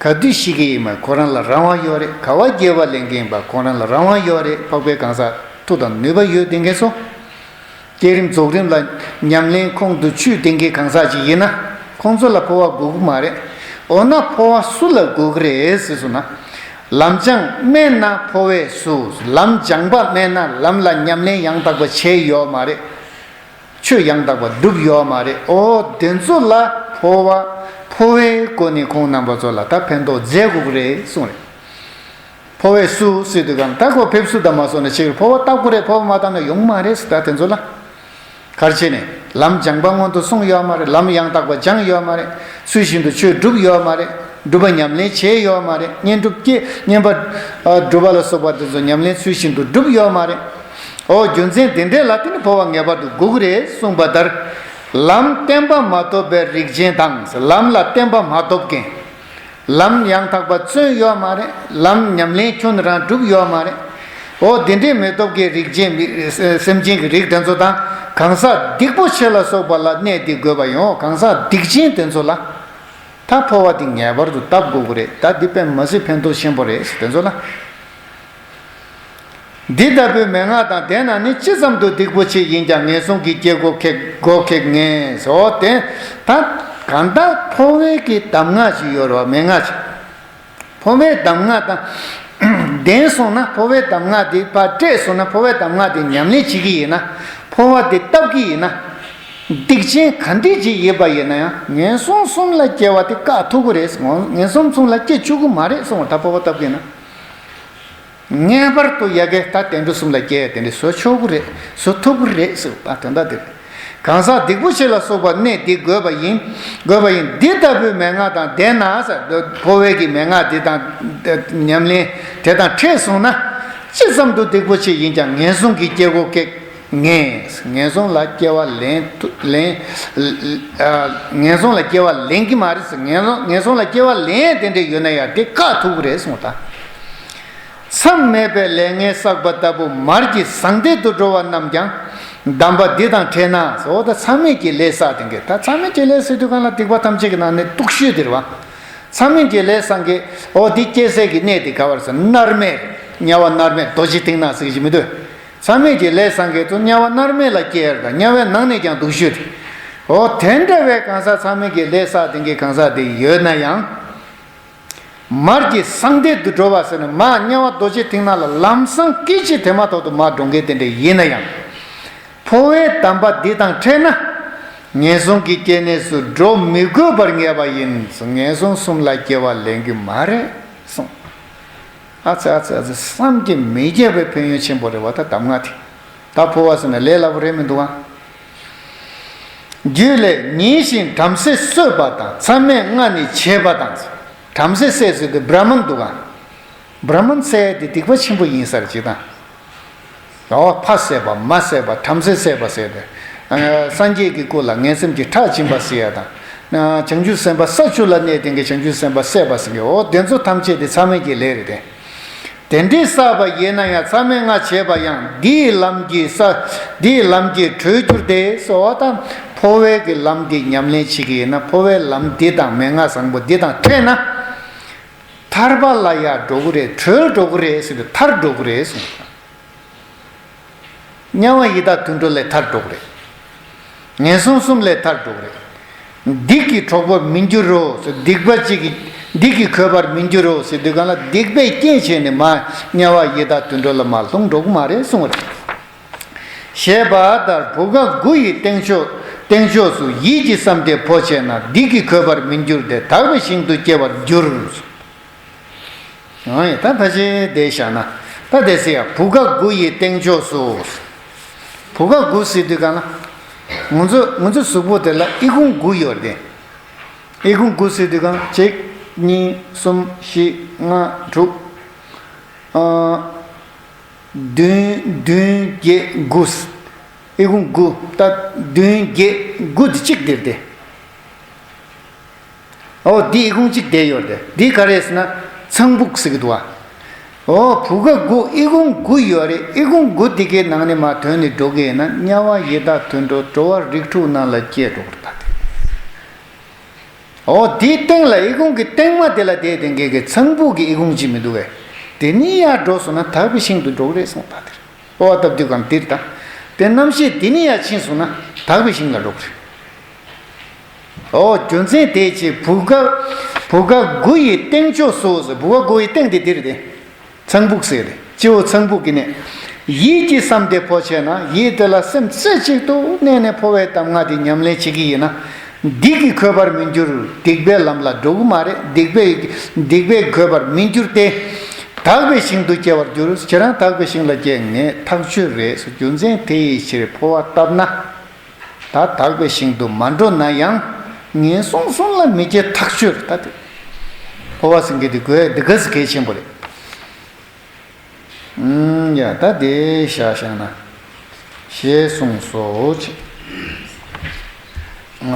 ག་དུས་ཤི་གི་ཡིན་མ་ཁོ་རང་ལ་རང་དབང་ཡོད་རེད། ག་བ་སྐྱེ་བ་ལེན་གི་ཡིན་པ་ཁོ་རང་ལ་རང་དབང་ཡོད་རེད། འཕགས་པའི་གང་ཟག་མཐུ་དང་ནུས་པ་ཡོད་དེ་འགས་སོ། བསྐྱེད་རིམ་རྫོགས་རིམ་ལ་ཉམས་ལེན་ཁོང་དུ་ཆུད་དེ་འགས་གང་ཟག་ཅིག་ཡིན་ན་ཁོང་ཚོ་ལ་འཕོ་བ་དགོས་ཀྱི་མ་རེད། འོ་ན་འཕོ་བ་སུ་ལ་དགོས་ཀྱི་རེད་ཟེར་སོང་ན། ལམ་སྦྱངས་དམན་ན་འཕོ་བས་སུ། ལམ་སྦྱངས་པ་དམན་ན་ལམ་ལ་ཉམས་ལེན་ཡང་དག་པ་བྱས་ཡོད་མ་རེད། ཆོས་ཡང་དག་པ་སྒྲུབ་ཡོད་མ་རེད། ཨོ། དེ་ཚོ་ལ་འཕོ་བ་འཕོ་བའི་སྒོ་ནས་ཁོང་རྣམ་པ་ཚོ་ལ་ད་ཕན་ཐོགས་མཛད་དགོས་ཀྱི་རེད་གསུངས་རེད། འཕོ་བས་སུ་ཟེར་དུས་གང་ད་ཁོ་ཕེབས་བསུ་དང་མ་སོང་ན་ཕྱིར་འཕོ་བ་བཏབ་དགོས་རེད། འཕོ་བ་མ་བཏབ་ན་ཡོང་མ་རེད་ཟེར། ད་དེ་ཚོ་ལ་ག་རེ་བྱས་ནས་ལམ་སྦྱངས་པ་སྔོན་དུ་སོང་ཡོད་མ་རེད། ལམ་ཡང་དག་པ་སྦྱངས་ཡོད་མ་རེད། ཚུལ་བཞིན་དུ་ཆོས་སྒྲུབ་ཡོད་མ་རེད། སྒྲུབ་པ་ཉམས་ལེན་བྱས་ཡོད་མ་རེད། བསྙེན་སྒྲུབ་ཀྱི་བསྙེན་པ་སྒྲུབ་པ་ལ་སོགས་པ་དེ་ཚོ་ཉམས་ལེན་ཚུལ་བཞིན་དུ་སྒྲུབ་ཡོད་མ་རེད། ཨོ། རྒྱུ་མཚན་དེ་འདྲས་ལ་བརྟེན་ནས་འཕོ་བ་ངེས་པར་དུ་དགོས་ཀྱི་རེད་གསུངས་པ་ལྟར། ལམ་བསྟན་པ་མ་ཐོབ་པའི་རིགས་ཅན་དང་། ལམ་ལ་བསྟན་པ་མ་ཐོབ་མཁན། ལམ་ཡང་དག་པ་བརྩོན་ཡོད་མ་རེད། ལམ་ཉམས་ལེན་ཁྱོན་རང་གྲུབ་ཡོད་མ་རེད། ཨོ། དེ་འདྲའི་མི་སྟོབས་ཀྱི་རིགས་ཅན་མི་སེམས་ཅན་གྱི་རིགས་དེ་ཚོ་དང་གང་ཟག་སྡིག་པོ་ཆེ་ལ་སོགས་པ་ལ་གནས་འདི་དགོས་པ་ཡིན། གང་ཟག་སྡིག་ཅན་དེ་ཚོ་ལ་ད་འཕོ་བ་འདི་ངེས་པར་དུ་བཏབ་དགོས་ཀྱི་རེད། ད་འདི་དཔེ་མི་སྲིད་ཕན་ཐོགས་ཆེན་པོ་རེད་དེ་ཚོ་ལ། འདི་ལྟ་བུའི་མན་ངག་དང་ལྡན་ན་ནི། ཅི་ཙམ་དུ་སྡིག་པོ་ཆེ་ཡིན་ཀྱང་། ངན་སོང་གི་སྐྱེ་སྒོ་ཁེགས་སྒོ་ཁེགས་ངེས་སོ། དེ་ད་གང་ལྟར་འཕོ་བའི་གི་གདམས་ངག་ཅིག་ཡོད་རེད་བ། མན་ངག་ཅིག་འཕོ་བའི་གདམས་ངག་དང་ལྡན་སོང་ན། འཕོ་བའི་གདམས་ངག་དེ་ཕར་སྤྲད་སོང་ན། འཕོ་བའི་གདམས་ངག་དེ་ཉམས་ལེན་བྱེད་ཀྱི་ཡིན་ན། འཕོ་བ་དེ་བཏབ་ཀྱི་ཡིན་ན། སྡིག་ཅན་ག་འདྲ་ཅིག་ཡིན་པ་ཡིན་ན་ཡང་ངན་སོང་གསུམ་ལ་སྐྱེ་བ་དེ་བཀག་ཐུབ་ཀྱི་རེད། ངན་སོང་གསུམ་ལ་སྐྱེ་བཅུག་གི་མ་རེད་གསུངས་པ། ད་འཕོ་བ་བཏབ་ཀྱི་ཡིན་ན། ངེས་པར་དུ་ཡ་གི་ད་དེ་འདྲ་གསུམ་ལ་སྐྱེ་ཡ་དེ་འདྲ་བཟོ་ཆོག་གི་རེད། བཟོ་ཐུབ་ཀྱི་རེད་ཟེར་བ་དོན་དག་དེ་རེད། གང་ཟག་སྡིག་པོ་ཆེ་ལ་སོགས་པ་གནས་འདི་དགོས་པ་ཡིན། དགོས་པ་ཡིན། འདི་ལྟ་བུའི་མན་ངག་དང་ལྡན་ན་ཟེར། འཕོ་བའི་གི་མན་ངག་འདི་དང་ཉམས་ལེན་དེ་དང་འཕྲད་སོང་ན། ཅི་ཙམ་དུ་སྡིག་པོ་ཆེ་ཡིན་ཀྱང་ངན་སོང་གི་སྐྱེ་སྒོ་ཁེགས་ངེས། ངན་སོང་ལ་སྐྱེ་བ་ལེན་ཐུ་ལེན་ཨ། ངན་སོང་ལ་སྐྱེ་བ་ལེན་གྱི་མ་རེད་ཟེར། ངན་སོང་ངན་སོང་ལ་སྐྱེ་བ་ལེན་ཡ་དེ་འདྲ་ཡོད་ན་ཡང་དེ་བཀག་ཐུབ་ཀྱི་རེད་གསུངས་པ་དང་། མཚམས་མེད་པའི་ལས་ངན་བསགས་པ་ལྟ་བུ། མར་གྱི་ཟང་ཐལ་དུ་འགྲོ་བ་རྣམས་ཀྱང་། གདམས་པ་འདི་དང་འཕྲད་ན་ཟེར། འོ་ད་མཚམས་མེད་ཀྱི་ལས་བསགས་དེ་འགས། ད་མཚམས་མེད་ཀྱི་ལས་ཟེར་དུས་གང་ལ་སྡིག་པ་ཐམས་ཅད་ཀྱི་ནང་ནས་སྡུག་ཤོས་དེ་རེད་བ། མཚམས་མེད་ཀྱི་ལས་བསགས་འགས། འོ་འདི་སྐྱེ་སའི་གི་གནས་དེ་ག་བར་ཟེར། མནར་མེད། དམྱལ་བ་མནར་མེད་རྡོ་རྗེ་གཏིང་ནག་ཟེར་གྱི་མི་འདུག་མཚམས་མེད་ཀྱི་ལས་བསགས་འགས་ཚོ་དམྱལ་བ་མནར་མེད་ལ་སྐྱེ་ཡར་དང་། དམྱལ་བའི་ནང་ནས་ཀྱང་སྡུག་ཤོས་དེ། འོ་དེ་འདྲ་བའི་གང་ཟག་མཚམས་མེད་ཀྱི་ལས་བསགས་དེ་འགས་གང་ཟག་དེ་ཡོད་ན་ཡང་། མར་གྱི་ཟང་ཐལ་དུ་འགྲོ་བ་ཟེར་ནས་མར་དམྱལ་བ་རྡོ་རྗེ་གཏིང་ནག་ལ་ལམ་སང་སྐད་ཅིག་དེ་མ་ཐག་ཏུ་མར་འགྲོ་མཁན་དེ་འདྲ་ཡིན་ན་ཡང་། འཕོ་བའི་གདམས་པ་འདི་དང་འཕྲད་ན། ངན་སོང་གི་སྐྱེ་གནས་སུ་འགྲོ་མི་དགོས་པར་ངེས་པ་ཡིན། ངན་སོང་གསུམ་ལ་སྐྱེ་བ་ལེན་གྱི་མ་རེད་གསུངས། ཨ་ཙི་ཨ་ཙི་ཨ་ཙི། བསམ་གྱིས་མི་ཁྱབ་པའི་ཕན་ཡོན་ཆེན་པོ་རེད་བ་ད་གདམས་ངག་དེ། ད་འཕོ་བ་ཟེར་ན་ལས་སླ་པོ་རེད་མི་འདུག་ཨ། རྒྱུད་ལས། ཉིན་བཞིན་བྲམ་ཟེ་གསོད་པ་དང་། མཚམས་མེད་ལྔ་ནི་བྱེད་པ་དང་། བྲམ་ཟེ་བསད་ཟེར་དུས་བྲམ་མན་འདུག་ག་བྲམ་མན་བསད་དེ་སྡིག་པ་ཆེན་པོ་ཡིན་ས་རེད་ཅིག་དང་། ཨོ་ཕ་བསད་པ་མ་བསད་པ་བྲམ་ཟེ་བསད་པ་ཟེར་ཏེ། ཨ། སངས་རྒྱས་ཀྱི་སྐུ་ལ་ངན་སེམས་ཀྱི་ཁྲག་སྦྱིན་པ་ཟེར་ཡ་དང་། ཨ། བྱང་ཆུབ་སེམས་དཔའ་ས་བཅུ་ལ་གནས་དེ་འགས་བྱང་ཆུབ་སེམས་དཔའ་བསད་པ་ཟེར་གི། ཨོ་དེ་ཚོ་ཐམས་ཅད་དེ་མཚམས་མེད་ཀྱི་ལས་རེད་དེ། དེ་འདྲའི་བསགས་པ་ཡིན་ན་ཡང་མཚམས་མེད་ལྔ་བྱས་པ་ཡང་། འདིའི་ལམ་གྱིས་ས། འདིའི་ལམ་གྱིས་གྲོལ་འགྱུར་ཏེ་ཟེར་བ་དང་། འཕོ་བའི་གི་ལམ་འདི་ཉམས་ལེན་བྱེད་ཀྱི་ཡིན་ན། འཕོ་བའི་ལམ་འདི་དང་མན་ངག་བཟང་པོ་འདི་དང་འཕྲད་ན། ཐར་པ་ལ་ཡང་འགྲོ་གི་རེད། གྲོལ་འགྲོ་གི་རེད་ཟེར་དུས་ཐར་འགྲོ་གི་རེད་གསུངས། དམྱལ་བ་ཡི་དྭགས་དུད་འགྲོ་ལས་ཐར་འགྲོ་གི་རེད། ངན་སོང་གསུམ་ལས་ཐར་འགྲོ་གི་རེད། སྡིག་གི་གྲོགས་པོར་མི་འགྱུར་རོ། སྡིག་པ་གཅིག་གིས་སྡིག་གིས་གོས་པར་མི་འགྱུར་རོ་ཟེར་དུས་གང་ལ་སྡིག་པས་རྐྱེན་བྱས་ནས་མར་དམྱལ་བ་ཡི་དྭགས་དུད་འགྲོ་ལ་མར་ལྷུང་འགྲོ་གི་མ་རེད་གསུངས་པ་རེད། ཞེས་པ་ལྟར་བུ་ག་དགུ་ཡི་སྟེང་ཕྱོགས་སྟེང་ཕྱོགས་སུ་ཡིད་ཀྱི་བསམ་གཏན་འཕོ་བྱས་ན། སྡིག་གིས་གོས་པར་མི་འགྱུར་ཏེ། དག་པའི་ཞིང་དུ་སྐྱེ་བར་འགྱུར། ཨང་། ད་ཕལ་ཆེར་དེ་བཞག་ན། ད་དེ་ཟེར་ཡ་བུ་ག་དགུ་ཡི་སྟེང་ཕྱོགས་སུ། བུ་ག་དགུ་ཟེར་དུས་གང་ལ། ང་ཚོ་ང་ཚོ་གཟུགས་པོ་དེ་ལ་ཨི་ཁུང་དགུ་ཡོད་རེད། ཨི་ཁུང་དགུ་ཟེར་དུས་གང་གཅིག་གཉིས། གསུམ། བཞི། ལྔ། དྲུག་ཨ། བདུན། བདུན། བརྒྱད། དགུ། ཨི་ཁུང་དགུ། ད་བདུན། བརྒྱད། དགུ་དེ་གཅིག་དེར་དེ། ཨོ་འདི་ཨི་ཁུང་གཅིག་དེ་ཡོད་དེ། འདི་ག་རེ་ཟེར་ན་ཚངས་བུག་ཟེར་གི་འདུག་ཨ། ཨོ་བུ་ག་དགུ། ཨི་ཁུང་དགུ་ཡོད་རེད། ཨི་ཁུང་དགུ་དེ་གའི་ནང་ནས་མར་ཐོན་ནས་འགྲོ་གི་ཡིན་ན་དམྱལ་བ་ཡི་དྭགས་དུད་འགྲོ་འགྲོ་བ་རིགས་དྲུག་ནང་ལ་སྐྱེ་འགྲོ་གི་རེད་ད་དེ། ཨོ་དེའི་སྟེང་ལ་ཨི་ཁུང་གི་སྟེང་མ་དེ་ལ་བསྡད་དེ་འགས་ཀྱི་ཚངས་བུག་གི་ཨི་ཁུང་ཅིག་མི་འདུག་གས། དེ་ནས་ཡར་འགྲོ་སོང་ན་དག་པའི་ཞིང་དུ་འགྲོ་གི་རེད་གསུངས་པ་དེར། སྤོབས་པ་བཏབ་དུས་གང་དེར་དང་། དེ་རྣམ་ཤེས་དེ་ནས་ཡར་ཕྱིན་སོང་ན་དག་པའི་ཞིང་ལ་འགྲོ་གི་རེད། ཨོ་རྒྱུ་མཚན་དེའི་ཕྱིར་བུ་ག། བུ་ག་དགུ་ཡི་སྟེང་ཕྱོགས་སུ་ཟེར། བུ་ག་དགུ་ཡི་སྟེང་དེ་དེ་རེད་དེ། ཚངས་བུག་ཟེར་ཏེ། སྤྱི་བོ་ཚངས་བུག་གི་གནས། ཡིད་ཀྱིས་བསམས་ཏེ་འཕོ་བྱས་ན། ཡིད་དེ་ལ་སེམས་རྩེ་གཅིག་ཏུ་གནས་ནས་འཕོ་བའི་གདམས་ངག་དེ་ཉམས་ལེན་བྱེད་ཀྱི་ཡིན་ན། སྡིག་གིས་གོས་པར་མི་འགྱུར། སྡིག་པའི་ལམ་ལ་འགྲོ་གི་མ་རེད། སྡིག་པའི་སྡིག་པས་གོས་པར་མི་འགྱུར་ཏེ། དག་པའི་ཞིང་དུ་སྐྱེ་བར་འགྱུར། ཁྱེད་རང་དག་པའི་ཞིང་ལ་སྐྱེ་ངེས་ཐག་ཆོད་རེད། རྒྱུ་མཚན་དེ་ཡི་ཕྱིར་འཕོ་བ་བཏབ་ན། ད་དག་པའི་ཞིང་དུ་མ་འགྲོ་ན་ཡང་ངན་སོང་གསུམ་ལ་མི་སྐྱེ་ཐག་ཆོད་རེད་ད་དེ། འཕོ་བ་ཟེར་མཁན་དེ་དགོས་འདི་ག་ཟེ་གལ་ཆེན་པོ་རེད། ཨུམ་ཡ་ད་དེ་བཞག་བཞག་ན། ཞེས་གསུངས་སོ་ཅེས།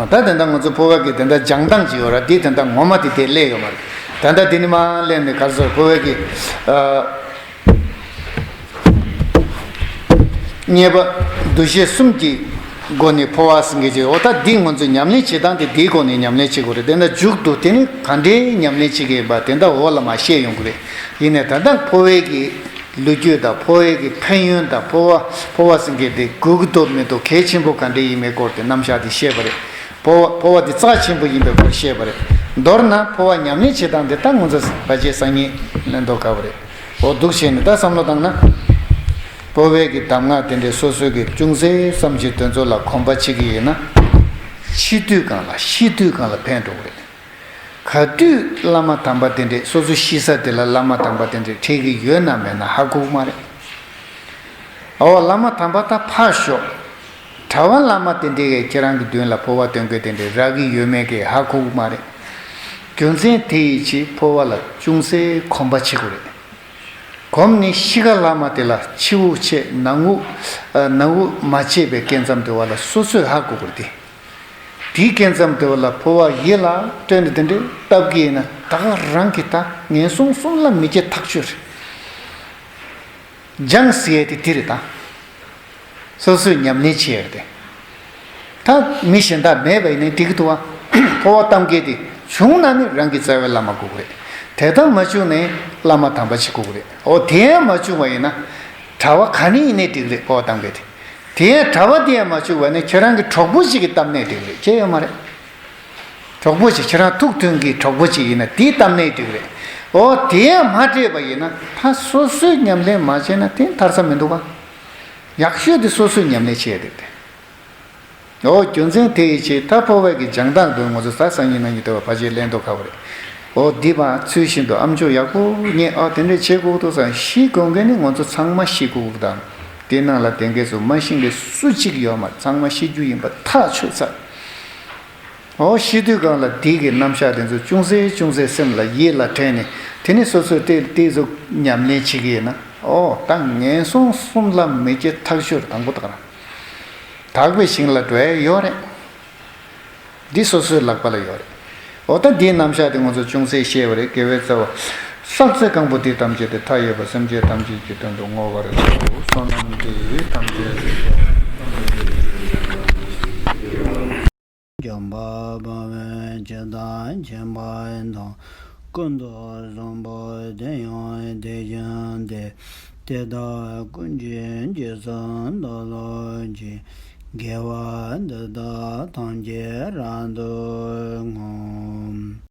ད་དེ་འདྲ་ང་ཚོ་འཕོ་བ་གི་དེ་འདྲ་སྦྱང་སྟངས་ཅིག་ཡོད་ར། དེ་དེ་འདྲ་ངོ་མ་དེ་དེ་སླེབས་ཡོད་མ་རེད། ད་ལྟ་དེ་ནི་མ་སླེབས་ནས་ག་རེ་ཟེར། འཕོ་བའི་གི་ཨ། རྙེད་པ་འདུ་ཤེས་གསུམ་གྱི་སྒོ་ནས་འཕོ་བ་ཟེར་མཁན་ཅིག་འོ་ད་འདི་ང་ཚོས་ཉམས་ལེན་བྱེད་སྟངས་དེ་འདིའི་སྒོ་ནས་ཉམས་ལེན་བྱེད་དགོས་རེད། དེ་འདྲ་མཇུག་ཏུ་དེ་ནི་ག་འདྲའི་ཉམས་ལེན་བྱེད་ཀྱི་ཡིན་པ་དེ་འདྲ་འོག་ལ་མར་བཤད་ཡོང་གི་རེད། ཡིན་ནའི་ད་ལྟ་འཕོ་བའི་གི་ལོ་རྒྱུས་དང་འཕོ་བའི་གི་ཕན་ཡོན་དང་འཕོ་བ་འཕོ་བ་ཟེར་མཁན་དེ་དགོས་ཀྱི་འདུག་མི་འདུག་གལ་ཆེན་པོ་ག་འདྲ་ཡིན་མིན་སྐོར་དེ་རྣམ་གཞག་དེ་བཤད་པ་རེད། འཕོ་བ་འཕོ་བ་དེ་རྩ་ཆེན་པོ་ཡིན་པའི་སྐོར་བཤད་པ་རེད། མདོར་ན་འཕོ་བ་ཉམས་ལེན་བྱེད་སྟངས་དེ་ད་ང་ཚོ་ཕལ་ཆེར་སང་ཉིན་ལེན་མདོག་ཁ་པོ་རེད། འོ་འདུག་བྱས་ནས་ད་བསམ་བློ་བཏང་ན། འཕོ་བའི་གི་གདམས་ངག་དེ་འདྲའི་སོ་སོའི་གི་ཅུང་ཟད་བསམ་གྱིས་དོན་ཚོགས་ལ་གོམས་པ་བྱེད་ཀྱི་ཡིན་ན། འཆི་དུས་གང་ལ་ཤི་དུས་གང་ལ་ཕན་འགྲོ་གི་རེད། ག་དུས་བླ་མ་དམ་པ་དེ་འདྲས་སོ་སོ་ཤི་ས་དེ་ལ་བླ་མ་དམ་པ་དེ་འདྲས་འཕྲད་ཀྱི་ཡོད་ན་མེད་ན་ཧ་གོ་གི་མ་རེད། ཨོ་བླ་མ་དམ་པ་ད་ཕར་ཞོག་གྲྭ་པ་བླ་མ་དེ་འདྲས་ཀྱིས་ཁྱེད་རང་གི་མདུན་ལ་འཕོ་བ་སྟོན་མཁན་དེ་འདྲས་རག་གི་ཡོད་མེད་ཀྱི་ཧ་གོ་གི་མ་རེད། རྒྱུ་མཚན་དེ་ཡི་ཕྱིར་འཕོ་བ་ལ་ཅུང་ཟད་གོམས་པ་བྱེད་དགོས་རེད། གོམས་ནས་ཤི་ཁ་ལྷག་མ་དེ་ལ་འཆི་བོ་ཆད་ནང་དབུགས་ནང་དབུགས་མ་ཆད་པའི་སྐད་མཚམས་དེ་བ་ལ་སོ་སོས་ཧ་གོ་དགོས་ཏེ། དེའི་སྐད་མཚམས་དེ་བ་ལ་འཕོ་བ་ཡིད་ལ་སྤྲད་ནས་དེ་འདྲའི་སྟབས་ཀྱིས་ཡིན་ན་ད་ག་རང་གི་ད་ངན་སོང་གསུམ་ལ་མི་སྐྱེ་ཐག་ཆོད་རེད། སྦྱང་ཟེར་ཡས་དེ་དེ་རེད་ད། སོ་སོས་ཉམས་ལེན་བྱེད་ཡས་རེད་དེ། ད་མི་གཞན་དག་མེད་པ་ཡིན་ནའི་འགྲིག་གི་འདུག་བ། འཕོ་བ་གཏམ་སྐད་དེ་བྱུང་ན་ནི་རང་གི་རྩ་བའི་བླ་མ་དགོས་ཀྱི་རེད། དེ་ལྟར་མ་བྱུང་ནའི་བླ་མ་དམ་པ་ཅིག་དགོས་ཀྱི་རེད། འོ་དེ་ཡང་མ་བྱུང་བ་ཡིན་ན། གྲྭ་པ་ག་ནས་ཡིན་ནའི་འགྲིག་རེད་འཕོ་བ་གཏམ་མཁན་དེ། དེ་ཡང་གྲྭ་པ་དེ་ཡང་མ་བྱུང་བ་ནི་ཁྱེད་རང་གི་གྲོགས་པོ་ཞིག་གིས་གཏམ་ནའི་འགྲིག་རེད་ཁྱད་ཡོད་མ་རེད། གྲོགས་པོ་ཞིག་ཁྱེད་རང་ཐུགས་མཐུན་གྱི་གྲོགས་པོ་ཞིག་ཡིན་ན་དེས་གཏམ་ནའི་འགྲིག་རེད། འོ་དེ་ཡང་མ་སྤྲད་པ་ཡིན་ན་ད་སོ་སོས་ཉམས་ལེན་མ་བྱས་ན་དེ་ཐར་ས་མི་འདུག་ག་ཡག་ཤོས་དེ་སོ་སོས་ཉམས་ལེན་བྱས་ཡ་དེ་རེད། འོ་རྒྱུ་མཚན་དེ་ཡི་ཕྱིར་ད་འཕོ་བའི་གི་སྦྱང་སྟངས་དེ་ང་ཚོ་ད་སང་ཉིན་གནངས་ཉིན་དེ་བ་ཕལ་ཆེར་ལེན་མདོག་ཁ་པོ་རེད། འོ་འདི་བ་ཚུལ་བཞིན་དུ་ཨ་མཆོག་ཡག་པོ་ཉན། ཨ་དེ་འདྲས་བྱེད་དགོས་འདུག་བསམ། ཤི་དགོས་མཁན་ནི་ང་ཚོ་ཚང་མ་ཤི་དགོས་ཀྱི་དང་། དེ་ནང་ལ་དེ་འགས་སུ་མ་ཤི་མཁན་སུ་གཅིག་ཡོད་མ་རེད། ཚང་མ་ཤི་རྒྱུ་ཡིན་པ་ཐག་ཆོད་ཚར། འོ་ཤི་དུས་གང་ལ་དེ་གི་རྣམ་གཞག་དེ་ཚོ་ཅུང་ཟད་ཅུང་ཟད་སེམས་ལ་ཡིད་ལ་དྲན་ནས་དེ་ནས་སོ་སོས་དེ་དེ་ཚོ་ཉམས་ལེན་བྱེད་ཀྱི་ཡིན་ན། འོ་ད་ངན་སོང་གསུམ་ལ་མི་སྐྱེ་ཐག་ཆོད་རེད། དང་པོ་དང་རང་། དག་པའི་ཞིང་ལ་འགྲོ་ཡ་ཡོད་རེད། འདི་སོ་སོའི་ལག་པ་ལ་ཡོད་རེད། འོ་ད་འདིའི་རྣམ་གཞག་དེ་ང་ཚོ་ཅུང་ཟད་བཤད་པ་རེད། དགེ་བའི་རྩ་བ། བསགས་ཚད་གང་པོ་འདི་ཐམས་ཅད་དེ་མཐའ་ཡས་པ་སེམས་ཅན་ཐམས་ཅད་ཀྱི་དོན་དུ་བསྔོ་བར་བྱའོ། བསོད་ནམས་འདི་ཐམས་ཅད་འཇོམས་པ་དཔའ་བོས་ཇི་ལྟར་མཁྱེན་པ་དང་། ཀུན་ཏུ་བཟང་པོ་དེ་ཡང་དེ་བཞིན་ཏེ། དེ་དག་ཀུན་གྱི་རྗེས་སུ་བདག་སློབ་ཅིང་། དགེ་བ་འདི་དག་ཐམས་ཅད་རབ་ཏུ་བསྔོ།